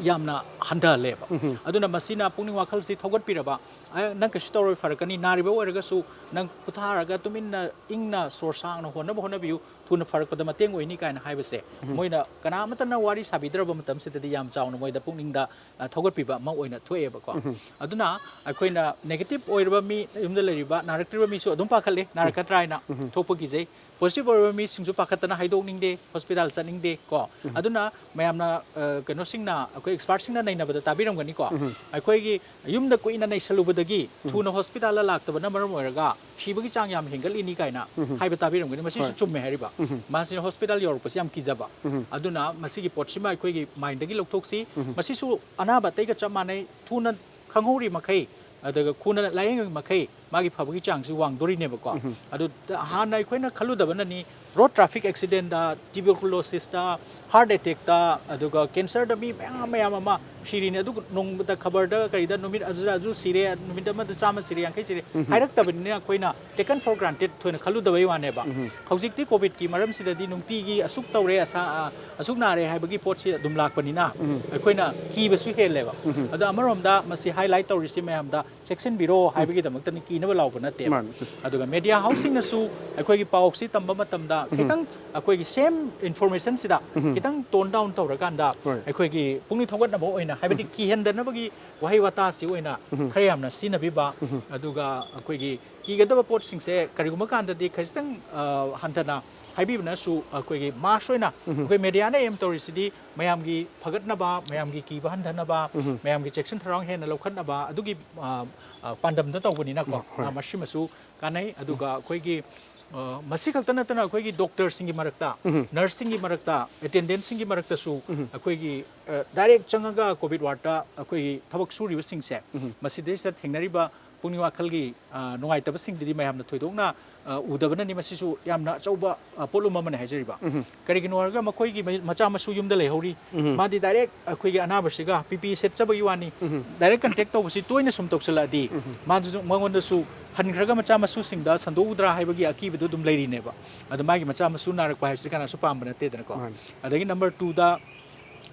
ꯌꯥꯝꯅ ꯍꯟꯊꯍꯜꯂꯦꯕ꯫ ꯑꯗꯨꯅ ꯃꯁꯤꯅ ꯄꯨꯛꯅꯤꯡ ꯋꯥꯈꯜꯁꯤ ꯊꯧꯒꯠꯄꯤꯔꯕ, "ꯑ, ꯅꯪ ꯀꯩꯁꯨ ꯇꯧꯔꯣꯏ, ꯐꯔꯛꯀꯅꯤ, ꯅꯥꯔꯤꯕ ꯑꯣꯏꯔꯒꯁꯨ ꯅꯪ ꯄꯣꯊꯥꯔꯒ ꯇꯨꯃꯤꯟꯅ ꯏꯪꯅ ꯁꯣꯔ ꯁꯥꯡꯅ ꯍꯣꯟꯅꯕ ꯍꯣꯠꯅꯕꯤꯌꯨ, ꯊꯨꯅ ꯐꯔꯛꯄꯗ ꯃꯇꯦꯡ ꯑꯣꯏꯅꯤ" ꯀꯥꯏꯅ ꯍꯥꯏꯕꯁꯦ, ꯃꯣꯏꯅ ꯀꯅꯥꯃꯠꯇꯅ ꯋꯥꯔꯤ ꯁꯥꯕꯤꯗ꯭ꯔꯕ ꯃꯇꯝꯁꯤꯗꯗꯤ ꯌꯥꯝ ꯆꯥꯎꯅ ꯃꯣꯏꯗ ꯄꯨꯛꯅꯤꯡꯗ, ꯑ, ꯊꯧꯒꯠꯄꯤꯕ ꯑꯃ ꯑꯣꯏꯅ ꯊꯣꯛꯑꯦꯕꯀꯣ꯫ ꯑꯗꯨꯅ ꯑꯩꯈꯣꯏꯅ ꯅꯦꯒꯦꯇꯤꯚ ꯑꯣꯏꯔꯕ ꯃꯤ, ꯌꯨꯝꯗ ꯂꯩꯔꯤꯕ ꯅꯥꯔꯛꯇ꯭ꯔꯤꯕ ꯃꯤꯁꯨ ꯑꯗꯨꯝ ꯄꯥꯈꯠꯂꯤ, ꯅꯥꯔꯛꯀꯗ꯭ꯔꯥ ꯍꯥꯏꯅ ꯊꯣꯛꯄ ꯀꯤꯖꯩ꯫ ꯄꯣꯖꯤꯇꯤꯚ ꯑꯣꯏꯔꯕ ꯃꯤꯁꯤꯡꯁꯨ ꯄꯥꯈꯠꯇꯅ ꯍꯥꯏꯗꯣꯛꯅꯤꯡꯗꯦ, ꯍꯣꯁꯄꯤꯇꯥꯜ ꯆꯠꯅꯤꯡꯗꯦ ꯀꯣ꯫ ꯑꯗꯨꯅ ꯃꯌꯥꯝꯅ, ꯑ, ꯀꯩꯅꯣꯁꯤꯡꯅ, ꯑꯩꯈꯣꯏ ꯑꯦꯛꯁꯄꯥꯔꯠꯁꯤꯡꯅ ꯅꯩꯅꯕꯗ ꯇꯥꯕꯤꯔꯝꯒꯅꯤꯀꯣ꯫ ꯑꯩꯈꯣꯏꯒꯤ ꯌꯨꯝꯗ ꯀꯨꯏꯅ ꯅꯩꯁꯜꯂꯨꯕꯗꯒꯤ ꯊꯨꯅ ꯍꯣꯁꯄꯤꯇꯥꯜꯗ ꯂꯥꯛꯇꯕꯅ ꯃꯔꯝ ꯑꯣꯏꯔꯒ ꯁꯤꯕꯒꯤ ꯆꯥꯡ ꯌꯥꯝ ꯍꯦꯟꯒꯠꯂꯤꯅꯤ ꯀꯥꯏꯅ ꯍꯥꯏꯕ ꯇꯥꯕꯤꯔꯝꯒꯅꯤ꯫ ꯃꯁꯤꯁꯨ ꯍꯣꯏ꯫ ꯆꯨꯝꯃꯦ ꯍꯥꯏꯔꯤꯕ꯫ ꯃꯥꯁꯤꯅ ꯍꯣꯁꯄꯤꯇꯥꯜ ꯌꯧꯔꯛꯄꯁꯤ ꯌꯥꯝ ꯀꯤꯖꯕ꯫ ꯑꯗꯨꯅ ꯃꯁꯤꯒꯤ ꯄꯣꯠꯁꯤꯃ ꯑꯩꯈꯣꯏꯒꯤ ꯃꯥꯏꯟꯗꯒꯤ ꯂꯧꯊꯣꯛꯁꯤ꯫ ꯃꯁꯤꯁꯨ ꯑꯅꯥꯕ ꯑꯇꯩꯒ ꯆꯞ ꯃꯥꯟꯅꯩ꯫ ꯊꯨꯅ ꯈꯪꯍꯧꯔꯤ ꯃꯈꯩ, ꯑꯗꯨꯒ ꯊꯨꯅ ꯂꯥꯌꯦꯡꯉꯤ ꯃꯈꯩ ꯃꯥꯒꯤ ꯐꯕꯒꯤ ꯆꯥꯡꯁꯤ ꯋꯥꯡꯗꯣꯔꯤꯅꯦꯕꯀꯣ꯫ ꯑꯗꯨ ꯍꯥꯟꯅ ꯑꯩꯈꯣꯏꯅ ꯈꯜꯂꯨꯗꯕꯅꯅꯤ, ꯔꯣꯗ ꯇ꯭ꯔꯥꯐꯤꯛ ꯑꯦꯛꯁꯤꯗꯦꯟꯗ, ꯇ꯭ꯌꯨꯕꯔꯀꯨꯂꯣꯁꯤꯁꯇ, ꯍꯥꯔꯠ ꯑꯦꯇꯦꯛꯇ, ꯑꯗꯨꯒ ꯀꯦꯟꯁꯔꯗ ꯃꯤ ꯃꯌꯥꯝ ꯃꯌꯥꯝ ꯑꯃ ꯁꯤꯔꯤꯅꯤ꯫ ꯑꯗꯨ ꯅꯣꯡꯃꯇ ꯈꯕꯔꯗ ꯀꯔꯤꯗ ꯅꯨꯃꯤꯠ ꯑꯗꯨꯗ ꯑꯗꯨ ꯁꯤꯔꯦ, ꯅꯨꯃꯤꯠ ꯑꯃꯗ ꯆꯥꯝꯃ ꯁꯤꯔꯦ, ꯌꯥꯡꯈꯩ ꯁꯤꯔꯦ ꯍꯥꯏꯔꯛꯇꯕꯅꯤꯅ ꯑꯩꯈꯣꯏꯅ taken for granted ꯊꯣꯏꯅ ꯈꯜꯂꯨꯗꯕꯩ ꯋꯥꯅꯦꯕ꯫ ꯍꯧꯖꯤꯛꯇꯤ ꯀꯣꯚꯤꯗꯀꯤ ꯃꯔꯝꯁꯤꯗꯗꯤ ꯅꯨꯡꯇꯤꯒꯤ ꯑꯁꯨꯛ ꯇꯧꯔꯦ, ꯑꯁꯥ-, ꯑ, ꯑꯁꯨꯛ ꯅꯥꯔꯦ ꯍꯥꯏꯕꯒꯤ ꯄꯣꯠꯁꯤ ꯑꯗꯨꯝ ꯂꯥꯛꯄꯅꯤꯅ ꯑꯩꯈꯣꯏꯅ ꯀꯤꯕꯁꯨ ꯍꯦꯜꯂꯦꯕ꯫ ꯑꯗꯣ ꯑꯃꯔꯣꯝꯗ ꯃꯁꯤ ꯍꯥꯏꯂꯥꯏꯠ ꯇꯧꯔꯤꯁꯤ ꯃꯌꯥꯝꯗ ꯆꯦꯛꯁꯤꯟꯕꯤꯔꯣ ꯍꯥꯏꯕꯒꯤꯗꯃꯛꯇꯅꯤ, ꯀꯤꯅꯕ ꯂꯥꯎꯕ ꯅꯠꯇꯦꯕ꯫ ꯃꯥꯅꯤ꯫ ꯑꯗꯨꯒ ꯃꯦꯗꯤꯌꯥ ꯍꯥꯎꯁꯁꯤꯡꯅꯁꯨ ꯑꯩꯈꯣꯏꯒꯤ ꯄꯥꯎꯁꯤ ꯇꯝꯕ ꯃꯇꯝꯗ ꯈꯤꯇꯪ ꯑꯩꯈꯣꯏꯒꯤ ꯁꯦꯝ ꯏꯟꯐꯣꯔꯃꯦꯁꯟꯁꯤꯗ ꯈꯤꯇꯪ ꯇꯣꯟ ꯗꯥꯎꯟ ꯇꯧꯔꯀꯥꯟꯗ ꯍꯣꯏ꯫ ꯑꯩꯈꯣꯏꯒꯤ ꯄꯨꯛꯅꯤꯡ ꯊꯧꯒꯠꯅꯕ ꯑꯣꯏꯅ, ꯍꯥꯏꯕꯗꯤ ꯀꯤꯍꯟꯗꯅꯕꯒꯤ ꯋꯥꯍꯩ ꯋꯥꯇꯥꯁꯤ ꯑꯣꯏꯅ ꯈꯔ ꯌꯥꯝꯅ ꯁꯤꯖꯤꯟꯅꯕꯤꯕ, ꯑꯗꯨꯒ ꯑꯩꯈꯣꯏꯒꯤ ꯀꯤꯒꯗꯕ ꯄꯣꯠꯁꯤꯡꯁꯦ ꯀꯔꯤꯒꯨꯝꯕ ꯀꯥꯟꯗꯗꯤ ꯈꯖꯤꯛꯇꯪ, ꯑ, ꯍꯟꯊꯅ ꯍꯥꯏꯕꯤꯕꯅꯁꯨ ꯑꯩꯈꯣꯏꯒꯤ ꯃꯥꯁ ꯑꯣꯏꯅ ꯑꯩꯈꯣꯏ ꯃꯦꯗꯤꯌꯥꯅ ꯑꯦꯝ ꯇꯧꯔꯤꯁꯤꯗꯤ ꯃꯌꯥꯝꯒꯤ ꯐꯒꯠꯅꯕ, ꯃꯌꯥꯝꯒꯤ ꯀꯤꯕ ꯍꯟꯊꯅꯕ, ꯃꯌꯥꯝꯒꯤ ꯆꯦꯛꯁꯤꯟ ꯊꯧꯔꯥꯡ ꯍꯦꯟꯅ ꯂꯧꯈꯠꯅꯕ ꯑꯗꯨꯒꯤ, ꯑ, ꯑ, ꯄꯥꯟꯗꯝꯗ ꯇꯧꯕꯅꯤꯅꯀꯣ꯫ ꯍꯣꯏ꯫ ꯑ, ꯃꯁꯤꯃꯁꯨ ꯀꯥꯟꯅꯩ꯫ ꯑꯗꯨꯒ ꯑꯩꯈꯣꯏꯒꯤ, ꯑ, ꯃꯁꯤ ꯈꯛꯇ ꯅꯠꯇꯅ ꯑꯩꯈꯣꯏꯒꯤ ꯗꯣꯛꯇꯔꯁꯤꯡꯒꯤ ꯃꯔꯛꯇ, ꯅꯔꯁꯁꯤꯡꯒꯤ ꯃꯔꯛꯇ, ꯑꯦꯇꯦꯟꯗꯦꯟꯁꯤꯡꯒꯤ ꯃꯔꯛꯇꯁꯨ ꯑꯩꯈꯣꯏꯒꯤ, ꯑ, ꯗꯥꯏꯔꯦꯛ ꯆꯪꯉꯒ ꯀꯣꯚꯤꯗ ꯋꯥꯔꯗꯇ ꯑꯩꯈꯣꯏꯒꯤ ꯊꯕꯛ ꯁꯨꯔꯤꯕꯁꯤꯡꯁꯦ ꯃꯁꯤꯗꯩꯁꯤꯗ ꯊꯦꯡꯅꯔꯤꯕ ꯄꯨꯛꯅꯤꯡ ꯋꯥꯈꯜꯒꯤ, ꯑ, ꯅꯨꯡꯉꯥꯏꯇꯕꯁꯤꯡꯗꯨꯗꯤ ꯃꯌꯥꯝꯅ ꯊꯣꯏꯗꯣꯛꯅ, ꯑ, ꯎꯗꯕꯅꯅꯤ꯫ ꯃꯁꯤꯁꯨ ꯌꯥꯝꯅ ꯑꯆꯧꯕ, ꯑ, ꯄꯣꯠꯂꯨꯝ ꯑꯃꯅꯤ ꯍꯥꯏꯖꯔꯤꯕ꯫ ꯀꯔꯤꯒꯤꯅꯣ ꯍꯥꯏꯔꯒ ꯃꯈꯣꯏꯒꯤ ꯃ-, ꯃꯆꯥ ꯃꯁꯨ ꯌꯨꯝꯗ ꯂꯩꯍꯧꯔꯤ꯫ ꯃꯥꯗꯤ ꯗꯥꯏꯔꯦꯛ ꯑꯩꯈꯣꯏꯒꯤ ꯑꯅꯥꯕꯁꯤꯒ ꯄꯤ ꯄꯤ ꯁꯦꯠꯆꯕꯒꯤ ꯋꯥꯅꯤ꯫ ꯗꯥꯏꯔꯦꯛ ꯀꯟꯇꯦꯛ ꯇꯧꯕꯁꯤ ꯇꯣꯏꯅ ꯁꯨꯝ ꯇꯧꯁꯤꯜꯂꯛꯑꯗꯤ ꯃꯥꯗꯨꯁꯨ, ꯃꯉꯣꯟꯗꯁꯨ ꯍꯟꯈ꯭ꯔꯒ ꯃꯆꯥ ꯃꯁꯨꯁꯤꯡꯗ ꯁꯟꯗꯣꯛꯎꯗ꯭ꯔꯥ ꯍꯥꯏꯕꯒꯤ ꯑꯀꯤꯕꯗꯨ ꯑꯗꯨꯝ ꯂꯩꯔꯤꯅꯦꯕ꯫ ꯑꯗꯣ ꯃꯥꯒꯤ ꯃꯆꯥ ꯃꯁꯨ ꯅꯥꯔꯛꯄ ꯍꯥꯏꯕꯁꯤ ꯀꯅꯥꯁꯨ ꯄꯥꯝꯕ ꯅꯠꯇꯦꯗꯅꯀꯣ꯫ ꯃꯥꯅꯤ꯫ ꯑꯗꯒꯤ ꯅꯝꯕꯔ ꯇꯨꯗ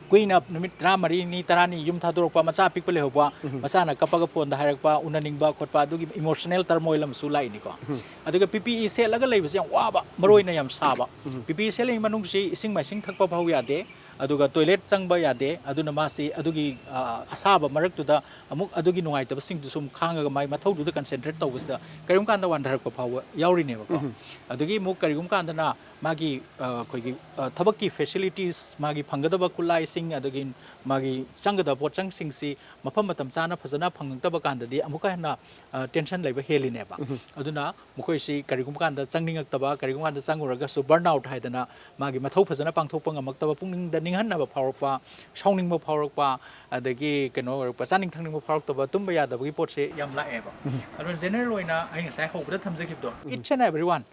ꯀꯨꯏꯅ ꯅꯨꯃꯤꯠ ꯇꯔꯥꯃꯔꯤꯅꯤ, ꯇꯔꯥꯅꯤ ꯌꯨꯝ ꯊꯥꯗꯣꯔꯛꯄ, ꯃꯆꯥ ꯑꯄꯤꯛꯄ ꯂꯩꯍꯧꯕ, ꯃꯆꯥꯅ ꯀꯞꯄꯒ ꯐꯣꯟꯗ ꯍꯥꯏꯔꯛꯄ, ꯎꯅꯅꯤꯡꯕ ꯈꯣꯠꯄ, ꯑꯗꯨꯒꯤ ꯏꯃꯣꯁꯅꯦꯜ ꯇꯔꯃꯣꯏꯜ ꯑꯃꯁꯨ ꯂꯥꯛꯏꯅꯤꯀꯣ꯫ ꯑꯗꯨꯒ ꯄꯤ ꯄꯤ ꯏ ꯁꯦꯠꯂꯒ ꯂꯩꯕꯁꯦ ꯌꯥꯝ ꯋꯥꯕ, ꯃꯔꯨ ꯑꯣꯏꯅ ꯌꯥꯝ ꯁꯥꯕ꯫ ꯄꯤ ꯄꯤ ꯏ ꯁꯦꯠꯂꯤꯉꯩ ꯃꯅꯨꯡꯁꯤ ꯏꯁꯤꯡ ꯃꯥꯏꯁꯤꯡ ꯊꯛꯄ ꯐꯥꯎ ꯌꯥꯗꯦ, ꯑꯗꯨꯒ ꯇꯣꯏꯂꯦꯠ ꯆꯪꯕ ꯌꯥꯗꯦ꯫ ꯑꯗꯨꯅ ꯃꯥꯁꯤ ꯑꯗꯨꯒꯤ, ꯑ, ꯑꯁꯥꯕ ꯃꯔꯛꯇꯨꯗ ꯑꯃꯨꯛ ꯑꯗꯨꯒꯤ ꯅꯨꯡꯉꯥꯏꯇꯕꯁꯤꯡꯗꯨ ꯁꯨꯝ ꯈꯥꯡꯉꯒ ꯃꯥꯏ ꯃꯊꯧꯗꯨꯗ ꯀꯟꯁꯦꯟꯇ꯭ꯔꯦꯠ ꯇꯧꯕꯁꯤꯗ ꯀꯔꯤꯒꯨꯝꯕ ꯀꯥꯟꯗ ꯋꯥꯟꯊꯔꯛꯄ ꯐꯥꯎꯕ ꯌꯥꯎꯔꯤꯅꯦꯕꯀꯣ꯫ ꯑꯗꯒꯤ ꯑꯃꯨꯛ ꯀꯔꯤꯒꯨꯝꯕ ꯀꯥꯟꯗꯅ ꯃꯥꯒꯤ, ꯑ, ꯑꯩꯈꯣꯏꯒꯤ, ꯑ, ꯊꯕꯛꯀꯤ ꯐꯦꯁꯤꯂꯤꯇꯤꯁ, ꯃꯥꯒꯤ ꯐꯪꯒꯗꯕ ꯈꯨꯠꯂꯥꯏꯁꯤꯡ, ꯑꯗꯒꯤ ꯃꯥꯒꯤ ꯆꯪꯒꯗꯕ ꯄꯣꯠꯆꯪꯁꯤꯡꯁꯤ ꯃꯐꯝ ꯃꯇꯝ ꯆꯥꯅ ꯐꯖꯅ ꯐꯪꯉꯛꯇꯕ ꯀꯥꯟꯗꯗꯤ ꯑꯃꯨꯛꯀ ꯍꯦꯟꯅ, ꯑ, ꯇꯦꯟꯁꯟ ꯂꯩꯕ ꯍꯦꯜꯂꯤꯅꯦꯕ꯫ ꯑꯗꯨꯅ ꯃꯈꯣꯏꯁꯤ ꯀꯔꯤꯒꯨꯝꯕ ꯀꯥꯟꯗ ꯆꯪꯅꯤꯡꯉꯛꯇꯕ, ꯀꯔꯤꯒꯨꯝꯕ ꯀꯥꯟꯗ ꯆꯪꯉꯨꯔꯒꯁꯨ ꯕꯔꯟ ꯑꯥꯎꯠ ꯍꯥꯏꯗꯅ ꯃꯥꯒꯤ ꯃꯊꯧ ꯐꯖꯅ ꯄꯥꯡꯊꯣꯛꯄ ꯉꯝꯃꯛꯇꯕ, ꯄꯨꯛꯅꯤꯡꯗ ꯅꯤꯡꯍꯟꯅꯕ ꯐꯥꯎꯔꯛꯄ, ꯁꯥꯎꯅꯤꯡꯕ ꯐꯥꯎꯔꯛꯄ, ꯑꯗꯒꯤ ꯀꯩꯅꯣ ꯑꯣꯏꯔꯛꯄ, ꯆꯥꯅꯤꯡ ꯊꯛꯅꯤꯡꯕ ꯐꯥꯎꯔꯛꯇꯕ, ꯇꯨꯝꯕ ꯌꯥꯗꯕꯒꯤ ꯄꯣꯠꯁꯦ ꯌꯥꯝ ꯂꯥꯛꯑꯦꯕ꯫ ꯑꯗꯨꯅ ꯖꯦꯅꯔꯦꯜ ꯑꯣꯏꯅ ꯑꯩ ꯉꯁꯥꯏ ꯍꯧꯕꯗ ꯊꯝꯖꯈꯤꯕꯗꯣ, each and every one,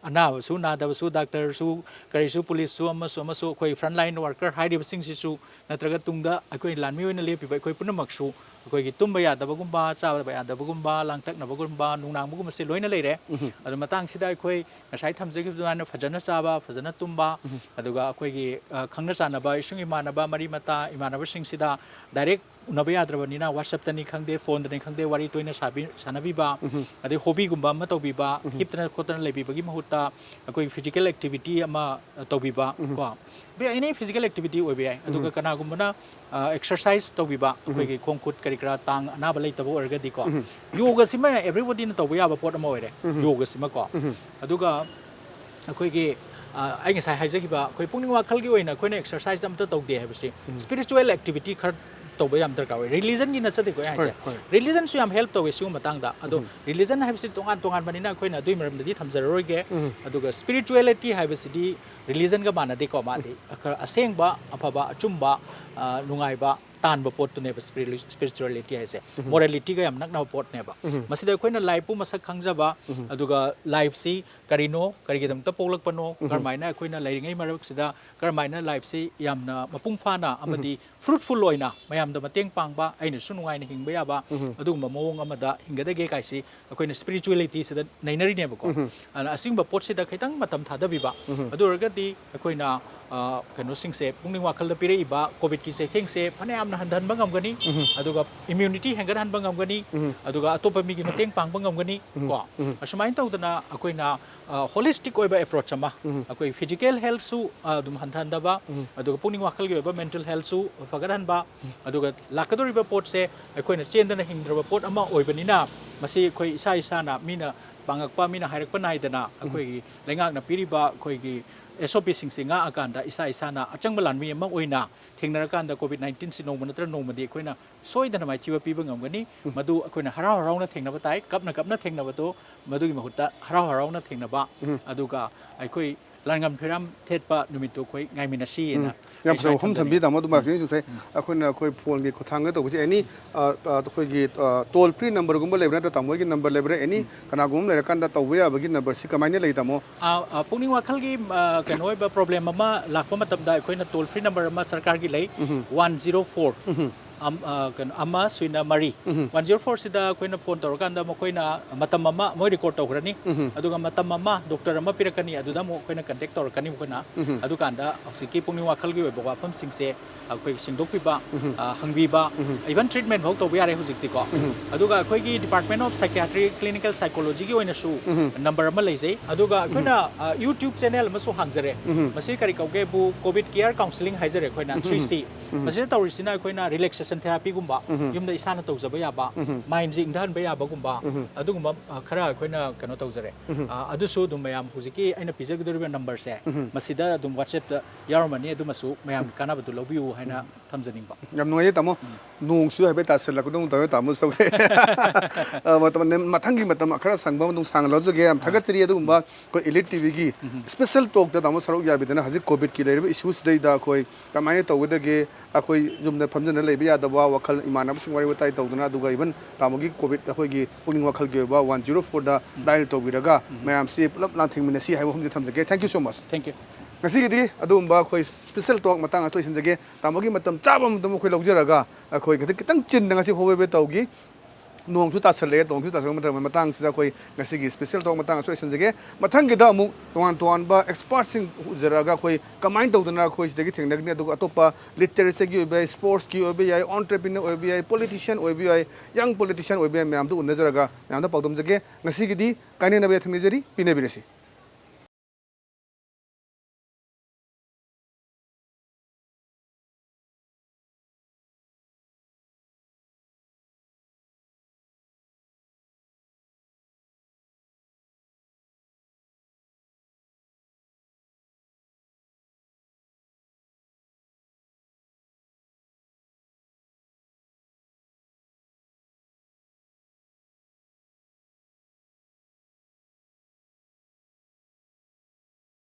ꯑꯅꯥꯕꯁꯨ, ꯅꯥꯗꯕꯁꯨ, ꯗꯥꯛꯇꯔꯁꯨ, ꯀꯔꯤꯁꯨ, ꯄꯨꯂꯤꯁꯁꯨ, ꯑꯃꯁꯨ ꯑꯃꯁꯨ, ꯑꯩꯈꯣꯏ ꯐ꯭ꯔꯟ ꯂꯥꯏꯟ ꯋꯥꯔꯀꯔ ꯍꯥꯏꯔꯤꯕꯁꯤꯡꯁꯤꯁꯨ, ꯅꯠꯇ꯭ꯔꯒ ꯇꯨꯡꯗ ꯑꯩꯈꯣꯏ ꯂꯥꯟꯃꯤ ꯑꯣꯏꯅ ꯂꯦꯞꯄꯤꯕ ꯑꯩꯈꯣꯏ ꯄꯨꯝꯅꯃꯛꯁꯨ ꯑꯩꯈꯣꯏꯒꯤ ꯇꯨꯝꯕ ꯌꯥꯗꯕꯒꯨꯝꯕ, ꯆꯥꯕ ꯌꯥꯗꯕꯒꯨꯝꯕ, ꯂꯥꯡꯇꯛꯅꯕꯒꯨꯝꯕ, ꯅꯨꯡꯅꯥꯡꯕꯒꯨꯝꯕꯁꯦ ꯂꯣꯏꯅ ꯂꯩꯔꯦ꯫ ꯑꯗꯨ ꯃꯇꯥꯡꯁꯤꯗ ꯑꯩꯈꯣꯏ ꯉꯁꯥꯏ ꯊꯝꯖꯈꯤꯕ ꯑꯗꯨꯃꯥꯏꯅ ꯐꯖꯅ ꯆꯥꯕ, ꯐꯖꯅ ꯇꯨꯝꯕ, ꯑꯗꯨꯒ ꯑꯩꯈꯣꯏꯒꯤ, ꯑ, ꯈꯪꯅ ꯆꯥꯟꯅꯕ ꯏꯁꯨꯡ ꯏꯃꯥꯟꯅꯕ, ꯃꯔꯤ ꯃꯇꯥ, ꯏꯃꯥꯟꯅꯕꯁꯤꯡꯁꯤꯗ ꯗꯥꯏꯔꯦꯛ ꯎꯅꯕ ꯌꯥꯗ꯭ꯔꯕꯅꯤꯅ WhatsApp-ꯇꯅꯤ ꯈꯪꯗꯦ, phone-ꯗꯅꯤ ꯈꯪꯗꯦ, ꯋꯥꯔꯤ ꯇꯣꯏꯅ ꯁꯥꯕꯤ-, ꯁꯥꯟꯅꯕꯤꯕ, ꯑꯗꯩ hobby-ꯒꯨꯝꯕ ꯑꯃ ꯇꯧꯕꯤꯕ, ꯍꯤꯞꯇꯅ ꯈꯣꯠꯇꯅ ꯂꯩꯕꯤꯕꯒꯤ ꯃꯍꯨꯠꯇ ꯑꯩꯈꯣꯏ physical activity ꯑꯃ ꯇꯧꯕꯤꯕ ꯀꯣ, ꯑꯦꯅꯤ physical activity ꯑꯣꯏꯕ ꯌꯥꯏ꯫ ꯑꯗꯨꯒ ꯀꯅꯥꯒꯨꯝꯕꯅ ꯑꯦꯛꯁꯔꯁꯥꯏꯁ ꯇꯧꯕꯤꯕ, ꯑꯩꯈꯣꯏꯒꯤ ꯈꯣꯡ ꯈꯨꯠ ꯀꯔꯤ ꯀꯔꯥ ꯇꯥꯡ ꯑꯅꯥꯕ ꯂꯩꯇꯕ ꯑꯣꯏꯔꯒꯗꯤꯀꯣ, ꯌꯣꯒꯁꯤꯃ everybody-ꯅ ꯇꯧꯕ ꯌꯥꯕ ꯄꯣꯠ ꯑꯃ ꯑꯣꯏꯔꯦ, ꯌꯣꯒꯁꯤꯃꯀꯣ꯫ ꯑꯗꯨꯒ ꯑꯩꯈꯣꯏꯒꯤ ꯑ, ꯑꯩ ꯉꯁꯥꯏ ꯍꯥꯏꯖꯈꯤꯕ, ꯑꯩꯈꯣꯏ ꯄꯨꯛꯅꯤꯡ ꯋꯥꯈꯜꯒꯤ ꯑꯣꯏꯅ ꯑꯩꯈꯣꯏꯅ ꯑꯦꯛꯁꯔꯁꯥꯏꯁ ꯑꯝꯇ ꯇꯧꯗꯦ ꯍꯥꯏꯕꯁꯤ, spiritual activity ꯈꯔ ꯇꯧꯕ ꯌꯥꯝ ꯗꯔꯀꯥꯔ ꯑꯣꯏ꯫ Religion-ꯒꯤ ꯅꯠꯆꯗꯦꯀꯣ ꯑꯩ ꯍꯥꯏꯁꯦ꯫ Religion-ꯁꯨ ꯌꯥꯝ help ꯇꯧꯋꯦ ꯁꯤꯒꯨꯝꯕ ꯃꯇꯥꯡꯗ꯫ ꯑꯗꯣ religion ꯍꯥꯏꯕꯁꯤ ꯇꯣꯉꯥꯟ ꯇꯣꯉꯥꯟꯕꯅꯤꯅ ꯑꯩꯈꯣꯏꯅ ꯑꯗꯨꯒꯤ ꯃꯔꯝꯗꯗꯤ ꯊꯝꯖꯔꯔꯣꯏꯒꯦ꯫ ꯑꯗꯨꯒ spirituality ꯍꯥꯏꯕꯁꯤꯗꯤ religion-ꯒ ꯃꯥꯟꯅꯗꯦꯀꯣ, ꯃꯥꯗꯤ ꯈꯔ ꯑꯁꯦꯡꯕ, ꯑꯐꯕ, ꯑꯆꯨꯝꯕ, ꯑ, ꯅꯨꯡꯉꯥꯏꯕ ꯇꯥꯟꯕ ꯄꯣꯠꯇꯨꯅꯦꯕ spirituality ꯍꯥꯏꯁꯦ꯫ Morality-ꯒ ꯌꯥꯝ ꯅꯛꯅꯕ ꯄꯣꯠꯅꯦꯕ꯫ ꯃꯁꯤꯗ ꯑꯩꯈꯣꯏꯅ life-ꯄꯨ ꯃꯁꯛ ꯈꯪꯖꯕ, ꯑꯗꯨꯒ life-ꯁꯤ ꯀꯔꯤꯅꯣ, ꯀꯔꯤꯒꯤꯗꯃꯛꯇ ꯄꯣꯛꯂꯛꯄꯅꯣ, ꯀꯔꯝꯍꯥꯏꯅ ꯑꯩꯈꯣꯏꯅ ꯂꯩꯔꯤꯉꯩ ꯃꯔꯛꯁꯤꯗ ꯀꯔꯝꯍꯥꯏꯅ life-ꯁꯤ ꯌꯥꯝꯅ ꯃꯄꯨꯡ ꯐꯥꯅ ꯑꯃꯗꯤ fruitful ꯑꯣꯏꯅ ꯃꯌꯥꯝꯗ ꯃꯇꯦꯡ ꯄꯥꯡꯕ, ꯑꯩꯅꯁꯨ ꯅꯨꯡꯉꯥꯏꯅ ꯍꯤꯡꯕ ꯌꯥꯕ, ꯑꯗꯨꯒꯨꯝꯕ ꯃꯑꯣꯡ ꯑꯃꯗ ꯍꯤꯡꯒꯗꯒꯦ ꯀꯥꯏꯁꯤ ꯑꯩꯈꯣꯏꯅ spirituality-ꯁꯤꯗ ꯅꯩꯅꯔꯤꯅꯦꯕꯀꯣ꯫ ꯑꯗꯨꯅ ꯑꯁꯤꯒꯨꯝꯕ ꯄꯣꯠꯁꯤꯗ ꯈꯤꯇꯪ ꯃꯇꯝ ꯊꯥꯗꯕꯤꯕ, ꯑꯗꯨ ꯑꯣꯏꯔꯒꯗꯤ ꯑꯩꯈꯣꯏꯅ, ꯑ, ꯀꯩꯅꯣꯁꯤꯡꯁꯦ, ꯄꯨꯛꯅꯤꯡ ꯋꯥꯈꯜꯗ ꯄꯤꯔꯛꯏꯕ COVID-ꯀꯤ ꯆꯩꯊꯦꯡꯁꯦ ꯐꯅꯌꯥꯝꯅ ꯍꯟꯊꯍꯟꯕ ꯉꯝꯒꯅꯤ, ꯑꯗꯨꯒ immunity ꯍꯦꯟꯒꯠꯍꯟꯕ ꯉꯝꯒꯅꯤ, ꯑꯗꯨꯒ ꯑꯇꯣꯞꯄ ꯃꯤꯒꯤ ꯃꯇꯦꯡ ꯄꯥꯡꯕ ꯉꯝꯒꯅꯤ ꯀꯣ꯫ ꯑꯁꯨꯃꯥꯏꯅ ꯇꯧꯗꯅ ꯑꯩꯈꯣꯏꯅ, ꯑ, holistic ꯑꯣꯏꯕ approach ꯑꯃ, ꯑꯩꯈꯣꯏ physical health-ꯁꯨ, ꯑ, ꯑꯗꯨꯝ ꯍꯟꯊꯍꯟꯗꯕ, ꯑꯗꯨꯒ ꯄꯨꯛꯅꯤꯡ ꯋꯥꯈꯜꯒꯤ ꯑꯣꯏꯕ mental health-ꯁꯨ ꯐꯒꯠꯍꯟꯕ, ꯑꯗꯨꯒ ꯂꯥꯛꯀꯗꯧꯔꯤꯕ ꯄꯣꯠꯁꯦ ꯑꯩꯈꯣꯏꯅ ꯆꯦꯟꯗꯅ ꯍꯤꯡꯗ꯭ꯔꯕ ꯄꯣꯠ ꯑꯃ ꯑꯣꯏꯕꯅꯤꯅ, ꯃꯁꯤ ꯑꯩꯈꯣꯏ ꯏꯁꯥ ꯏꯁꯥꯅ, ꯃꯤꯅ ꯄꯥꯡꯉꯛꯄ, ꯃꯤꯅ ꯍꯥꯏꯔꯛꯄ ꯅꯥꯏꯗꯅ ꯑꯩꯈꯣꯏꯒꯤ ꯂꯩꯉꯥꯛꯅ ꯄꯤꯔꯤꯕ ꯑꯩꯈꯣꯏꯒꯤ SOP-ꯁꯤꯡꯁꯦ ꯉꯥꯛꯑꯀꯥꯟꯗ ꯏꯁꯥ ꯏꯁꯥꯅ ꯑꯆꯪꯕ ꯂꯥꯟꯃꯤ ꯑꯃ ꯑꯣꯏꯅ ꯊꯦꯡꯅꯔꯀꯥꯟꯗ COVID-19-ꯁꯤ ꯅꯣꯡꯃ ꯅꯠꯇ꯭ꯔꯒ ꯅꯣꯡꯃꯗꯤ ꯑꯩꯈꯣꯏꯅ ꯁꯣꯏꯗꯅ ꯃꯥꯏꯊꯤꯕ ꯄꯤꯕ ꯉꯝꯒꯅꯤ꯫ ꯃꯗꯨ ꯑꯩꯈꯣꯏꯅ ꯍꯔꯥꯎ ꯍꯔꯥꯎꯅ ꯊꯦꯡꯅꯕ ꯇꯥꯏ꯫ ꯀꯞꯅ ꯀꯞꯅ ꯊꯦꯡꯅꯕꯗꯣ, ꯃꯗꯨꯒꯤ ꯃꯍꯨꯠꯇ ꯍꯔꯥꯎ ꯍꯔꯥꯎꯅ ꯊꯦꯡꯅꯕ, ꯑꯗꯨꯒ ꯑꯩꯈꯣꯏ ꯂꯥꯟꯉꯝ ꯐꯤꯔꯥꯝ ꯊꯦꯠꯄ ꯅꯨꯃꯤꯠꯇꯨ ꯑꯩꯈꯣꯏ ꯉꯥꯏꯃꯤꯟꯅꯁꯤꯅ ꯌꯥꯝ ꯑꯩ ꯐꯖꯕ ꯁꯨꯃꯥꯏꯅ ꯋꯥꯐꯝ ꯊꯝꯖꯒꯦ꯫ ꯊꯝꯕꯤ, ꯇꯥꯃꯣ꯫ ꯑꯗꯨ ꯃꯔꯛꯇ ꯁꯤꯁꯦ ꯑꯩꯈꯣꯏꯅ ꯑꯩꯈꯣꯏ phone-ꯒꯤ ꯈꯨꯠꯊꯥꯡꯗ ꯇꯧꯕꯁꯦ ꯑꯦꯅꯤ, ꯑ, ꯑ, ꯑꯩꯈꯣꯏꯒꯤ, ꯑ, toll free number-ꯒꯨꯝꯕ ꯂꯩꯕ꯭ꯔꯥ ꯅꯠꯇ꯭ꯔꯒ ꯇꯥꯃꯣꯒꯤ number ꯂꯩꯕ꯭ꯔꯥ? ꯑꯦꯅꯤ ꯀꯅꯥꯒꯨꯝꯕ ꯑꯃ ꯂꯩꯔꯀꯥꯟꯗ ꯇꯧꯕ ꯌꯥꯕꯒꯤ number-ꯁꯤ ꯀꯃꯥꯏꯅ ꯂꯩ, ꯇꯥꯃꯣ? ꯑ, ꯑ, ꯄꯨꯛꯅꯤꯡ ꯋꯥꯈꯜꯒꯤ, ꯑ, ꯀꯩꯅꯣ ꯑꯣꯏꯕ problem ꯑꯃ ꯂꯥꯛꯄ ꯃꯇꯝꯗ ꯑꯩꯈꯣꯏꯅ toll free number ꯑꯃ ꯁꯔꯀꯥꯔꯒꯤ ꯂꯩ, one zero four꯫ ꯑꯝ- ꯑ, ꯀꯩꯅꯣ ꯑꯃ ꯁꯨꯏꯅ ꯃꯔꯤ, ꯎꯝ꯫ ꯋꯥꯟ ꯖꯤꯔꯣ ꯐꯣꯔꯁꯤꯗ ꯑꯩꯈꯣꯏꯅ ꯐꯣꯟ ꯇꯧꯔꯀꯥꯟꯗ ꯃꯈꯣꯏꯅ ꯃꯇꯝ ꯑꯃ ꯃꯣꯏ ꯔꯦꯀꯣꯔꯗ ꯇꯧꯈ꯭ꯔꯅꯤ꯫ ꯎꯝ꯫ ꯑꯗꯨꯒ ꯃꯇꯝ ꯑꯃ ꯗꯣꯛꯇꯔ ꯑꯃ ꯄꯤꯔꯛꯀꯅꯤ, ꯑꯗꯨꯗ ꯑꯃꯨꯛ ꯑꯩꯈꯣꯏꯅ ꯀꯟꯇꯦꯛ ꯇꯧꯔꯛꯀꯅꯤ ꯃꯈꯣꯏꯅ꯫ ꯎꯝ꯫ ꯑꯗꯨꯀꯥꯟꯗ ꯍꯧꯖꯤꯛꯀꯤ ꯄꯨꯛꯅꯤꯡ ꯋꯥꯈꯜꯒꯤ ꯑꯣꯏꯕ ꯋꯥꯐꯝꯁꯤꯡꯁꯦ ꯑꯩꯈꯣꯏ ꯁꯦꯡꯗꯣꯛꯄꯤꯕ, ꯎꯝ꯫ ꯑ, ꯍꯪꯕꯤꯕ, ꯎꯝ꯫ ꯏꯚꯟ ꯇ꯭ꯔꯤꯠꯃꯦꯟ ꯐꯥꯎ ꯇꯧꯕ ꯌꯥꯔꯦ ꯍꯧꯖꯤꯛꯇꯤꯀꯣ꯫ ꯎꯝ꯫ ꯑꯗꯨꯒ ꯑꯩꯈꯣꯏꯒꯤ Department of Psychiatry Clinical Psychologyꯒꯤ ꯑꯣꯏꯅꯁꯨ ꯎꯝ꯫ ꯅꯝꯕꯔ ꯑꯃ ꯂꯩꯖꯩ꯫ ꯑꯗꯨꯒ ꯑꯩꯈꯣꯏꯅ, ꯎꯝ꯫ ꯑ, YouTube ꯆꯦꯅꯦꯜ ꯑꯃꯁꯨ ꯍꯥꯡꯖꯔꯦ꯫ ꯎꯝ꯫ ꯃꯁꯤ ꯀꯔꯤ ꯀꯧꯒꯦꯕꯨ COVID Care Counselling ꯍꯥꯏꯖꯔꯦ ꯑꯩꯈꯣꯏꯅ, ꯎꯝ꯫ ꯊ꯭ꯔꯤ ꯁꯤ꯫ ꯎꯝ꯫ ꯃꯁꯤꯗ ꯇꯧꯔꯤꯁꯤꯅ ꯑꯩꯈꯣꯏꯅ ꯔꯤꯂꯦꯛꯁꯦꯁꯟ ꯊꯦꯔꯥꯄꯤꯒꯨꯝꯕ, ꯎꯝ꯫ ꯌꯨꯝꯗ ꯏꯁꯥꯅ ꯇꯧꯖꯕ ꯌꯥꯕ, ꯎꯝ꯫ ꯃꯥꯏꯟꯁꯦ ꯏꯪꯊꯍꯟꯕ ꯌꯥꯕꯒꯨꯝꯕ, ꯎꯝ꯫ ꯑꯗꯨꯒꯨꯝꯕ, ꯑ, ꯈꯔ ꯑꯩꯈꯣꯏꯅ ꯀꯩꯅꯣ ꯇꯧꯖꯔꯦ꯫ ꯎꯝ꯫ ꯑ, ꯑꯗꯨꯁꯨ ꯑꯗꯨꯝ ꯃꯌꯥꯝ ꯍꯧꯖꯤꯛꯀꯤ ꯑꯩꯅ ꯄꯤꯖꯒꯗꯧꯔꯤꯕ ꯅꯝꯕꯔꯁꯦ, ꯎꯝ꯫ ꯃꯁꯤꯗ ꯑꯗꯨꯝ WhatsAppꯇ ꯌꯥꯎꯔꯝꯃꯅꯤ, ꯑꯗꯨꯃꯁꯨ ꯃꯌꯥꯝꯒꯤ ꯀꯥꯟꯅꯕꯗꯨ ꯂꯧꯕꯤꯌꯨ ꯍꯥꯏꯅ ꯎꯝ꯫ ꯊꯝꯖꯅꯤꯡꯕ꯫ ꯌꯥꯝ ꯅꯨꯡꯉꯥꯏꯖꯩ, ꯇꯥꯃꯣ꯫ ꯎꯝ꯫ ꯅꯣꯡꯁꯨ ꯍꯥꯏꯐꯦꯠ ꯇꯥꯁꯜꯂꯛꯄꯗꯧꯅ ꯇꯧꯋꯦ, ꯇꯥꯃꯣ, ꯁꯧꯒ꯭ꯔꯤ꯫ ꯑ, ꯃꯇꯝ, ꯃꯊꯪꯒꯤ ꯃꯇꯝ ꯈꯔ ꯁꯪꯕ ꯑꯃ ꯑꯗꯨꯝ ꯁꯥꯡꯅ ꯂꯧꯖꯒꯦ꯫ ꯌꯥꯝ ꯑꯥ꯫ ꯊꯥꯒꯠꯆꯔꯤ꯫ ꯑꯗꯨꯒꯨꯝꯕ ꯑꯩꯈꯣꯏ Elite ꯇꯤꯚꯤꯒꯤ ꯎꯝ꯫ ꯏꯁꯄꯦꯁꯦꯜ ꯇꯣꯛꯇ ꯇꯥꯃꯣ ꯁꯔꯨꯛ ꯌꯥꯕꯤꯗꯅ ꯍꯧꯖꯤꯛ ꯀꯣꯚꯤꯗꯀꯤ ꯂꯩꯔꯤꯕ ꯏꯁꯨꯁꯤꯗꯩꯗ ꯑꯩꯈꯣꯏ ꯀꯃꯥꯏꯅ ꯇꯧꯒꯗꯒꯦ, ꯑꯩꯈꯣꯏ ꯌꯨꯝꯗ ꯐꯝꯖꯅ ꯂꯩꯕ ꯌꯥꯗꯕ, ꯋꯥꯈꯜ ꯏꯃꯥꯟꯅꯕꯁꯤꯡ ꯋꯥꯔꯤ ꯋꯥꯇꯥꯏ ꯇꯧꯗꯅ, ꯑꯗꯨꯒ ꯏꯚꯟ ꯇꯥꯃꯣꯒꯤ ꯀꯣꯚꯤꯗ ꯑꯩꯈꯣꯏꯒꯤ ꯄꯨꯛꯅꯤꯡ ꯋꯥꯈꯜꯒꯤ ꯑꯣꯏꯕ ꯋꯥꯟ ꯖꯤꯔꯣ ꯐꯣꯔꯗ ꯎꯝ꯫ ꯗꯥꯏꯜ ꯇꯧꯕꯤꯔꯒ ꯎꯝ꯫ ꯃꯌꯥꯝꯁꯤ ꯄꯨꯂꯞ ꯂꯥꯟꯊꯦꯡꯃꯤꯟꯅꯁꯤ ꯍꯥꯏꯕ ꯋꯥꯐꯝꯁꯤ ꯊꯝꯖꯒꯦ꯫ Thank you so much꯫ Thank you꯫ ꯉꯁꯤꯒꯤꯗꯤ ꯑꯗꯨꯒꯨꯝꯕ ꯑꯩꯈꯣꯏ ꯏꯁꯄꯦꯁꯦꯜ ꯇꯣꯛ ꯃꯇꯥꯡ ꯑꯁꯤꯗ ꯂꯣꯏꯁꯤꯟꯖꯒꯦ꯫ ꯇꯥꯃꯣꯒꯤ ꯃꯇꯝ ꯆꯥꯕ ꯑꯃꯗ ꯑꯩꯈꯣꯏ ꯂꯧꯖꯔꯒ ꯑꯩꯈꯣꯏ ꯈꯤꯇꯪ, ꯈꯤꯇꯪ ꯆꯤꯟꯅ ꯉꯁꯤ ꯍꯣꯕꯦ ꯍꯣꯕꯦ ꯇꯧꯈꯤ꯫ ꯅꯣꯡꯁꯨ ꯇꯥꯁꯜꯂꯛꯑꯦ꯫ ꯅꯣꯡꯁꯨ ꯇꯥꯁꯜꯂꯛꯄ ꯃꯇꯥꯡꯁꯤꯗ ꯑꯩꯈꯣꯏ ꯉꯁꯤꯒꯤ ꯏꯁꯄꯦꯁꯦꯜ ꯇꯣꯛ ꯃꯇꯥꯡ ꯑꯁꯤꯗ ꯂꯣꯏꯁꯤꯟꯖꯒꯦ꯫ ꯃꯊꯪꯒꯤꯗ ꯑꯃꯨꯛ ꯇꯣꯉꯥꯟ ꯇꯣꯉꯥꯟꯕ ꯑꯦꯛꯁꯄꯥꯔꯠꯁꯤꯡ ꯎꯖꯔꯛꯑꯒ ꯑꯩꯈꯣꯏ ꯀꯃꯥꯏꯅ ꯇꯧꯗꯅ ꯑꯩꯈꯣꯏ ꯁꯤꯗꯒꯤ ꯊꯦꯡꯅꯒꯅꯤ, ꯑꯗꯨꯒ ꯑꯇꯣꯞꯄ ꯂꯤꯇꯔꯦꯆꯔꯒꯤ ꯑꯣꯏꯕ ꯌꯥꯏ, ꯁ꯭ꯄꯣꯔꯠꯁꯀꯤ ꯑꯣꯏꯕ ꯌꯥꯏ, ꯑꯣꯟꯇꯔꯄ꯭ꯔꯤꯅꯔ ꯑꯣꯏꯕ ꯌꯥꯏ, ꯄꯣꯂꯤꯇꯤꯁꯤꯌꯥꯟ ꯑꯣꯏꯕ ꯌꯥꯏ, ꯌꯪ ꯄꯣꯂꯤꯇꯤꯁꯤꯌꯥꯟ ꯑꯣꯏꯕ ꯌꯥꯏ, ꯃꯌꯥꯝꯗꯨ ꯎꯅꯖꯔꯒ ꯃꯌꯥꯝꯗ ꯄꯥꯎꯗꯝꯖꯒꯦ꯫ ꯉꯁꯤꯒꯤꯗꯤ ꯀꯥꯏꯅꯅꯕ ꯌꯥꯊꯪ ꯅꯤꯖꯔꯤ꯫ ꯄꯤꯅꯕꯤꯔꯁꯤ꯫